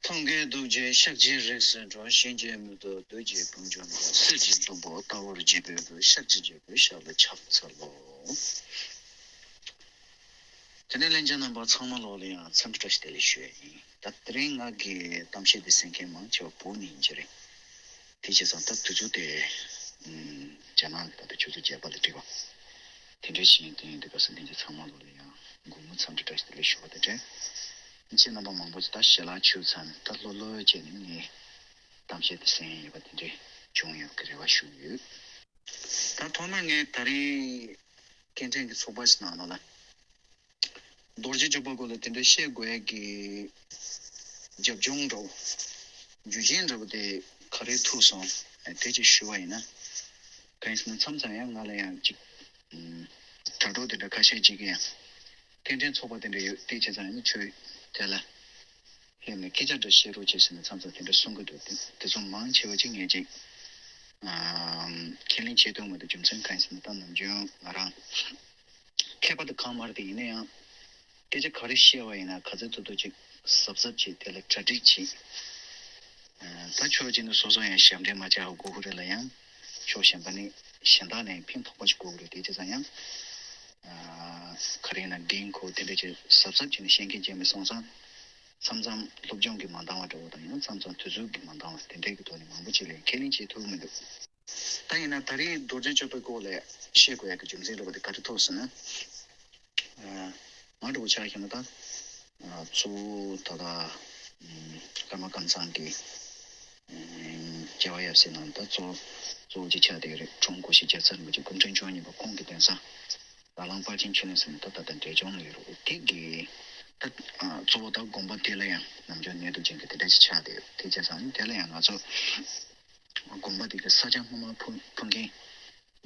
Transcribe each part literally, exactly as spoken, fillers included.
མཐོང་གི་ཐུགས་རྗེས་ཤཱཀྱའི་རིགས་སུ་འགྲོ། གཤིན་རྗེའི་མེ་ཏོག་བདུད་ཀྱི་དཔུང་འཇོམས་པ། གསེར་གྱི་ཟླུམ་པོ་ལྟ་བུར་བརྗིད་པའི་སྐུ། ཤཱཀྱའི་རྒྱལ་པོའི་ཞབས་ལ་ཕྱག་འཚལ་ལོ། དེ་ནས་ལྷན་རྒྱས་རྣམ་པ་ཚང་མ་ལོག་ལ་ཡང་འཚམས་འདྲི་བཀྲ་ཤིས་བདེ་ལེགས་ཞུ་ཡ་ཡིན། ད་དེ་རིང་ང་གི་གཏམ་བཤད་འདི་གསན་མཁན་མང་ཆེ་བ་བོད་ནས་ཡིན་གྱི་རེད། དེ་བྱས་ཙང་ད་དུས་ཚོད་དེ་ཨུམ་རྒྱ་ནག་གི་ད་ལྟ་ཆུ་ཚོད་བརྒྱད་པ་ལ་འགྲིག་པ། དེ་འདྲའི་ཞིག་ཡིན། དེ་ཡིན་དུས་སྐབས་སུ་ལྷན་རྒྱས་ཚང་མ་ལོག་ལ་ཡང་དགོང་མོ་འཚམས་འདྲི་བཀྲ་ཤིས་བདེ་ལེགས་ཞུ་བ་དང་འབྲེལ། ཁྱེད་རྣམ་པ་མང་པོ་ཅིག་ད་ཞལ་ལག་མཆོད་ཚར་ནས་ད་ལྷོད་ལྷོད་བྱས་ནས་ངས་གཏམ་བཤད་དེ་གསན་ཡས་ཡོད་པ་དེ་འདྲས་བྱུང་ཡོད་པའི་རེ་བ་ཞུ་གི་ཡོད། ད་ཐོག་མར་ངས་ད་རེས་སྐད་འཕྲིན་གྱི་ཚོགས་པ་ཞིག་ནང་ལ་རྡོ་རྗེ་གཅོད་པ་སྐོར་ལ་དེ་འདྲ་བཤད་དགོས་ཡས་ཀྱི་རྒྱབ་ལྗོངས་འདྲ་བོ། རྒྱུ་རྐྱེན་འདྲ་བོ་དེ་ག་རེ་ཐུག་སོང་། དེ་ཅིག་ཞུ་བ་ཡིན་ན། གང་ཡིན་ཟེར་ན་མཚམས་མཚམས་ཡང་ང་ལ་ཡང་ཅིག་ཨུམ། དྲ་གྲོགས་དེ་འདྲ་ཁ་ཤས་ཅིག་གིས་ཡང་། སྐད་འཕྲིན་ཚོགས་པ་དེ་འདྲ་ཡོད། དེ་བྱས་ཙང་ཡང་ཁྱོད་དེ་ལ་སླེབས་ནས་སྐད་ཆ་འདྲ་བཤད་རོགས་བྱེད་ཟེར་ནས་མཚམས་མཚམས་དེ་འདྲ་གསུང་གི་འདུག་དེ་དེ་ཚོ་མང་ཆེ་བ་ཅིག་ངས་ཅིག་ཨམ། ཁས་ལེན་བྱེད་ཐུབ་མི་འདུག་རྒྱུ་མཚན་གང་ཡིན་ཟེར་ན་ད་ནམ་རྒྱུན་ང་རང་མཁས་པ་དང་གང་མ་རེད་དེ། ཡིན་ན་ཡང་སྐད་ཆ་ག་རེ་བཤད་པ་ཡིན་ན་ག་ཚོད་ཐུབ་ཐུབ་ཅིག་གཟབ་གཟབ་བྱེད། དེ་ལ་གྲ་སྒྲིག་བྱེད། ཨ། ད་ཕྱོགས་གཅིག་ནས་སོ་སོ་ཡང་ཞབས་འདྲེན་མ་བྱ་དགོས་ཀྱི་རེད་ལ། ཡང་ཕྱོགས་གཞན་པ་ནས་གཞན་དག་ནས་ཕན་ཐོགས་པ་ཞིག་དགོས་ཀྱི་རེད། དེ་བྱས་ཙང་ཡང་། ཨ། ག་རེ་ཡིན་ན་འགན་ཁུར་དེ་འདྲ་ཅིག་གཟབ་གཟབ་བྱས་ནས་བཤད་མཁན་ཅིག་མེད་སོང་ཙང་། མཚམས་མཚམས་སློབ་སྦྱོང་གིས་མ་འདང་བ་འདྲ་བོ་དང་། ཡང་མཚམས་མཚམས་དུས་ཚོད་ཀྱིས་མ་འདང་བ་དེ་འདྲའི་གི་ཐོག་ནས་མང་པོ་ཅིག་ལ་ཁས་ལེན་བྱེད་ཐུབ་མི་འདུག་ད་ཡིན་ན་ད་རེས་རྡོ་རྗེ་གཅོད་པའི་སྐོར་ལ་བཤད་དགོས་ཡག་གི་རྒྱུ་མཚན་འདྲ་བོ་དེ་ག་རེ་ཐུག་ཟེར་ན། ཨ། ང་འདྲ་བོ་ཆ་བཞག་ན་ད། ཨ། གཙོ་བོ་ད་ལྟ་ཨམ། ཀརྨ་ཀམ་ཚང་གི་ཨམ། རྒྱལ་བ་ཡབ་སྲས་ནང་ད་གཙོ་གཙོ་བོ་ཅིག་ཆགས་བསྡད་ཡོད་རེད། འཁྲུངས་སྐུ་ཞབས་རྒྱལ་ཚ་རིན་པོ་ཆེ་སྐུ་ཕྲེང་བཅུ་གཉིས་པ་ཁོང་གི་གདན་ས་ར་ལང་དཔལ་ཆེན་ཆོས་གླིང་ཟེར་ནས་ད་ད་ལྟ་འབྲས་ལྗོངས་ལ་ཡོད་རེད། དེ་གི་ད། ཨ། གཙོ་བོ་ད་དགོན་པ་དེ་ལ་ཡང་ནམ་རྒྱུན་གནས་སྡོད་ཅན་གྱི་དེ་འདྲ་ཅིག་ཆགས་བསྡད་ཡོད། དེ་བྱས་ཙང་དེ་ལ་ཡང་ང་ཚོ་དགོན་པ་དེ་གི་ས་ཆ་སྔོན་མ་ཕུ་ཕུ་མཁན་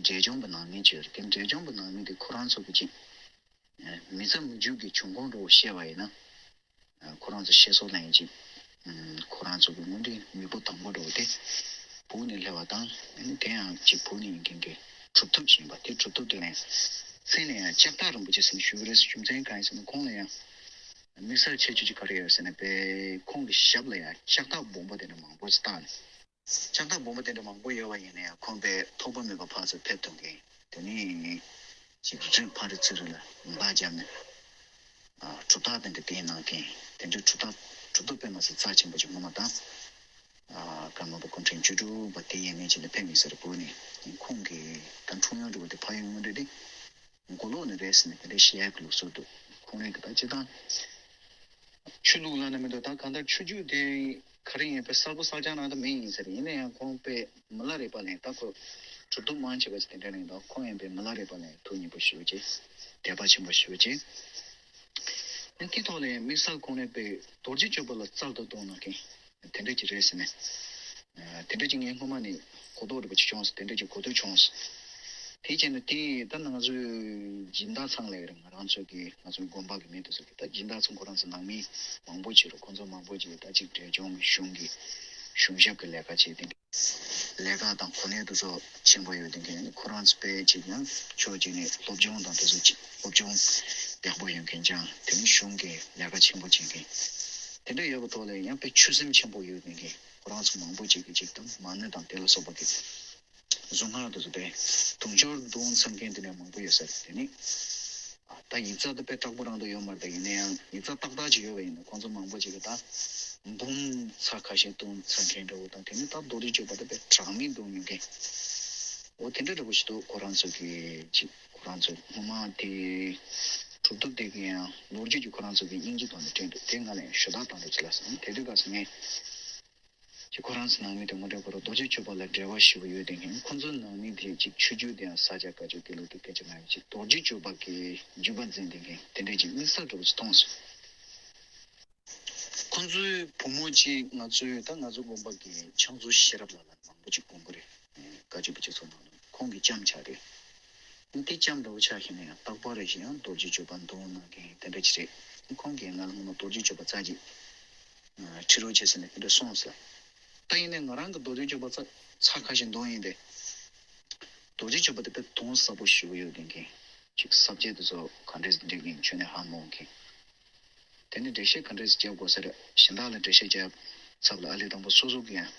འབྲས་ལྗོངས་པ་ནང་མི་ཅིག་ཡོད་རེད། དེ་འབྲས་ལྗོངས་པ་ནང་མི་དེ་ཁོ་རང་ཚོ་གི་ཅིག་མི་རྩ་མི་འཇུག་གི་བྱུང་ཁུངས་འདྲ་བོ་བཤད་པ་ཡིན་ན། ཁོ་རང་ཚོ་བཤད་སྲོལ་ལ་ཡིན་ཅིག་ཁོ་རང་ཚོ་གི་དངོས་འབྲེལ་མེས་པོ་དང་པོ་འདྲ་བོ་དེ་བོད་ནས་སླེབས་པ་དང་། དེ་ཡང་ཅིག་བོད་ནས་ཡིན་མཁན་གྱི་གྲུབ་ཐོབ་ཅིག་ཡིན་པ། དེ་གྲུབ་ཐོབ་དེ་ལ་ཡང་མཚན་ལ་ཡང་ལྕགས་སྟག་རིན་པོ་ཆེ་ཟེར་ནས་ཞུ་གི་རེད་ཟེར། རྒྱུ་མཚན་གང་ཡིན་ཟེར་ན་ཁོང་ལ་ཡང་དམིགས་བསལ་ཁྱད་ཆོས་ཅིག་ག་རེ་ཡོད་ཟེར་ན། དཔེ་ཁོང་གི་ཞབས་ལ་ཡང་ལྕགས་སྟག་སྦོམ་པོ་དེ་འདྲ་མང་པོ་ཅིག་བཏགས་ནས། ལྕགས་སྟག་སྦོམ་པོ་དེ་འདྲ་མང་པོ་ཡོད་པ་ཡིན་ན་ཡང་ཁོང་དཔེ་ཐོགས་པ་མེད་པ་ཕར་ཚུར་ཕེབས་ཐུབ་མཁན། དེ་ནས་ཅིག་རི་ཕ་རི་ཚུ་རི་ལ་མདའ་བརྒྱབ་ནས། ཨ། གྲུབ་རྟགས་དེ་འདྲ་བསྟན་གནང་མཁན། དེ་འདྲའི་གྲུབ་རྟགས་གྲུབ་ཐོབ་དཔེ་མི་སྲིད་རྩ་ཆེན་པོ་ཅིག་སྔོན་མ་དང་། ཨ། ཀརྨ་པ་སྐུ་ཕྲེང་བཅུ་དྲུག་པ་དེ་ཡས་མས་ཅིག་ནས་ཕེབས་ཡིན་ཟེར། བོད་ནས་ཁོང་གི་ད་འཁྲུངས་ཡུལ་འདྲ་བོ་དེ་ཕ་ཡུལ་དངོས་འབྲེལ་དེ་མགོ་ལོག་ནས་རེད་ཟེར་ནས་དེ་འདྲ་བཤད་ཡག་གི་ལུགས་སྲོལ་འདུག་ཁོང་རང་གི་ད་སྤྱིར་བཏང་ཆོས་ལུགས་ལབ་ན་མི་འདུག་ད་གང་ལྟར་ཆོས་བརྒྱུད་དེ་ག་རེ་ཡིན་པའི་གསར་བུ་གསར་རྐྱང་ནང་དུ་མི་ཡིན་ཟེར། ཡིན་ན་ཡང་ཁོང་དཔེ་མི་ལ་རས་པ་ལེན། ད་ཁོ་གྲུབ་ཐོབ་མང་ཆེ་བ་ཞིག་དེ་འདྲ་ལེན་དང་། ཁོང་ཡང་དཔེ་མི་ལ་རས་པ་ལེན་ཐུགས་མཉེས་པོ་ཞེ་པོ་ཅིག་དད་པ་ཆེན་པོ་ཞེ་པོ་ཅིག་ཨ་ནི་དེ་ཐོག་ལ་ཡང་དམིགས་བསལ་ཁོང་ནས་དཔེ་རྡོ་རྗེ་གཅོད་པ་ལ་རྩལ་དུ་གཏོང་གནང་མཁན་དེ་འདྲ་ཅིག་རེད་ཟེར་ནས། ཨ། དེ་འདྲ་ཅིག་ངས་སྔོན་མ་ནས་གོ་རྟོགས་འདྲ་པོ་ཅིག་བྱུང་སོང་། དེ་འདྲ་ཅིག་གོ་ཐོས་བྱུང་སོང་། དེ་བྱས་ནས་དེ་ད་ང་ཚོའི་སྦྱིན་བདག་ཚང་ལ་ཡོད་རེད། ང་རང་ཚོ་གི་ང་ཚོའི་དགོན་པ་གི་མི་དེ་ཚོ་གི་ད་སྦྱིན་བདག་ཚང་ཁོ་རང་ཚོ་ནང་མི་མང་པོ་ཅིག་རེད། ཁོང་ཚོ་མང་པོ་ཅིག་ད་ཅིག་འབྲས་ལྗོངས་ཀྱི་གཞུང་གི་གཞུང་ཞབས་ཀྱི་ལས་ཀ་བྱེད་དེ། ལས་ཀ་དང་གོ་གནས་དེ་ཚོ་ཆེན་པོ་ཡོད་དེ། ཁོ་རང་ཚོ་དཔེ་ཅིག་ཡང་ཕྱོགས་གཅིག་ནས་སློབ་སྦྱོང་དང་དེ་ཚོ་ཅིག་སློབ་སྦྱོང་ཡག་པོ་ཡོད་མཁན་ཅིག་དང་། དེ་ནས་གཞུང་གི་ལས་ཀ་ཆེན་པོ་བྱེད་མཁན་དེ་འདྲ་ཡོད་པའི་ཐོག་ལ་ཡང་དཔེ་ཆོད་སེམས་ཆེན་པོ་ཡོད་མཁན་ཁོ་རང་ཚོ་མང་པོ་ཅིག་གིས་ཅིག་དང་མ་ཎི་དང་དེ་ལ་སོགས་པ་གི་གཟུངས་སྔགས་དེ་ཚོ་དཔེ་དུང་ཕྱུར་བརྡུང་ཚར་མཁན་དེ་འདྲ་མང་པོ་ཡོད་ས་རེད། དེ་ནས། ད་ཡིག་ཚགས་དེ་དཔེ་དྲག་པོ་རང་དུ་ཡོད་མ་རེད། ད་ཡིན་ན་ཡང་ཡིག་ཚགས་ཏག་ཏག་ཅིག་ཡོད་པ་ཡིན་ན་ཁོང་ཚོ་མང་པོ་ཅིག་གིས་ད་འབུམ་ཚར་ཁ་ཤས་བརྡུངས་ཚར་མཁན་འདྲ་བོ་དང་། དེ་ནས་ད་རྡོ་རྗེ་གཅོད་པ་དེ་དཔེ་གྲངས་མེད་བརྡུངས་མྱོང་མཁན། འོ་དེ་འདྲ་འདྲ་བོ་ཞིག་འདུག་ཁོ་རང་ཚོ་གི་ཅིག་ཁོ་རང་ཚོ་སྔོན་མ་དེ་གྲུབ་ཐོབ་དེ་གི་ཡང་ལོ་རྒྱུས་ཀྱི་ཁོ་རང་ཚོ་གི་སྙིང་རྗེ་ཐོག་ནས་བྲིས་འདུག་དེ་ང་ལ་ཡང་ཞུ་དག་བཏང་འདུག་ཅི་ལ་སོང་། དེ་དུས་སྐབས་སུ་ངས། ཅིག་ཁོ་རང་ཚོ་ནང་མི་དེ་ངོ་སྤྲོད་སྐོར་རྡོ་རྗེ་གཅོད་པ་ལ་འབྲེལ་བ་ཞེ་པོ་ཡོད་དེ། ངས་ཁོ་ཚོའི་ནང་མི་དེ་ཅིག་ཆོས་བརྒྱུད་དེ་ཡང་ས་སྐྱ་བཀའ་བརྒྱུད་དགེ་ལུགས་དེ་སྐད་ཆ་མ་ཡོང་ཅིག་རྡོ་རྗེ་གཅོད་པ་གི་བརྒྱུད་པ་འཛིན་དེ་མཁན་དེ་འདྲས་ཅིག་དམིགས་བསལ་འདྲ་བོ་ཅིག་མཐོང་སོང་། ཁོ་ཚོའི་བུ་མོ་ཅིག་ང་ཚོའི་ད་ང་ཚོ་དགོན་པ་གི་ཕྱག་མཛོད་ཤེས་རབ་ལགས་ལ་མང་པོ་ཅིག་དགོངས་ཀྱི་རེད། བཀའ་བརྒྱུད་པ་ཅིག་ཚོ་ནང་ལ་ཁོང་གི་ལྕམ་ཆགས་རེད། དེ་ལྕམ་འདྲ་བོ་ཆགས་ཤིང་ནས་ཡང་རྟག་པར་རེ་བཞིན་ཡང་རྡོ་རྗེ་གཅོད་པ་འདོན་གནང་མཁན་དེ་འདྲ་ཅིག་རེད། ཁོང་གིས་ང་ལ་སྔོན་མ་རྡོ་རྗེ་གཅོད་པ་རྩ་ཅིག་ཁྲིད་རོགས་བྱེད་ཟེར་ནས་དེ་འདྲ་གསུངས་སོང་། ད་ཡིན་ནའི་ང་རང་གི་རྡོ་རྗེ་གཅོད་པ་ཚ་ཚ་ཁ་ཞིག་འདོན་ཡིན་པས། རྡོ་རྗེ་གཅོད་པ་དེ་དཔེ་དོན་ཟབ་པོ་ཞེ་པོ་ཡོད་མཁན། ཅིག་ས་བཅད་དེ་ཚོ་ག་འདྲས་འགྲིག་ཡིན་ཁྱོན་ནས་ཧ་མ་གོ་མཁན། དེ་ནི་འགྲེལ་བཤད་ག་འདྲས་སེ་རྒྱབ་དགོས་ཟེར། གཞན་དག་ལ་འགྲེལ་བཤད་རྒྱབ་ཚབ་ལ་ཨ་ལས་དང་པོ་སོ་སོ་གི་ཡང་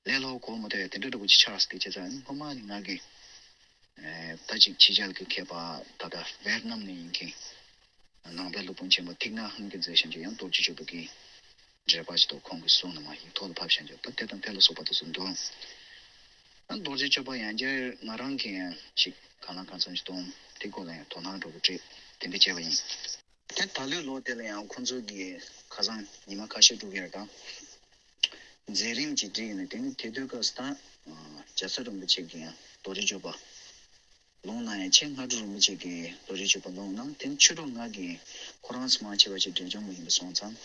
ལས་སླ་བོ་གོ་མ་ཐུབ་ཡ་དེ་འདྲ་འདྲ་པོ་ཅིག་ཆགས་སོང་། དེ་བྱས་ཙང་སྔོན་མ་ནས་ང་གིས་ད་ཅིག་ཕྱི་རྒྱལ་གྱི་མཁས་པ་ད་ལྟ་ཝེར་ནམ་ནས་ཡིན་མཁན་ནང་པའི་སློབ་དཔོན་ཆེན་པོ་ཐིག་ནཱ་ཧན་གྱིས་མཛད་བཞག་རྒྱུ་ཡང་རྡོ་རྗེ་གཅོད་པ་གི་འགྲེལ་པ་ཞིག་འདུག་ཁོང་གི་གསུང་ནང་མ་ཡིག་ཐོག་ལ་ཕབ་བཞག་རྒྱུ་ད་དེ་དང་དེ་ལ་སོགས་པ་དེ་ཚོ་འདུག་ཨ་རྡོ་རྗེ་གཅོད་པ་ཡང་བསྐྱར་ང་རང་གིས་ཡང་ཅིག་གང་ལ་གང་འཚམ་ཞིག་མཐོང་། དེ་སྐོར་ལ་ཡང་དོ་སྣང་འདྲ་པོ་སྤྲད་དེ་འདྲ་བྱས་པ་ཡིན། དེ་ད་ལོའི་ལོ་དེ་ལ་ཡང་ཁོང་ཚོ་གིས་ཁ་སང་ཉི་མ་ཁ་ཤས་འགྲོ་གི་རེད་ད། མཛད་རིམ་གྱི་སྒྲིག་ནས་དེ་ནི་དེ་དུས་སྐབས་སུ་ད་རྒྱལ་ཚབ་རིན་པོ་ཆེ་གིས་ཡང་རྡོ་རྗེ་གཅོད་པ་ལུང་གནང་ཡང་ཆེ། སྔ་དྲོ་རིན་པོ་ཆེ་གིས་རྡོ་རྗེ་གཅོད་པ་ལུང་གནང་། དེ་ནི་ཆོས་གྲོགས་ང་གིས་ཁོ་རང་ཚོ་མང་ཆེ་བ་ཞིག་འབྲས་ལྗོངས་མི་ཡིན་པ་སོང་ཙང་།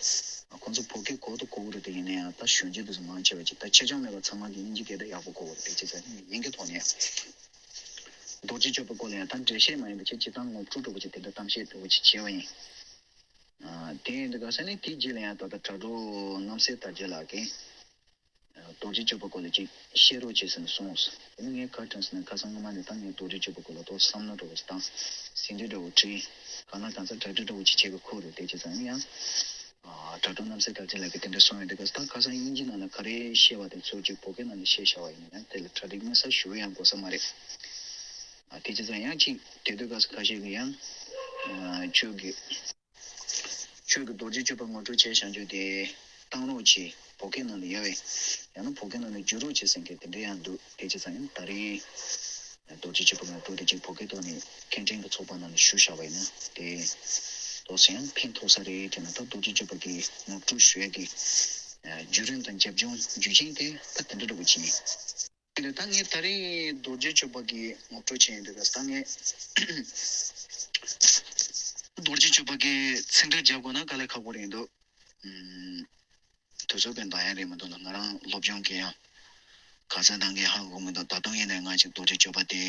ཁོང་ཚོ་བོད་སྐད་གོ་དང་གོ་གི་རེད། དེ་ཡིན་ན་ཡང་ད་གཞོན་སྐྱེས་དེ་ཚོ་མང་ཆེ་བ་ཞིག་ད་ཁྱབ་ཆུང་མེད་པ་ཚང་མ་གིས་དབྱིན་ཇི་སྐད་དེ་ཡག་པོ་གོ་གི་རེད། དེ་བྱས་ཙང་ཡིན་གྱི་ཐོག་ནས་ཡང་རྡོ་རྗེ་གཅོད་པ་སྐོར་ལ་ཡང་ད་འགྲེལ་བཤད་མ་ཡིན་པ་ཅིག་སྤྱིར་བཏང་ངོ་སྤྲོད་འདྲ་པོ་ཅིག་དེ་འདྲ་གཏམ་བཤད་འདྲ་པོ་ཅིག་བྱས་པ་ཡིན། དེ་ཡིན་དུས་ག་ས་ནས་དེའི་རྗེས་ལ་ཡང་ད་ལྟ་དྲ་གྲོགས་རྣམ་སྲས་དར་རྒྱས་ལགས་ཀྱིས་རྡོ་རྗེ་གཅོད་པ་སྐོར་ལ་ཅིག་བཤད་རོགས་བྱེད་ཟེར་ནས་གསུངས་སོང་། དེ་ནི་ངས་ག་དྲན་སོང་ན་ཁ་སང་སྔོན་མ་ནས་ད་ངས་རྡོ་རྗེ་གཅོད་པ་སྐོར་ལ་ཏོག་བསམ་བློ་འདྲ་པོ་ཞིག་བཏང་། ཟིན་བྲིས་འདྲ་པོ་བྲིས། གང་ལ་གང་འཚམ་གྲ་སྒྲིག་འདྲ་པོ་ཅིག་བྱེད་དགོས་ཁུལ་རེད། དེ་བྱས་ཙང་ཡིན་ཡང་། དྲ་གྲོགས་རྣམ་སྲས་དར་རྒྱས་ལགས་ཀྱིས་དེ་འདྲ་གསུངས་ཡོད་དུས་ག་ས་ད་ཁ་སང་དབྱིན་ཇི་ནང་ལ་ག་རེ་བཤད་པ་དེ་ཚོ་ཅིག་བོད་སྐད་ནང་ལ་བཤད་བཞག་པ་ཡིན་ན་ཡང་དེ་ལ་གྲ་སྒྲིག་དམིགས་བསལ་ཞུ་ཡང་དགོས་ས་མ་རེད། དེ་བྱས་ཙང་ཡང་ཅིག་དེ་དུས་ག་ས་ཁ་ཤས་ཀྱིས་ཡང་ཁྱོད་ཀྱིས་ཁྱོད་ཀྱིས་རྡོ་རྗེ་གཅོད་པ་ངོ་སྤྲོད་བྱས་བཞག་རྒྱུ་དེ་བཏང་རོགས་གྱིས། བོད་སྐད་ནང་ལ་ཡོད་པས། ཡང་ན་བོད་སྐད་ནང་ལ་བསྒྱུར་རོགས་བྱེད་ཟེར་མཁན་དེ་འདྲ་ཡང་འདུག་དེ་བྱས་ཙང་ཡང་ད་རེས་རྡོ་རྗེ་གཅོད་པ་ངོ་སྤྲོད་དེ་ཅིག་བོད་སྐད་ཐོག་ནས་སྐད་འཕྲིན་གྱི་ཚོགས་པ་ནང་ལ་ཞུ་བཞག་པ་ཡིན་ན་དེ་ཏོག་ཙམ་ཡང་ཕན་ཐོགས་ས་རེད་དྲན་ན། ད་རྡོ་རྗེ་གཅོད་པ་གི་ངོ་སྤྲོད་ཞུ་ཡས་ཀྱི་བརྒྱུད་རིམ་དང་རྒྱབ་ལྗོངས་རྒྱུ་རྐྱེན་དེ་ད་དེ་འདྲ་འདྲ་པོ་ཅིག་ཡིན། དེ་ནས་ད་ངས་ད་རེས་རྡོ་རྗེ་གཅོད་པ་གི་ངོ་སྤྲོད་བྱས་ཡིན་དུས་ད་ངས་རྡོ་རྗེ་གཅོད་པ་གི་ཚིག་འགྲེལ་རྒྱབ་དགོས་ན་དཀའ་ལས་ཁག་པོ་རེད་འདུག་དུས་ཚོད་ཀྱི་འདང་ཡ་རེད་མི་འདུག་ལ། ང་རང་སློབ་སྦྱོང་གི་ཡང་ག་ཚད་འདང་གི་ཧ་གོ་མི་འདུག་ད་དུང་ཡིན་ནའི་ང་ཅིག་རྡོ་རྗེ་གཅོད་པ་དེ་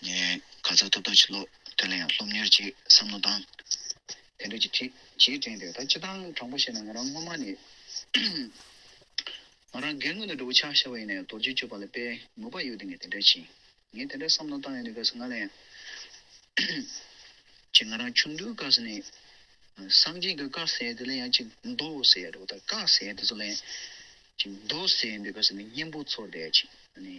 ངས་ག་ཚད་ཐུབ་ཐུབ་ཅིག་ཀློག་དེ་ལ་ཡང་སློབ་གཉེར་ཅིག་བསམ་བློ་བཏང་། དེ་འདྲ་ཅིག་བྲིས་བྲིས་དྲན་འདུག་ད་སྤྱིར་བཏང་དྲང་པོ་བཤད་ན་ང་རང་སྔོན་མ་ནས་ང་རང་སྒེར་ངོས་ནས་འདྲ་པོ་ཆ་བཞག་པ་ཡིན་ན་ཡང་རྡོ་རྗེ་གཅོད་པ་ལ་དཔེ་མོས་པ་ཡོད་དེ་ངས་དེ་འདྲ་བྱས། ངས་དེ་འདྲ་བསམ་བློ་བཏང་ཡོང་དུས་སྐབས་སུ་ང་ལ་ཡང་ཅིག་ང་རང་ཆུང་དུས་སྐབས་སུ་ནས་སངས་རྒྱས་ཀྱི་བཀའ་ཟེར་ཡ་དེ་ལ་ཡང་ཅིག་མདོ་ཟེར་ཡ་འདྲ་པོ་དང་བཀའ་ཟེར་ཡ་དེ་ཚོ་ལ་ཡང་ཅིག་མདོ་ཟེར་ཡོང་དུས་སྐབས་སུ་ནས་སྙན་པོ་ཚོར་བསྡད་ཡ་ཅིག་ཨ་ནི་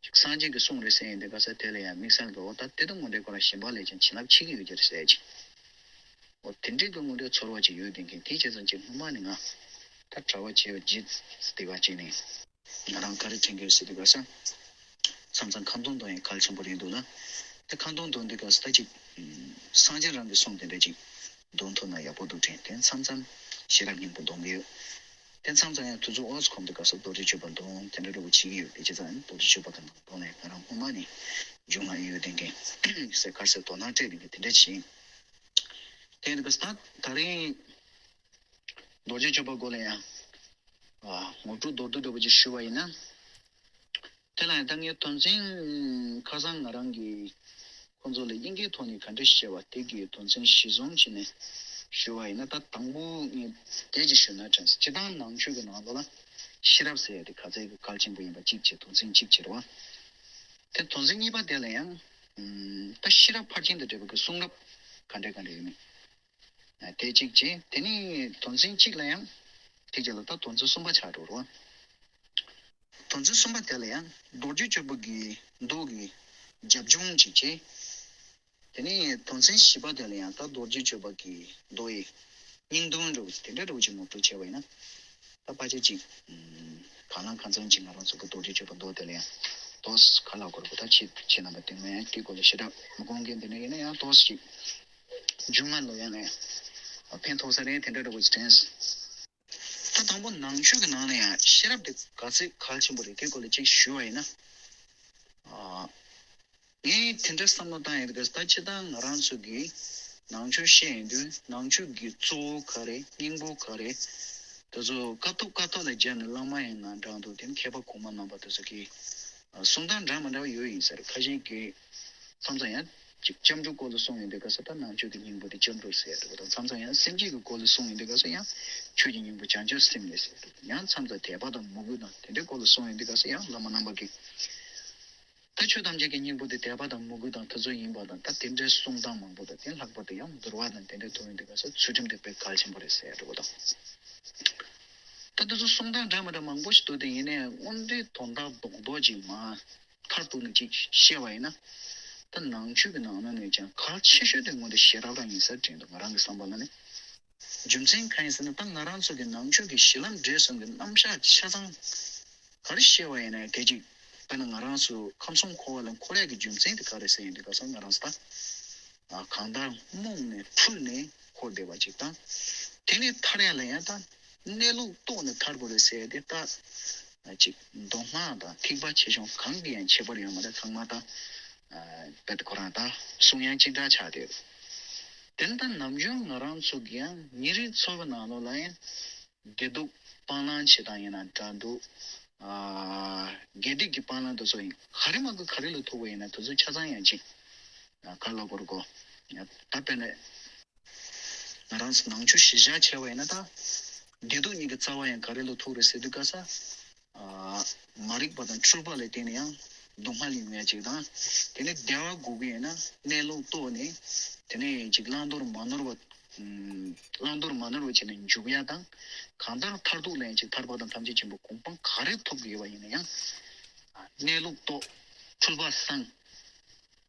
ཅིག་སངས་རྒྱས་ཀྱི་གསུང་རེད་ཟེར་ཡོང་དུས་སྐབས་སུ་དེ་ལ་ཡང་དམིགས་བསལ་གྱི་འོ་ད་དེ་དང་ངོ་འདྲའི་སྐོར་ལ་གཞན་པ་ལས་ཀྱང་བྱིན་རླབས་ཆེ་གི་ཡོད་ཀྱི་རེད་ཟེར་ཡ་ཅིག་འོ་དེ་འདྲའི་གི་ངོ་འདྲའི་ཚོར་བ་ཅིག་ཡོད་བསྡད་མཁན་དེ་བྱས་ཙང་ཅིག་སྔོན་མ་ནས་ང་ད་གྲྭ་པ་བྱས་པ་རྗེས་དེ་ག་ཅིག་ནས། ང་རང་ག་རེ་དྲན་གྱི་ཡོད་ཟེར་དུས་སྐབས་སུ། མཚམས་མཚམས་ཁ་འདོན་འདོན་ཡང་གལ་ཆེན་པོ་རེད་འདུག་ལ། དེ་ཁ་འདོན་འདོན་དུས་སྐབས་སུ་ད་ཅིག་སངས་རྒྱས་རང་གི་གསུང་དེ་འདྲ་ཅིག་འདོན་ཐུབ་ན་ཡག་པོ་འདུག་དྲན། དེ་མཚམས་མཚམས་ཤེས་རབ་སྙིང་པོ་འདོན་གྱི་ཡོད། དེ་མཚམས་མཚམས་ཡང་དུས་ཚོད་འོག་ཙམ་ཁོམ་དུས་སྐབས་སུ་རྡོ་རྗེ་གཅོད་པ་འདོན་དེ་འདྲ་འདྲ་པོ་བྱེད་ཀྱི་ཡོད། དེ་བྱས་ཙང་ཡང་རྡོ་རྗེ་གཅོད་པ་དང་འདོན་ནས་ང་རང་སྔོན་མ་ནས་སྦྱོང་ང་ཡོད་བསྡད་མཁན་ཟེར་ག་རེ་ཟེར་དོ་སྣང་སྤྲད་བསྡད་མཁན་དེ་འདྲ་ཅིག་ཡིན། དེ་ཡིན་དུས་སྐབས་སུ་ད་ད་རིང་རྡོ་རྗེ་གཅོད་པ་སྐོར་ལ་ཡང་ཨ་ངོ་སྤྲོད་མདོར་བསྡུས་འདྲ་པོ་ཅིག་ཞུ་བ་ཡིན་ན། དེ་ལ་ཡང་ད་ངས་དོན་ཚན་ཁ་སང་ང་རང་གིས་ཁོང་ཚོ་ལ་དབྱིན་སྐད་ཐོག་ནས་ག་འདྲ་ཞིག་བྱས་པ་དེ་གི་དོན་ཚན་གཞིར་བཟུང་བྱས་ནས་ཞུ་བ་ཡིན་ན། ད་དང་པོ་ངས་དེ་ཅིག་ཞུ་ན་དྲན་སོང་། སྤྱིར་བཏང་ནང་ཆོས་ཀྱི་ནང་ལོགས་ལ་ཤེས་རབ་ཟེར་ཡ་དེ་ག་ཚད་ཀྱི་གལ་ཆེན་པོ་ཡིན་པ་གཅིག་བྱས། དོན་ཚན་གཅིག་བྱས་རེད་བ། དེ་དོན་ཚན་གཉིས་པ་དེ་ལ་ཡང་ད་ཤེས་རབ་ཕར་ཕྱིན་དང་འབྲེལ་བའི་གསུང་རབ་ག་འདྲ་ག་འདྲ་ཡོད་མེད། དེ་གཅིག་བྱས། དེ་ནས་དོན་ཚན་གཅིག་ལ་ཡང་དེ་རྗེས་ལ་ད་དོན་ཚན་གསུམ་པ་ཆགས་འགྲོ་རོགས། དོན་ཚན་གསུམ་པ་དེ་ལ་ཡང་རྡོ་རྗེ་གཅོད་པ་གི་མདོ་གི་རྒྱབ་ལྗོངས་གཅིག་བྱས། དེ་ནས་དོན་ཚན་བཞི་པ་དེ་ལ་ཡང་ད་རྡོ་རྗེ་གཅོད་པ་གི་མདོ་ཡི་སྙིང་དོན་འདྲ་བོ་དེ་འདྲ་འདྲ་བོ་ཅིག་ངོ་སྤྲོད་བྱས་པ་ཡིན་ན། ད་ཕལ་ཆེར་ཅིག་གང་ལ་གང་འཚམ་ཅིག་ང་རང་ཚོ་གི་རྡོ་རྗེ་གཅོད་པ་མདོ་དེ་ལ་ཡང་ཏོག་ཙམ་ག་ལ་གོ་ར་གོ་ད་ཁྱེད་ཁྱེད་རྣམ་པ་དེ་ནས་དེའི་སྐོར་ལ་ཞེ་དྲག་མི་གོ་མཁན་དེ་འདྲ་ཡིན་ན་ཡང་ཏོག་ཙམ་ཅིག་རྒྱུས་མངའ་ལོ་ཡང་ནས་ཕན་ཐོགས་ས་རེད། དེ་འདྲ་འདྲ་བོ་ཅིག་དྲན་སོང་། ད་དང་པོ་ནང་ཆོས་ཀྱི་ནང་ལ་ཡང་ཤེས་རབ་དེ་ག་ཚད་གལ་ཆེན་པོ་རེད། དེའི་སྐོར་ལ་ཅིག་ཞུ་བ་ཡིན་ན། ཨ། ངས་དེ་འདྲ་བསམ་བློ་བཏང་ཡོད་དུས་ད་སྤྱིར་བཏང་ང་རང་ཚོ་གིས་ནང་ཆོས་བཤད་ཡོང་དུས་ནང་ཆོས་ཀྱི་གཙོ་བོ་ག་རེ་སྙིང་པོ་ག་རེ་དེ་ཚོ་ཀ་ཐོག་ཀ་ཐོག་ལ་སྦྱར་ནས་བླ་མ་ཡིན་ན་འདྲ་འདུག་དེ་ནི་མཁས་པ་གོང་མ་རྣམ་པ་དེ་ཚོ་གིས་གསུང་སྟངས་འདྲ་མི་འདྲ་བ་ཡོད་ཡིན་ཟེར། ཁ་ཤས་ཀྱིས་མཚམས་མཚམས་ཡང་ཅིག་སྐྱབས་འགྲོའི་སྐོར་ལ་གསུངས་ཡོང་དུས་སྐབས་སུ་ད་ནང་ཆོས་ཀྱི་སྙིང་པོ་དེ་སྐྱབས་འགྲོ་ཟེར་ཡ་འདུག་དང་མཚམས་མཚམས་ཡང་སེམས་བསྐྱེད་ཀྱི་སྐོར་ལ་གསུངས་ཡོང་དུས་སྐབས་སུ་ཡང་ཆོས་ཀྱི་སྙིང་པོ་བྱང་ཆུབ་སེམས་ལས་ཟེར་འདུག་ཡང་མཚམས་མཚམས་དད་པ་དང་མོས་གུས་དང་དེ་འདྲའི་སྐོར་ལ་གསུངས་ཡོང་དུས་སྐབས་སུ་ཡང་བླ་མ་རྣམ་པ་གིས་ ད་ཆོས་ཐམས་ཅད་ཀྱི་སྙིང་པོ་དེ་དད་པ་དང་མོས་གུས་དང་དེ་ཚོ་ཡིན་པ་དང་། ད་དེ་འདྲའི་གསུང་སྟངས་མང་པོ་དང་། དེ་ལྷག་པར་དུ་ཡང་འདུལ་བ་དང་དེ་འདྲའི་ཐོག་ཡིན་དུས་སྐབས་སུ་ཚུལ་ཁྲིམས་དེ་དཔེ་གལ་ཆེན་པོ་རེད་ཟེར་ཡ་འདྲ་པོ་དང་། ད་དེ་ཚོ་གསུང་སྟངས་འདྲ་མི་འདྲ་མང་པོ་ཞིག་འདུག་དེ་ཡིན་ནའི་དངོས་འབྲེལ་དོན་དག་རྡོག་རྡོག་ཅིག་མར་མཐར་གཏུགས་ནས་ཅིག་བཤད་པ་ཡིན་ན། ད་ནང་ཆོས་ཀྱི་ནང་ན་ནས་ཀྱང་གལ་ཆེ་ཤོས་དེ་དངོས་དེ་ཤེས་རབ་རང་ཡིན་ས་དྲན་འདུག་ང་རང་གི་བསམ་པ་ལ་ནི། རྒྱུ་མཚན་གང་ཡིན་ཟེར་ན། ད་ང་རང་ཚོ་གི་ནང་ཆོས་ཀྱི་གཞི་ལམ་འབྲས་གསུམ་གྱི་རྣམ་གཞག་ཆ་ཚང་ག་རེ་བཤད་པ་ཡིན་ན་དེ་ཅིག་དཔེར་ན་ང་རང་ཚོ་ཁམས་གསུམ་འཁོར་བ་ལ་འཁོར་ཡག་གི་རྒྱུ་མཚན་དེ་ག་རེ་ཟེར་ཡིན་དུས་སྐབས་སུ། ང་རང་ཚོ་ད་གང་ལྟར་རྨོངས་ནས་འཁྲུལ་ནས་འཁོར་བསྡད་པ་ཅིག་དང་། དེ་ནས་ཐར་ཡག་ལ་ཡང་ད་གནས་ལུགས་རྟོགས་ནས་ཐར་དགོས་རེད་ཟེར་ཏེ། ད་ཅིག་མདོ་སྔགས་དང་ཐེག་པ་ཆེ་ཆུང་གང་གི་ཡང་ཁྱད་པར་ཡོད་མ་རེད། ཚང་མ་ད་རྦད་དེ་ཁོ་རང་ད་གསུང་ཡག་གཅིག་འདྲ་ཆགས་བསྡད་ཡོད། དེ་ནི་ད་ནམ་རྒྱུན་ང་རང་ཚོ་གི་ཡང་ཉིན་རེའི་འཚོ་བའི་ནང་ལོགས་ལ་ཡང་བདེ་སྡུག་སྤང་བླང་བྱེད་སྟངས་ཡིན་ན་འདྲ་འདུག་ཨ། དགེ་སྡིག་གི་སྤང་བླང་དེ་ཚོ་ཡིན། ག་རེ་མ་དགོས་ག་རེ་ལ་ཐུག་པ་ཡིན་ན་དེ་ཚོ་ཆ་ཚང་ཡང་ཅིག་ཨ། ག་ལ་གོ་རེ་གོ་ད་དཔེར་ན་ང་རང་ཚོ་ནང་ཆོས་གཞི་བཞག་བྱས་པ་ཡིན་ན། ད་བདེ་སྡུག་གཉིས་ཀྱི་རྩ་བ་ཡང་ག་རེ་ལ་ཐུག་རེད་ཟེར་དུས་སྐབས་སུ། ཨ། མ་རིག་པ་དང་འཁྲུལ་པ་ལ་བརྟེན་ནས་ཡང་སྡུག་བསྔལ་ཡོང་ཡ་ཅིག་དང་། དེ་ནས་བདེ་བ་དགོས་ཀྱི་ཡོད་ན་གནས་ལུགས་རྟོགས་ནས། དེ་ནས་ཅིག་བླང་དོར་མ་ནོར་བ། ཨམ། བླང་དོར་མ་ནོར་བ་བྱས་ནས་འཇུག་ཡ་དང་། གང་ལྟར་མཐར་ཐུག་ལ་ཡང་ཅིག་ཐར་པ་དང་ཐམས་ཅད་མཁྱེན་པའི་གོ་འཕང་ག་རེ་ཐོབ་ཀྱི་ཡོད་པ་ཡིན་ན་ཡང་། ཨ། གནས་ལུགས་རྟོགས། འཁྲུལ་པ་སངས།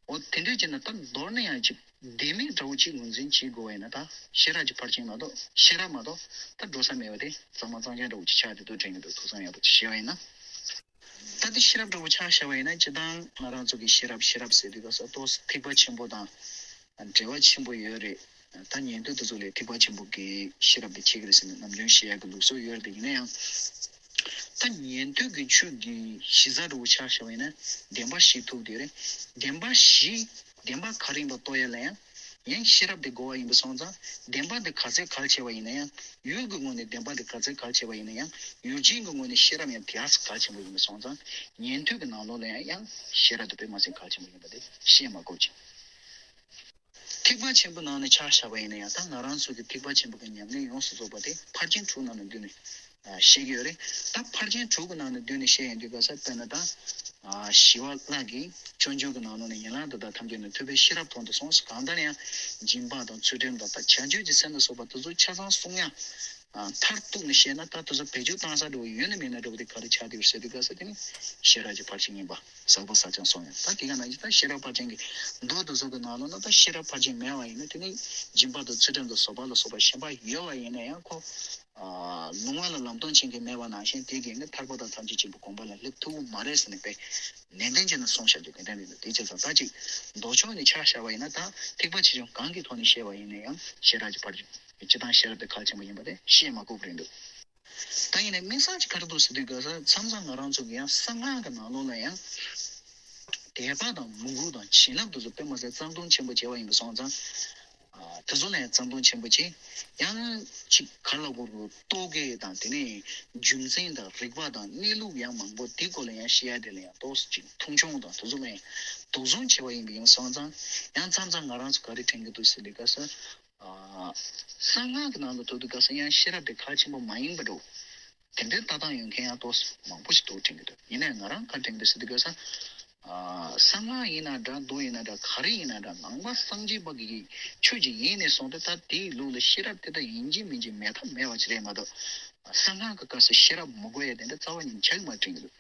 འོ་དེ་འདྲས་བྱས་ན་ད་མདོར་ན་ཡང་ཅིག་བདེན་མེད་འདྲ་བོ་ཅིག་ངོས་འཛིན་བྱེད་དགོས་པ་ཡིན་ན། ད་ཤེས་རབ་ཀྱི་ཕར་ཕྱིན་མ་གཏོགས། ཤེས་རབ་མ་གཏོགས་ད་འགྲོ་ས་མེད་པ་དེ་གཙང་མ་གཙང་རྐྱང་འདྲ་བོ་ཅིག་ཆགས་བསྡད་འདུག་དྲན་གྱི་འདུག་ཐུགས་བསམ་ཡག་པོ་ཅིག་བཞེས་པ་ཡིན་ན། ད་དེ་ཤེས་རབ་འདྲ་བོ་ཆ་བཞག་པ་ཡིན་ན། སྤྱིར་བཏང་ང་རང་ཚོ་གི་ཤེས་རབ་ཤེས་རབ་ཟེར་དུས་སྐབས་སུ་ཏོག་ཙམ་ཐེག་པ་ཆེན་པོ་དང་འབྲེལ་བ་ཆེན་པོ་ཡོད་རེད། ད་ཉན་ཐོས་དེ་ཚོ་ལ་ཐེག་པ་ཆེན་པོ་གི་ཤེས་རབ་དེ་ཁྱེད་ཀྱི་རེད་ཟེར་ནས་ནམ་རྒྱུན་བཤད་ཡག་གི་ལུགས་སྲོལ་ཡོད་རེད། དེ་ཡིན་ན་ཡང་། ད་ཉན་ཐོས་ཀྱི་ཆོས་ཀྱི་གཞི་རྩ་འདྲ་བོ་ཆ་བཞག་པ་ཡིན་ན། བདེན་པ་བཞི་ཐུག་དེ་རེད། བདེན་པ་བཞི། བདེན་པ་ག་རེ་ཡིན་པ་རྟོགས་ཡ་ལ་ཡང་ཡང་ཤེས་རབ་དེ་དགོས་པ་ཡིན་པ་སོང་ཙང་། བདེན་པ་དེ་ག་ཚད་གལ་ཆེ་བ་ཡིན་ན་ཡང་། ཡུལ་གྱི་ངོས་ནས་བདེན་པ་དེ་ག་ཚད་གལ་ཆེ་བ་ཡིན་ན་ཡང་། ཡུལ་ཅན་གྱི་ངོས་ནས་ཤེས་རབ་ཡང་དེ་ག་ཚད་གལ་ཆེན་པོ་ཡིན་པ་སོང་ཙང་། ཉན་ཐོས་ཀྱི་ནང་ལོགས་ལ་ཡང་ཡང་ཤེས་རབ་དེ་དཔེ་མ་སྲིད་གལ་ཆེན་པོ་ཡིན་པ་དེ་བཤད་མ་དགོས་ཅིང་། ཐེག་པ་ཆེན་པོའི་ནང་ནས་ཆ་བཞག་པ་ཡིན་ན་ཡང་། ད་ང་རང་ཚོ་གི་ཐེག་པ་ཆེན་པོ་གི་ཉམས་ལེན་ཡོངས་སུ་རྫོགས་པ་དེ་ཕར་ཕྱིན་དྲུག་ནང་ནས་བསྡུས་ནས་བཤད་ཀྱི་ཡོད་རེད། ད་ཕར་ཕྱིན་དྲུག་གི་ནང་ནས་བསྡུས་ནས་བཤད་ཡོང་དུས་སྐབས་སུ། དཔེར་ན་ད་ཞི་བ་ལྷ་གིས་སྤྱོད་འཇུག་གི་ནང་ལོགས་ནས་ཡན་ལག་དེ་དག་ཐམས་ཅད་ནི་ཐུབ་པས་ཤེས་རབ་ཐོབ་འདི་གསུངས་སོ། གང་ལྟར་ཡང་སྦྱིན་པ་དང་ཚུལ་ཁྲིམས་དང་། ད་བྱང་ཆུབ་ཀྱི་སེམས་ལ་སོགས་པ་དེ་ཚོ་ཆ་ཚང་གསུང་ཡ། ཨ། མཐར་གཏུགས་ནས་བཤད་ན། ད་དེ་ཚོ་བེད་སྤྱོད་བཏང་ས་འདྲ་བོ་ཡོད་ན་མེད་ན་འདྲ་བོ་དེ་ག་རེ་ཆགས་བསྡད་ཡོད་ཟེར་དུས་སྐབས་སུ། དེ་ནི་ཤེས་རབ་ཀྱི་ཕར་ཕྱིན་ཡིན་པ་ཟབ་པོ་ཟབ་ཅིང་གསུངས་ཡོད། ད་དེ་ག་ནང་བཞིན་ད་ཤེས་རབ་ཕར་ཕྱིན་གྱི་མདོ་དེ་ཚོ་གི་ནང་ལོགས་ན། ད་ཤེས་རབ་ཕར་ཕྱིན་མེད་པ་ཡིན་ན་དེ་ནི་སྦྱིན་པ་དང་ཚུལ་ཁྲིམས་དང་བཟོད་པ་ལ་སོགས་པ་གཞན་པ་ཡོད་པ་ཡིན་ན་ཡང་། ཁོ་ཨ་ལུང་བ་ལ་ལམ་སྟོན་བྱེད་མཁན་མེད་པ་ནང་བཞིན་དེ་གིས་ནི་ཐར་པ་དང་ཐམས་ཅད་མཁྱེན་པའི་གོ་འཕང་ལ་སླེབས་ཐུབ་ཀྱི་མ་རེད་ཟེར་ནས་དཔེ་ནན་ཏན་བྱས་ནས་གསུངས་བཞག་རྒྱུ་གལ་ཆེན་རེད་འདུག་དེ་བྱས་ཙང་ད་ཅིག་མདོ་ཕྱོགས་ནས་ཆ་བཞག་པ་ཡིན་ན། ད་ཐེག་པ་ཆེ་ཆུང་གང་གི་ཐོག་ནས་བཤད་པ་ཡིན་ན་ཡང་ཤེས་རབ་ཀྱི་ཕར་ཕྱིན། སྤྱིར་བཏང་ཤེས་རབ་དེ་གལ་ཆེན་པོ་ཡིན་པ་དེ་བཤད་མ་དགོས་པ་རེད་འདུག་ད་ཡིན་ནའི་དམིགས་བསལ་གྱི་ག་རེ་འདུག་ཟེར་དུས་སྐབས་སུ། མཚམས་མཚམས་ང་རང་ཚོ་གི་ཡང་གསང་སྔགས་ཀྱི་ནང་ལོགས་ལ་ཡང་དད་པ་དང་མོས་གུས་དང་བྱིན་རླབས་དེ་ཚོ་དཔེ་མ་སྲིད་བརྩམས་སྒྲུང་ཆེན་པོ་བྱས་པ་ཡིན་པ་སོང་ཙང་། ཨ། དེ་ཚོ་ལ་ཡང་བརྩམས་སྒྲུང་ཆེན་པོ་བྱས། ཡང་ཅིག་ག་ལ་གོ་རུ་རྟོག་གེ་དང་། དེ་ནས་རྒྱུ་མཚན་དང་རིགས་པ་དང་གནས་ལུགས་ཡང་མང་པོ་དེའི་སྐོར་ལ་ཡང་བཤད་ཡ། དེ་ལ་ཡང་ཏོག་ཙམ་ཅིག་མཐོང་ཆུང་དང་དེ་ཚོ་ལ་ཡང་དོགས་ཟོན་བྱས་པ་ཡིན་པ་ཡིན་པ་སོང་ཙང་། ཡང་མཚམས་མཚམས་ང་རང་ཚོ་ག་རེ་དྲན་གྱི་འདུག་ཟེར་དུས་སྐབས་སུ། ཨ། གསང་སྔགས་ཀྱི་ནང་ལ་ཐུག་དུས་སྐབས་སུ་ཡང་ཤེས་རབ་དེ་གལ་ཆེན་པོ་མ་ཡིན་པ་འདྲ་བོ། དེ་འདྲའི་ལྟ་སྟངས་ཡོད་མཁན་ཡང་ཏོག་ཙམ་མང་པོ་ཞིག་འདུག་དྲན་གྱི་འདུག་ཡིན་ནའི་ང་རང་ག་རེ་དྲན་གྱི་འདུག་ཟེར་དུས་སྐབས་སུ། ཨ། གསང་སྔགས་ཡིན་ན་འདྲ། མདོ་ཡིན་ན་འདྲ། ག་རེ་ཡིན་ན་འདྲ། ནང་པ་སངས་རྒྱས་པ་གི་ཆོས་ཅིག་ཡིན་ནས་བཟུང་སྟེ། ད་དེའི་ལུགས་ལ་ཤེས་རབ་དེ་དག་ཡིན་གཅིག་མིན་གཅིག་མེད་ཐབས་མེད་པ་ཅིག་རེད་མ་གཏོགས། གསང་སྔགས་ཀྱི་སྐབས་སུ་ཤེས་རབ་མི་དགོས་ཡ་དེ་འདྲ་རྩ་བ་ཉིད་ཆགས་ཀྱི་མ་རེད་དྲན་གྱི་འདུག་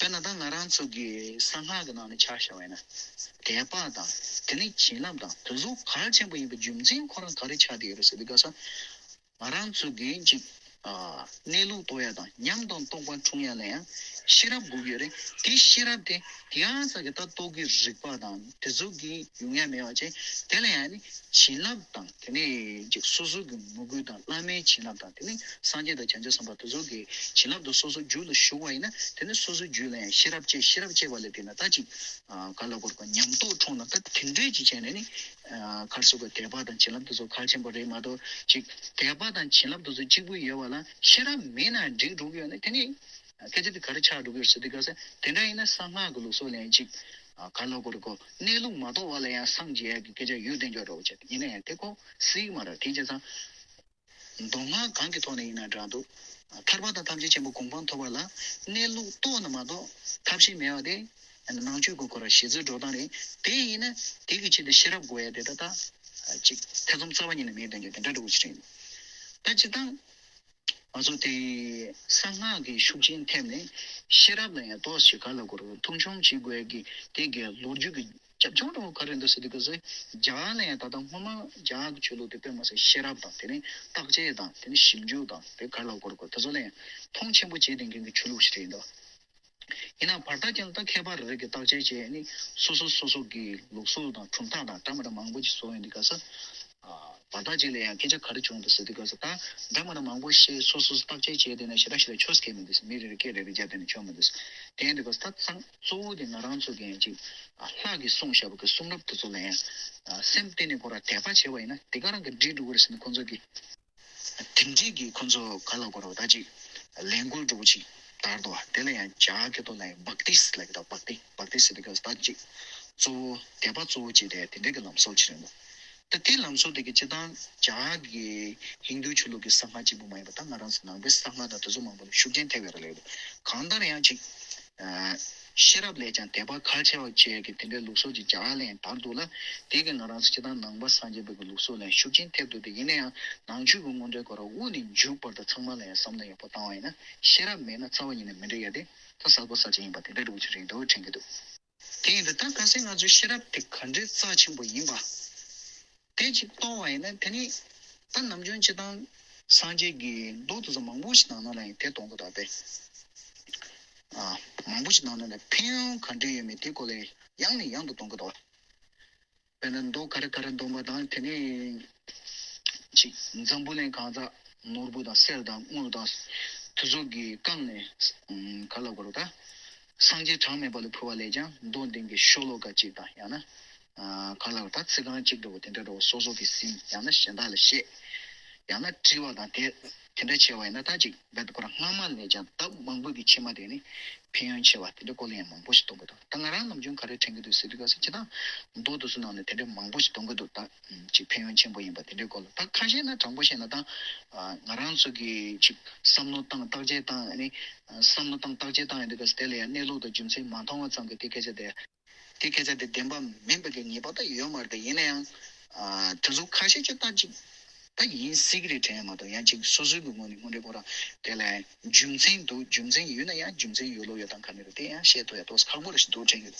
དཔེར་ན་ད་ང་རང་ཚོ་གི་གསང་སྔགས་ཀྱི་ནང་ནས་ཆ་བཞག་པ་ཡིན་ན། དད་པ་དང་། དེ་ནས་བྱིན་རླབས་དང་། དེ་ཚོ་གལ་ཆེན་པོ་ཡིན་པའི་རྒྱུ་མཚན་ཁོ་རང་ག་རེ་ཆགས་བསྡད་ཡོད་རེད་ཟེར་དུས་སྐབས་སུ། ང་རང་ཚོ་གིས་ཅིག་ཨ། གནས་ལུགས་རྟོགས་ཡ་དང་ཉམས་དང་རྟོགས་པ་འཁྲུངས་ཡ་ལ་ཡང་ཤེས་རབ་དགོས་ཀྱི་ཡོད་རེད། དེ་ཤེས་རབ་དེ་དེ་ཡང་ས་གི་ད་རྟོག་གེའི་རིགས་པ་དང་དེ་ཚོ་གི་ཡོང་ཡ་མེད་པ་བྱས། དེ་ལ་ཡང་ནི་བྱིན་རླབས་དང་། དེ་ནས་ཅིག་སོ་སོ་གི་མོས་གུས་དང་། བླ་མའི་བྱིན་རླབས་དང་། དེ་ནས་སངས་རྒྱས་དང་བྱང་ཆུབ་སེམས་དཔའ་དེ་ཚོ་གི་བྱིན་རླབས་དེ་སོ་སོ་རྒྱུད་ལ་ཞུགས་པ་ཡིན་ན། དེ་ནས་སོ་སོའི་རྒྱུད་ལ་ཡང་ཤེས་རབ་སྐྱེ། ཤེས་རབ་སྐྱེས་པ་ལས་དེ་ན་ད་ཅིག་ཨ། ག་ལ་གོ་རེ་གོ་ཉམས་རྟོགས་འཁྲུངས་ན། ད་དེ་འདྲས་ཅིག་བྱས་ནས་ནི། ཨ། ག་རེ་ཟེར་དགོས། དད་པ་དང་བྱིན་རླབས་དེ་ཚོ་གལ་ཆེན་པོ་རེད་མ་གཏོགས། ཅིག་དད་པ་དང་བྱིན་རླབས་དེ་ཚོ་གཅིག་པུ་ཡོད་པ་ལ་ཤེས་རབ་མེད་ན་འགྲིག་འགྲོ་གི་ཡོད་ན། དེ་ནི་སྐད་ཆ་དེ་ག་རེ་ཆགས་འགྲོ་གི་ཡོད་ཟེར་དུས་སྐབས་སུ། དེ་འདྲ་ཡིན་ན་གསང་སྔགས་ཀྱི་ལུགས་སྲོལ་ལ་ཡང་ཅིག་ཨ། ག་ལ་གོ་རེ་གོ་གནས་ལུགས་མ་རྟོགས་པ་ལ་ཡང་སངས་རྒྱས་ཀྱི་སྐད་ཆ་ཡོད་དེ་འཇོག་འདྲ་བོ་བྱས། ཡིན་ན་ཡང་དེ་ཁོ་སྲིད་མ་རེད། དེ་བྱས་ཙང་། མདོ་སྔགས་གང་གི་ཐོག་ནས་ཡིན་ན་འདྲ་འདུག་ཐར་པ་དང་ཐམས་ཅད་མཁྱེན་པའི་གོ་འཕང་ཐོབ་པ་ལ་གནས་ལུགས་རྟོགས་ན་མ་གཏོགས་ཐབས་ཤེས་མེད་པ་དེ། ནང་ཆོས་ཀྱི་སྐོར་ལ་བཤད་ཚུལ་འགྲོ་སྟངས་རེད། དེ་ཡིན་ན་དེ་གི་ཆེད་དུ་ཤེས་རབ་དགོས་ཡ་དེ་ད་ད་ཅིག་ཐེ་ཚོམ་རྩ་བ་ཉིད་ནས་མེད་དོན་གྱི་དེ་འདྲ་འདྲ་བོ་ཞིག་རེད། ད་སྤྱིར་བཏང་ང་ཚོ་དེ་གསང་སྔགས་ཀྱི་ཤུགས་རྐྱེན་ཐེབས་ནས་ཤེས་རབ་ལ་ཡང་ཏོག་ཙམ་ག་ལ་གོ་རུ་མཐོང་ཆུང་བྱེད་དགོས་ཀྱི་དེ་གའི་ལོ་རྒྱུས་ཀྱི་རྒྱབ་ལྗོངས་འདྲ་བོ་ག་རེ་འདུག་ཟེར་དུས་སྐབས་སུ་རྒྱ་གར་ལ་ཡང་ད་ལྟ་སྔོན་མ་རྒྱ་གར་གྱི་ཆོས་ལུགས་དེ་དཔེ་མ་སྲིད་ཤེས་རབ་དང་དེ་ནས་བརྟག་དཔྱད་དང་དེ་ནས་ཞིབ་འཇུག་དང་དེ་ག་ལ་གོ་རུ་གོ་དེ་ཚོ་ལ་ཡང་མཐོང་ཆེན་པོ་བྱེད་བསྡད་མཁན་གྱི་ཆོས་ལུགས་ཤིག་རེད་འདུག་ཡིན་ནའང་བར་ཐག་ཅན་ད་མཁས་པ་རེ་རེ་གིས་བརྟག་དཔྱད་བྱས་ནས་སོ་སོ་སོ་སོ་གི་ལུགས་སྲོལ་དང་གྲུབ་མཐའ་དང་འདྲ་མི་འདྲ་མང་པོ་ཅིག་བཟོ་ཡོང་དུས་སྐབས་སུ། བར་ཐག་ཅིག་ལ་ཡང་སྐད་ཆ་ག་རེ་བྱུང་འདུག་ཟེར་དུས་སྐབས་སུ་ད་འདྲ་མི་འདྲ་མང་པོ་བཤད་སོ་སོ་སོ་བརྟག་དཔྱད་བྱས་བསྡད་ན་ཞེ་དྲག་ཞེ་དྲག་ཆོས་སྐད་མི་འདུག་མི་རེ་རེ་སྐད་རེ་རེ་བརྒྱབ་བསྡད་ན་ཆོས་མི་འདུག་དེ་ཡིན་དུས་སྐབས་སུ་ད་ཚང་གཙོ་བོ་དེ་ང་རང་ཚོ་གི་ཡང་ཅིག་ལྷ་གིས་གསུངས་བཞག་པ་གི་གསུང་རབ་དེ་ཚོ་ལ་ཡང་སེམས་གཏིང་ནས་ཁོ་རང་དད་པ་བྱས་པ་ཡིན་ན་དེ་ག་རང་གི་འགྲིག་འགྲོ་གི་རེད་ཟེར་ནས་ཁོང་ཚོ་གི་དེ་འདྲའི་གི་ཁོ་ཚོ་ག་ལ་གོ་ར་བ་ད་ཅིག་ལས་འགུལ་འགྲོ་བོ་ཅིག་དར་འདུག་དེ་ལ་ཡང་རྒྱ་སྐད་ཐོག་ལ་ཡང་བྷག་ཏིས་ལབ་ཀྱི་འདུག་བྷག་ཏི་བྷག་ཏི་ཟེར་དུས་སྐབས་ད་ཅིག་གཙོ་བོ་དད་པ་གཙོ་བོ་བྱས་ཏེ་དེ་འདྲའི་གི་ལམ་སྲོལ་ཅིག་རེད་འདུག་ད་དེ་ལམ་སྲོལ་དེ་གི་སྤྱིར་བཏང་རྒྱ་གི་ཧིན་རྡུ་ཆོས་ལུགས་ཀྱི་གསང་སྔགས་གཅིག་པུ་མ་ཡིན་པ་ད་ང་རང་ཚོ་ནང་པའི་གསང་སྔགས་དང་དེ་ཚོ་མང་པོ་ལ་ཤུགས་རྐྱེན་ཐེབས་ཡོད་རེད་ལབ་ཀྱི་འདུག་གང་ལྟར་ཡང་ཅིག་ཤེས་རབ་ལས་ཀྱང་དད་པ་གལ་ཆེ་བ་བྱས་ཀྱི་དེ་འདྲའི་ལུགས་སྲོལ་ཅིག་རྒྱ་གར་ལ་ཡང་དར་འདུག་ལ། དེ་གི་ང་རང་ཚོ་སྤྱིར་བཏང་ནང་པ་སངས་རྒྱས་པའི་གི་ལུགས་སྲོལ་ལ་ཡང་ཤུགས་རྐྱེན་ཐེབས་འདུག་དེ་ཡིན་ན་ཡང་ནང་ཆོས་ཀྱི་དངོས་འབྲེལ་སྐོར་དབུ་ནས་མཇུག་བར་དུ་ཚང་མ་ལ་ཡང་བསམ་བློ་ཡག་པོ་བཏང་བ་ཡིན་ན་ཤེས་རབ་མེད་ན་རྩ་བ་ཉིད་ནས་མི་འགྲིག་ཡ་དེ་ད་གསལ་པོ་གསལ་ཆ་ཡིན་པ་དེ་འདྲ་འདྲ་བོ་ཅིག་རེད་འདུག་དྲན་གྱི་འདུག་དེ་ཡིན་དུས་ད་གལ་སྲིད་ང་ཚོའི་ཤེས་རབ་དེ་ག་འདྲའི་རྩ་ཆེན་པོ་ཡིན་པ། དེ་གཅིག་མཐོང་བ་ཡིན་ན་དེ་ནི་ད་ནམ་རྒྱུན་སྤྱིར་བཏང་སངས་རྒྱས་ཀྱི་མདོ་དེ་ཚོ་མང་པོ་ཞིག་ནང་ན་ལ་ཡང་དེ་གཏོང་གི་འདུག་པས། ཨ། མང་པོ་ཞིག་ནང་ན་ལ་ཕན་ཡོན་ག་འདྲ་ཡོད་མེད་དེ་སྐོར་ལ་ཡང་ནས་ཡང་དུ་གཏོང་གི་འདུག་དཔེར་ན་མདོ་ག་རེ་ག་རེ་འདོན་པ་དང་དེ་ནས་ཅིག་འཛམ་བུ་གླིང་གང་ཟག་ནོར་བུ་དང་གསེར་དང་དངུལ་དང་དེ་ཚོ་གིས་བཀང་ནས་ག་ལ་གོ་རུ་ད་སངས་རྒྱས་གྲངས་མེད་པ་ལ་ཕུལ་བ་ལས་ཀྱང་མདོ་འདི་གི་ཤོ་ལོ་ཀ་གཅིག་དང་ཡང་ན། གང་ལ་ད་ཚིག་རྐང་གཅིག་འདྲ་བོ་དེ་འདྲ་འདྲ་བོ་སོ་སོ་གི་སེམས་ཡང་ན་གཞན་དག་ལ་བཤད། ཡང་ན་དྲི་བ་དང་དེ་དེ་འདྲ་བྱས་པ་ཡིན་ན་ད་ཅིག་རྦད་དེ་ཁོ་རང་སྔ་མ་ལས་ཀྱང་ལྡབ་མང་པོ་གི་ཕྱི་མ་དེ་ནི་ཕན་ཡོན་ཆེ་བ་དེ་འདྲ་སྐོར་ལ་ཡང་མང་པོ་ཞིག་གཏོང་གི་འདུག་ད་ང་རང་ནམ་རྒྱུན་ག་རེ་དྲན་གི་འདུག་ཟེར་དུས་ག་ཟེར་ཅི་ད་མདོ་དེ་ཚོ་ནང་ནས་དེ་འདྲ་མང་པོ་ཞིག་གཏོང་གི་འདུག་ད་ཅིག་ཕན་ཡོན་ཆེན་པོ་ཡིན་པ་དེ་འདྲའི་སྐོར་ལ་ད་ཁ་ཤས་ན་དྲང་པོ་བཤད་ན་ད་ང་རང་ཚོ་གི་ཅིག་བསམ་བློ་བཏང་བརྟག་དཔྱད་བཏང་ཨ་ནི་བསམ་བློ་བཏང་བརྟག་དཔྱད་བཏང་ཡོང་དུས་ག་ཟེར་དེ་ལ་ཡང་གནས་ལུགས་དང་རྒྱུ་མཚན་མ་མཐོང་བ་ཙམ་གྱིས་དེ་སྐད་ཆ་དེ། དེ་སྐད་ཆ་དེ་བདེན་པ་མིན་པ་གི་ངེས་པ་ད་ཡོད་མ་རེད། ད་ཡིན་ན་ཡང་ཨ་དེ་ཚོ་ཁ་ཤས་ཀྱིས་ད་ཅིག་ད་ཡིན་སྲིད་ཀྱི་རེད་དྲན་ཡ་མ་གཏོགས་ཡང་ཅིག་སོ་སོའི་གི་ངོས་ནས་དངོས་འབྲེལ་ཁོ་རང་དེ་ལ་རྒྱུ་མཚན་འདུག་རྒྱུ་མཚན་ཡོད་ན་ཡང་རྒྱུ་མཚན་ཡོད་ལོ་ཡོད་དང་ག་ནས་རེད་དེ་ཡང་བཤད་ཐུབ་ཡ་ཏོག་ཙམ་ཁག་པོ་རེད་ཞིག་འདུག་དྲན་གྱི་རེད།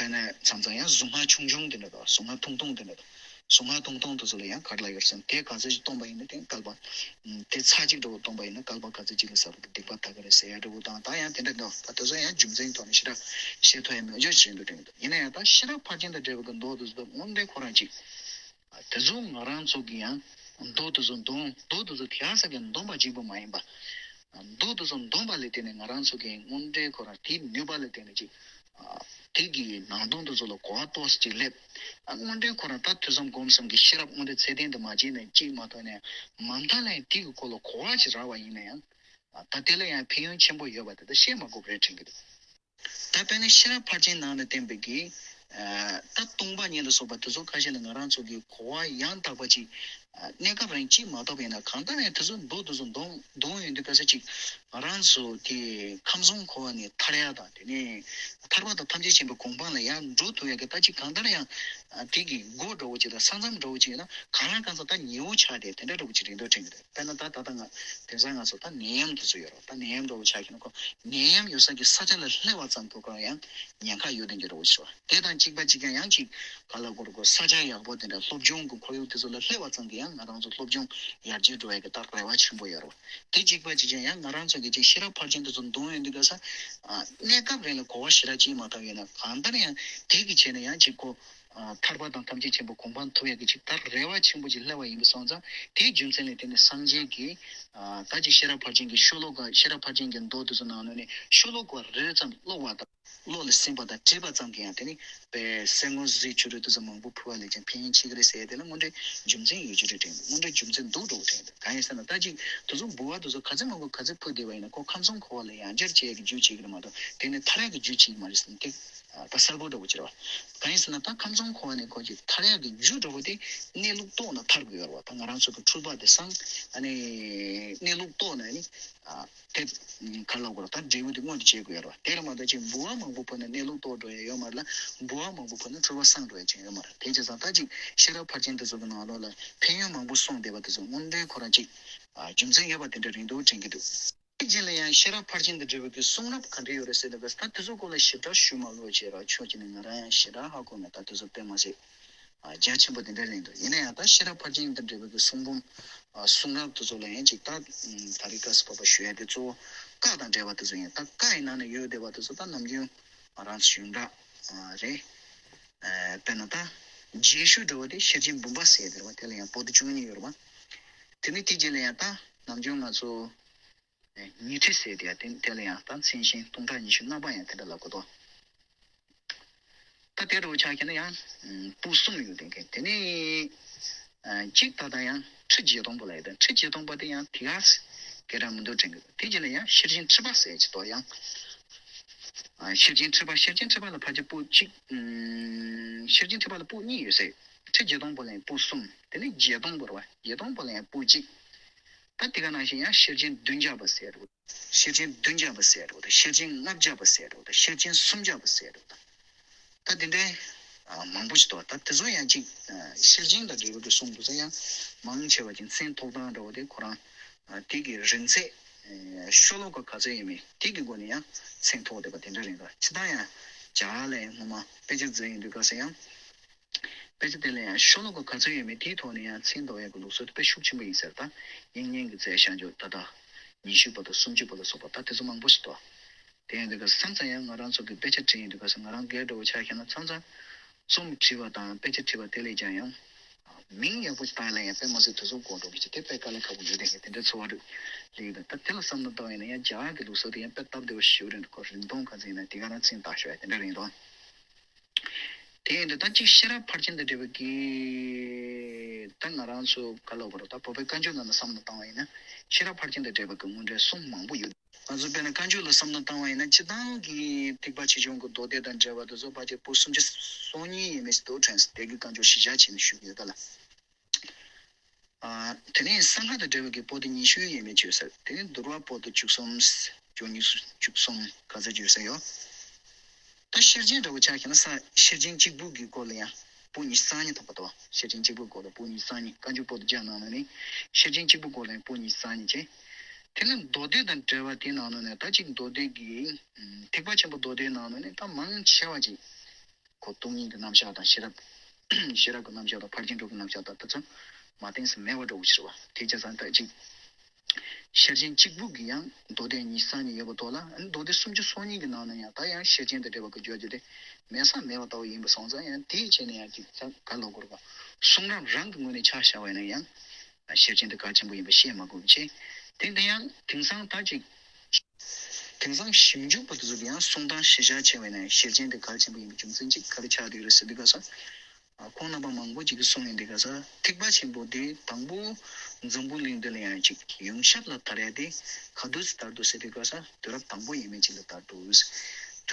དཔེར་ན་མཚམས་མཚམས་ཡང་གཟུངས་སྔགས་ཆུང་ཆུང་དེ་འདྲ་དང་གཟུངས་སྔགས་ཐུང་ཐུང་དེ་འདྲ་དང་། གཟུངས་སྔགས་ཐུང་ཐུང་དེ་ཚོ་ལ་ཡང་ག་རེ་ལབ་ཡོད་རེད་ཟེར་ན་དེ་ག་ཚོད་ཅིག་བཏོན་པ་ཡིན་ན་དེ་བསྐལ་པ། དེ་ཚར་གཅིག་འདྲ་བོ་བཏོན་པ་ཡིན་ན་བསྐལ་པ་ག་ཚོད་ཅིག་ལ་གསར་དུ་སྡིག་པ་དག་གི་རེད་ཟེར་ཡ་འདྲ་བོ་དང་ད་ཡང་དེ་འདྲ་འདུག་ད་དེ་ཚོ་ཡང་རྒྱུ་མཚན་ཐོག་ནས་ཞེ་དྲག་བཤད་ཐུབ་ཡ་མེད་ཅོག་བྱེད་འདུག་དྲན་གྱི་འདུག་ཡིན་ན་ཡང་ད་ཤེས་རབ་ཕར་ཕྱིན་དང་འབྲེལ་བའི་གི་མདོ་དེ་ཚོ་དངོས་འབྲེལ་ཁོ་རང་ཅིག་དེ་ཚོ་ང་རང་ཚོ་གི་ཡང་མདོ་དེ་ཚོ་འདོན་མདོ་དེ་ཚོ་དེ་ཡང་ས་གི་འདོན་པ་གཅིག་པུ་མ་ཡིན་པ། མདོ་དེ་ཚོ་འདོན་པ་ལ་བརྟེན་ནས་ང་རང་ཚོ་གི་དངོས་འབྲེལ་ཁོ་རང་དེའི་ནུས་པ་ལ་བརྟེན་ནས་ཅིག་དེ་གི་ནང་དོན་དེ་ཚོ་ལ་གོ་བ་ཏོག་ཙམ་ཅིག་སླེབས། ཨ་དངོས་འབྲེལ་ཁོ་རང་ད་ཐོས་བསམ་སྒོམ་གསུམ་གྱི་ཤེས་རབ་དངོས་འབྲེལ་ཚད་ལྡན་དུ་མ་བྱས་ནས་གཅིག་མ་གཏོགས་ནས་མ་མཐའ་ལ་ཡང་དེ་གི་སྐོར་ལ་གོ་བ་ཅིག་རག་པ་ཡིན་ན་ཡང་། ད་དེ་ལ་ཡང་ཕན་ཡོན་ཆེན་པོ་ཡོད་པ་དེ་ད་བཤད་མ་དགོས་པ་རེད་དྲན་གྱི་འདུག་ད་དཔེར་ན་ཤེས་རབ་ཕར་ཕྱིན་ནང་ལ་བསྟན་པའི་གི་ད་སྟོང་པ་ཉིད་ལ་སོགས་པ་དེ་ཚོ་ཁ་ཤས་ལ་ང་རང་ཚོ་གི་གོ་བ་ཡང་དག་པ་ཅིག་གནས་སྐབས་རང་ཅིག་མ་གཏོགས་པ་ཡིན་ན་གང་ལྟར་ཡང་དེ་ཚོ་མདོ་དེ་ཚོ་འདོན་འདོན་ཡོང་དུས་ག་ས་ཅིག་ང་རང་ཚོ་དེ་ཁམས་གསུམ་འཁོར་བ་ནས་ཐར་ཡ་དང་དེ་ནས་ཐར་པ་དང་ཐམས་ཅད་མཁྱེན་པའི་གོ་འཕང་ལ་ཡང་འགྲོ་ཐུབ་ཡ་གི་ད་ཅིག་གང་ལྟར་ཡང་དེ་གི་སྒོ་འདྲ་བོ་ཅིག་དང་ས་མཚམས་འདྲ་བོ་ཅིག་ཡིན་ན་གང་ལ་གང་འཚམ་ད་ཉེ་བོ་ཆགས་ཏེ་དེ་འདྲ་འདྲ་བོ་ཅིག་རེད་འདོད་དྲན་གི་རེད། དཔེར་ན་ད་ད་ལྟ་ང་དེང་སང་ང་ཚོ་ད་ནད་ཡམས་དེ་ཚོ་ཡོད་རེད། ད་ནད་ཡམས་འདྲ་བོ་ཆགས་ཀྱི་ན་ཁོ་ནད་ཡམས་ཡོད་ས་གི་ས་ཆ་ལ་སླེབས་པ་ཙམ་དུ་ཁོ་རང་ཡང་ཉེན་ཁ་ཡོད་དེ་འདྲ་བོ་ཞིག་རེད། དེ་དང་གཅིག་པ་གཅིག་རྐྱང་ཡང་གཅིག་ག་ལ་གོ་རུ་གོ་ས་ཆ་ཡག་པོ་དེ་འདྲ་སློབ་སྦྱོང་གི་ཁོར་ཡུག་དེ་ཚོ་ལ་སླེབས་པ་ཙམ་གྱིས་ཡང་ང་རང་ཚོ་སློབ་སྦྱོང་ཡར་རྒྱས་འགྲོ་ཡ་གི་ད་རེ་བ་ཆེན་པོ་ཡོད་རེད། དེ་གཅིག་པ་གཅིག་རྐྱང་ཡང་ང་རང་ཚོ་གི་གཅིག་ཤེས་རབ་ཕར་ཕྱིན་དེ་ཚོ་འདོན་ཡོང་དུས་ག་ས་གནས་སྐབས་རིང་ལ་གོ་བ་ཞེ་དྲག་ཅིག་མ་བཏང་ཡོད་ན་གང་ལྟར་ཡང་དེ་གི་ཆེད་ནས་ཡང་གཅིག་གོ་ཐར་པ་དང་ཐམས་ཅད་མཁྱེན་པའི་གོ་འཕང་ཐོབ་ཡ་གི་ཅིག་ད་རེ་བ་ཆེན་པོ་ཅིག་སླེབས་པ་ཡིན་པ་སོང་ཙང་དེའི་རྒྱུ་མཚན་ལས་དེ་ནི་སངས་རྒྱས་ཀྱིས་ད་ཅིག་ཤེས་རབ་ཕར་ཕྱིན་གྱི་ཤོ་ལོ་ཀ་ཤེས་རབ་ཕར་ཕྱིན་གྱི་མདོ་དེ་ཚོ་ནང་ལོགས་ནས་ཤོ་ལོ་ཀ་རེ་རེ་ཙམ་ཀློག་པ་དང་། བློ་ལ་སིམ་པ་དང་དྲིས་པ་ཙམ་གྱིས་ཡང་དེ་ནི་དཔེ་གསེར་དངུལ་གཟི་བྱུ་རུ་དེ་ཚོ་མང་པོ་ཕུལ་བ་ལས་ཀྱང་ཕན་ཡོན་ཆེ་གི་རེད་ཟེར་ཡ་དེ་ལ་དངོས་འབྲེལ་རྒྱུ་མཚན་ཡོད་རྒྱུ་རེད་དྲན་འདུག་དངོས་འབྲེལ་རྒྱུ་མཚན་འདུག་འགྲོ་གི་དྲན་འདུག་གང་ཡིན་ཟེར་ན་ད་ཅིག་དེ་ཚོ་འབུལ་བ་དེ་ཚོ་ག་ཚོད་མང་པོ་ག་ཚོད་ཕུལ་བསྡད་པ་ཡིན་ན་ཁོ་ཁམས་གསུམ་འཁོར་བ་ལ་ཡང་བསྐྱར་བྱེད་ཡ་གི་རྒྱུ་བྱེད་ཀྱི་རེད་མ་གཏོགས་དེ་ནི་ཐར་ཡ་གི་རྒྱུ་བྱེད་ཀྱི་མ་རེད་ཟེར་ན་དེ། ད་གསལ་པོ་འདྲ་བོ་ཅིག་རེད་བ། གང་ཡིན་ཟེར་ན་ད་ཁམས་གསུམ་འཁོར་བ་ནས་འཁོར་གྱི་ཐར་ཡག་གི་རྒྱུ་འདྲ་བོ་དེ་གནས་ལུགས་རྟོགས་ན་ཐར་དགོས་ཡོད་རེད་བ། ད་ང་རང་ཚོ་གི་འཁྲུལ་པ་དེ་སངས་ཨ་ནི་གནས་ལུགས་རྟོགས་ན་ནི་དེ་ག་ལ་གོ་ར་ད་འབྲས་བུ་དེ་མངོན་དུ་བྱེད་དགོས་ཡོད་རེད་བ། དེ་ལ་མ་ལྟ་ཅིག་འབུལ་བ་མང་པོ་ཕུལ་ན་གནས་ལུགས་རྟོགས་འགྲོ་ཡ་ཡོད་མ་རེད་ལ། འབུལ་བ་མང་པོ་ཕུལ་ན་འཁྲུལ་པ་སངས་འགྲོ་ཡ་ཅིག་ཡོད་མ་རེད། དེ་བྱས་ཙང་ད་ཅིག་ཤེས་རབ་ཕར་ཕྱིན་དེ་ཚོ་གི་ནང་ལོགས་ལ་ཕན་ཡོན་མང་པོ་གསུངས་བསྡད་པ་དེ་ཚོ་དངོས་འབྲེལ་ཁོ་རང་ཅིག་རྒྱུ་མཚན་ཡོད་པ་དེ་འདྲ་རེད་འདུག་དྲན་གྱི་འདུག་དེ་རྗེས་ལ་ཡང་ཤེས་རབ་ཕར་ཕྱིན་དང་འབྲེལ་བའི་གི་གསུང་རབ་ག་འདྲ་ཡོད་རེད་ཟེར་ན། ད་དེ་ཚོ་སྐོར་ལ་ཞིབ་ཕྲ་ཞུ་མ་དགོས་བྱས་ར་ཆོས་ཀྱི་ནི་ང་རང་ཡང་ཞེ་དྲག་ཧ་གོ་མེད། ད་དེ་ཚོ་དཔེ་མ་ཟད་རྒྱ་ཆེན་པོ་དེ་འདྲ་རེད་འདུག་ཡིན་ན་ཡང་ད་ཤེས་རབ་ཕར་ཕྱིན་དང་འབྲེལ་བའི་གི་གསུང་འབུམ་གསུང་རབ་དེ་ཚོ་ལ་ཡང་ཅིག་ད་ད་རེས་སྐབས་སུ་བབ་པ་ཞུ་ཡ་དེ་གཙོ་བོ་བཀའ་དང་འབྲེལ་བ་དེ་ཚོ་ཡིན། ད་བཀའ་ཡི་ནང་ན་ཡོད་བསྡད་པ་དེ་ཚོ་ད་ནམ་རྒྱུན་ང་རང་ཚོ་ཡོངས་གྲགས་རེད། དཔེར་ན་ད་རྗེས་ཤུལ་འདྲ་བོ་དེ་ཤེར་ཕྱིན་འབུམ་པ་ཟེར་དེ་རེད་བ། དེ་ལ་ཡང་པོ་ཏི་བཅུ་གཉིས་ཡོད་རེད་བ། དེ་ནི་དེ་རྗེས་ལ་ཡང་ད་ནམ་རྒྱུན་ང་ཚོ་ཉི་ཁྲི་ཟེར་དེ་ཡང་དེ་དེ་ལ་ཡང་ད་མཚན་གཞན་སྟོང་ཕྲག་ཉི་ཤུ་རྣམ་པ་ཡང་དེ་འདྲ་ལབ་གོ་དོ། ད་དེ་འདྲ་བོ་ཆགས་ཁྱེར་ན་ཡང་པོ་གསུམ་ཡོད་དེ་མཁན་དེ་ནི་གཅིག་ད་ལྟ་ཡང་ཁྲི་བརྒྱད་སྟོང་པོ་ལ་ཡོད་དེ། ཁྲི་བརྒྱད་སྟོང་པོ་དེ་ཡང་དེ་ག་སྐད་གྲགས་མི་འདུག་དྲན་གི་འདུག་དེ་རྗེས་ལ་ཡང་ཤེར་ཕྱིན་ཁྲི་པ་ཟེར་གྱི་དོ་ཡང་། ཤེར་ཕྱིན་ཁྲི་པ། ཤེར་ཕྱིན་ཁྲི་པ་ལ་ཕལ་ཆེར་པོ་གཅིག་ཤེར་ཕྱིན་ཁྲི་པ་ལ་པོ་གཉིས་ཡོད་ཟེར། ཁྲི་བརྒྱད་སྟོང་པོ་ལ་ཡང་པོ་གསུམ། དེ་ནི་བརྒྱད་སྟོང་པོ་རེད་བ། བརྒྱད་སྟོང་པོ་ལ་ཡང་པོ་གཅིག་ད་དེ་ག་ནང་བཞིན་ཡང་ཤེར་ཕྱིན་བདུན་བརྒྱ་པ་ཟེར་རོ། ཤེར་ཕྱིན་བདུན་བརྒྱ་པ་ཟེར་རོ། ད་ཤེར་ཕྱིན་ལྔ་བརྒྱ་པ་ཟེར་རོ། ད་ཤེར་ཕྱིན་སུམ་བརྒྱ་པ་ཟེར་རོ། ད་ད་དེ་འདྲའི་མང་པོ་ཞིག་འདུག་ད་དེ་ཚོ་ཡང་ཅིག་ཤེར་ཕྱིན་དང་འབྲེལ་བའི་གསུང་དེ་ཚོ་ཡང་མང་ཆེ་བ་ཅིག་མཚན་ཐོགས་སྟངས་འདྲ་བོ་དེ་ཁོ་རང་དེ་གི་རིང་ཚད་ཤོ་ལོ་ཀ་ག་ཚོད་ཡིན་མིན་དེ་གི་སྒོ་ནས་ཡང་མཚན་ཐོགས་བསྡད་པ་དེ་འདྲ་རེད་འདུག་སྤྱིར་བཏང་ཡང་རྒྱ་གར་ལ་ཡང་སྔོན་མ་དཔེ་ཆ་མཛད་ཡོང་དུས་སྐབས་སུ་ཡང་། དཔེ་ཆ་དེ་ལ་ཡང་ཤོ་ལོ་ཀ་ག་ཚོད་ཡོད་མེད་དེའི་ཐོག་ནས་ཡང་མཚན་འདོགས་ཡག་གི་ལུགས་སྲོལ་དེ་དཔེ་ཤུགས་ཆེན་པོ་ཡིན་ཟེར། ད་དབྱིག་གཉེན་གྱི་རྩལ་ཤར་འཇུག་ད་ལྟ་ཉི་ཤུ་པ་དང་སུམ་ཅུ་པ་ལ་སོགས་པ་ད་དེ་ཚོ་མང་པོ་ཞིག་འདུག་དེ་ཡིན་དུས་སྐབས་སུ་མཚམས་མཚམས་ཡང་ང་རང་ཚོ་གི་དཔེ་ཆ་བྲིས་ཡིན་དུས་སྐབས་སུ་ང་རང་སྒེར་འདྲ་བོ་ཆ་བཞག་ན་མཚམས་མཚམས་རྩོམ་བྲིས་པ་དང་དཔེ་ཆ་བྲིས་པ་དེ་ལས་ཀྱང་ཡང་མིང་ཡག་པོ་ཞིག་བཏགས་ལ་ཡང་དཔེ་མ་སྲིད་དུས་ཚོད་འགོར་འགྲོ་གི་ཅིག་དེ་དཔེ་དཀའ་ལས་ཁག་པོ་ཡོད་དེ་དེ་འདྲའི་ཚོར་བ་རེད་ལེགས་འདུག་ད་དེ་ལ་བསམ་བློ་བཏང་བ་ཡིན་ན་ཡང་རྒྱ་གར་གྱི་ལུགས་སྲོལ་དེ་ཡང་དཔེ་སྟབས་བདེ་བོ་ཞིག་རེད་འདུག་ཁོ་རིང་ཐུང་ག་ཚོད་ཡིན་ན་དེ་ག་རང་མཚན་བཏགས་ཤོག་ཡ་དེ་འདྲ་རེད་འདུག་དེ་ཡིན་དུས་ད་ཅིག་ཤེས་རབ་ཕར་ཕྱིན་དང་འབྲེལ་བའི་གི་ད་ང་རང་ཚོ་ག་ལབ་དགོས་རེད། ད་བོད་པའི་བཀའ་འགྱུར་ནང་ལ་བསམ་བློ་བཏང་བ་ཡིན་ན་ཤེས་རབ་ཕར་ཕྱིན་དང་འབྲེལ་བའི་གི་དངོས་འབྲེལ་གསུང་མང་པོ་ཡོད། ང་ཚོ་དཔེར་ན་བཀའ་འགྱུར་ལ་བསམ་བློ་བཏང་བ་ཡིན་ན་སྤྱིར་བཏང་གི་ཐེག་པ་ཆེ་ཆུང་གི་མདོ་སྡེ་དང་འབྲེལ་བ་དེ་ཚོ་ཕལ་ཆེར་པོ་སུམ་ཅུ་སོ་གཉིས་ཡས་མས་ཤིག་འདུག་དྲན་སོང་། དེ་གི་བཀའ་འགྱུར་གཞི་བཞག་བྱས་ནས་ཞུ་གི་ཡོད་ད་ལ། ཨ། དེ་ནས་གསང་སྔགས་དང་འབྲེལ་བའི་གི་པོ་ཏི་ཉི་ཤུ་ཡས་མས་ཅིག་ཡོད་ཟེར། དེ་ནས་འདུལ་བ་པོ་ཏི་བཅུ་གསུམ། བཅུ་གཉིས་བཅུ་གསུམ་ག་ཚོད་ཅིག་ཡོད་ཟེར་ཡོད། ད་ཤེར་ཕྱིན་འདྲ་བོ་ཆ་བཞག་ན་ས་ཤེར་ཕྱིན་གཅིག་པུ་གི་སྐོར་ལ་ཡང་པོ་ཉི་ཤུ་རྩ་གཉིས་ཐོབ་པ་དང་། ཤེར་ཕྱིན་གཅིག་པུའི་སྐོར་ལ་པོ་ཉི་ཤུ་རྩ་གཉིས། བཀའ་འགྱུར་པོ་ཏི་བརྒྱ་ནང་ལ་ནི་ཤེར་ཕྱིན་གཅིག་པུའི་སྐོར་ལ་ཡང་པོ་ཉི་ཤུ་རྩ་གཉིས་བྱས། དེ་ནས་མདོ་སྡེ་དང་འབྲེལ་བ་དེའི་ནང་ལ་ནི་ད་ཅིག་མདོ་སྡེ་གི་ཐེག་པ་ཆེན་པོ་མདོ་སྡེའི་ནང་ལ་ནི་ད་མང་ཆེ་བ་ཅིག་ཁོ་སྟོང་ཉིད་ཀྱི་རྣམ་གཞག་དང་ཤེས་རབ། ཤེས་རབ་ཀྱི་རྣམ་གཞག་དང་ཕར་ཕྱིན་དྲུག་གི་རྣམ་གཞག་དང་དེ་ཚོ་མ་བསྟན་ས་མེད་པ་འདྲ་བོ་ཞིག་རེད་བ། དེ་བྱས་ཙང་ད་ཅིག་ཤེར་ཕྱིན་གཅིག་པུ་གི་ཡང་མདོ་སྡེ་ཉི་ཤུ་རྩ་གཉིས་ཡོད་པ་དོ་ལ། མདོ་སྡེ་སུམ་ཅུ་སོ་གཉིས་ཀྱི་ནང་ན་ཡང་ད་ཡང་ཤེར་ཕྱིན་དང་འབྲེལ་བ་གི་བརྗོད་རྒྱུ་དེ་མེད་ས་མེད་པ་ལྟ་བུ་ཡིན་པ་སོང་ཙང་ཡང་དེའི་ཆེད་ནས་ཡང་ཅིག་ད་ག་ལབ་དགོས་རེད་བ། གསུང་རབ་རང་གི་ངོས་ནས་ཆ་བཞག་པ་ཡིན་ན་ཡང་ཤེར་ཕྱིན་དེ་གལ་ཆེན་པོ་ཡིན་པ་བཤད་མ་དགོས་པ་བྱས། དེ་འདི་ཡང་དེང་སང་ད་ཅིག་དེང་སང་ཞིབ་འཇུག་པ་དེ་ཚོ་གི་ཡང་གསུང་སྟངས་གཞི་བཞག་བྱས་པ་ཡིན་ན་ཤེར་ཕྱིན་དེ་གལ་ཆེན་པོ་ཡིན་པའི་རྒྱུ་མཚན་གཅིག་ག་རེ་ཆགས་བསྡད་ཡོད་རེད་ཟེར་དུས་སྐབས་སུ། ཁོང་རྣམ་པ་མང་པོ་ཅིག་གིས་གསུངས་ཡོང་དུས་སྐབས་སུ་ཐེག་པ་ཆེན་པོ་དེ་དང་པོ་འཛམ་བུ་གླིང་འདི་ལ་ཡང་ཅིག་ཡོངས་ཁྱབ་ལ་དར་ཡ་དེ་ག་དུས་སུ་དར་འདུག་ཟེར་དུས་སྐབས་སུ་དུས་རབས་དང་པོ་ཡས་མས་ཅིག་ལ་དར་འདུག་དུས་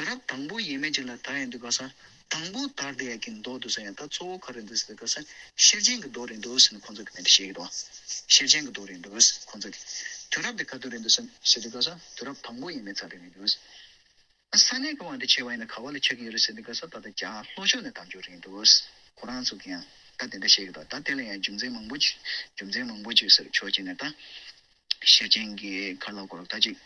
རབས་དང་པོ་ཡས་མས་ཅིག་ལ་དར་ཡོང་དུས་སྐབས་སུ་དང་པོ་དར་བསྡད་ཡ་གི་མདོ་དེ་ཚོ་ཡང་ད་གཙོ་བོ་ག་རེ་འདུག་ཟེར་དུས་སྐབས་སུ་ཤེར་ཕྱིན་གྱི་མདོ་རེད་འདུག་ཟེར་ནས་ཁོང་ཚོ་གིས་དེ་འདྲ་བཤད་ཀྱི་འདུག་ཤེར་ཕྱིན་གྱི་མདོ་རེད་འདུག་ཁོང་ཚོ་གིས། དུས་རབས་དེ་ག་དུས་རེད་འདུག་ཟེར་དུས་སྐབས་སུ་དུས་རབས་དང་པོ་ཡས་མས་ཚར་རེད་འདུག་ས་གནས་ཀྱི་དབང་དུ་བྱས་པ་ཡིན་ན་ག་བ་ལ་ཆགས་ཀྱི་ཡོད་རེད་ཟེར་དུས་སྐབས་སུ་ད་ལྟ་རྒྱ་ལྷོ་ཕྱོགས་ནས་དར་རྒྱུ་རེད་འདུག་ཁོ་རང་ཚོ་གིས་ཡང་ད་དེ་འདྲ་བཤད་ཀྱི་འདུག་ད་དེ་ལ་ཡང་རྒྱུ་མཚན་མང་པོ་ཅིག་རྒྱུ་མཚན་མང་པོ་ཅིག་ཟེར་ཆོག་ཅིག་ནས་ད་ཤེར་ཕྱིན་གྱི་ག་ལ་གོ་ར་ད་ཅིག་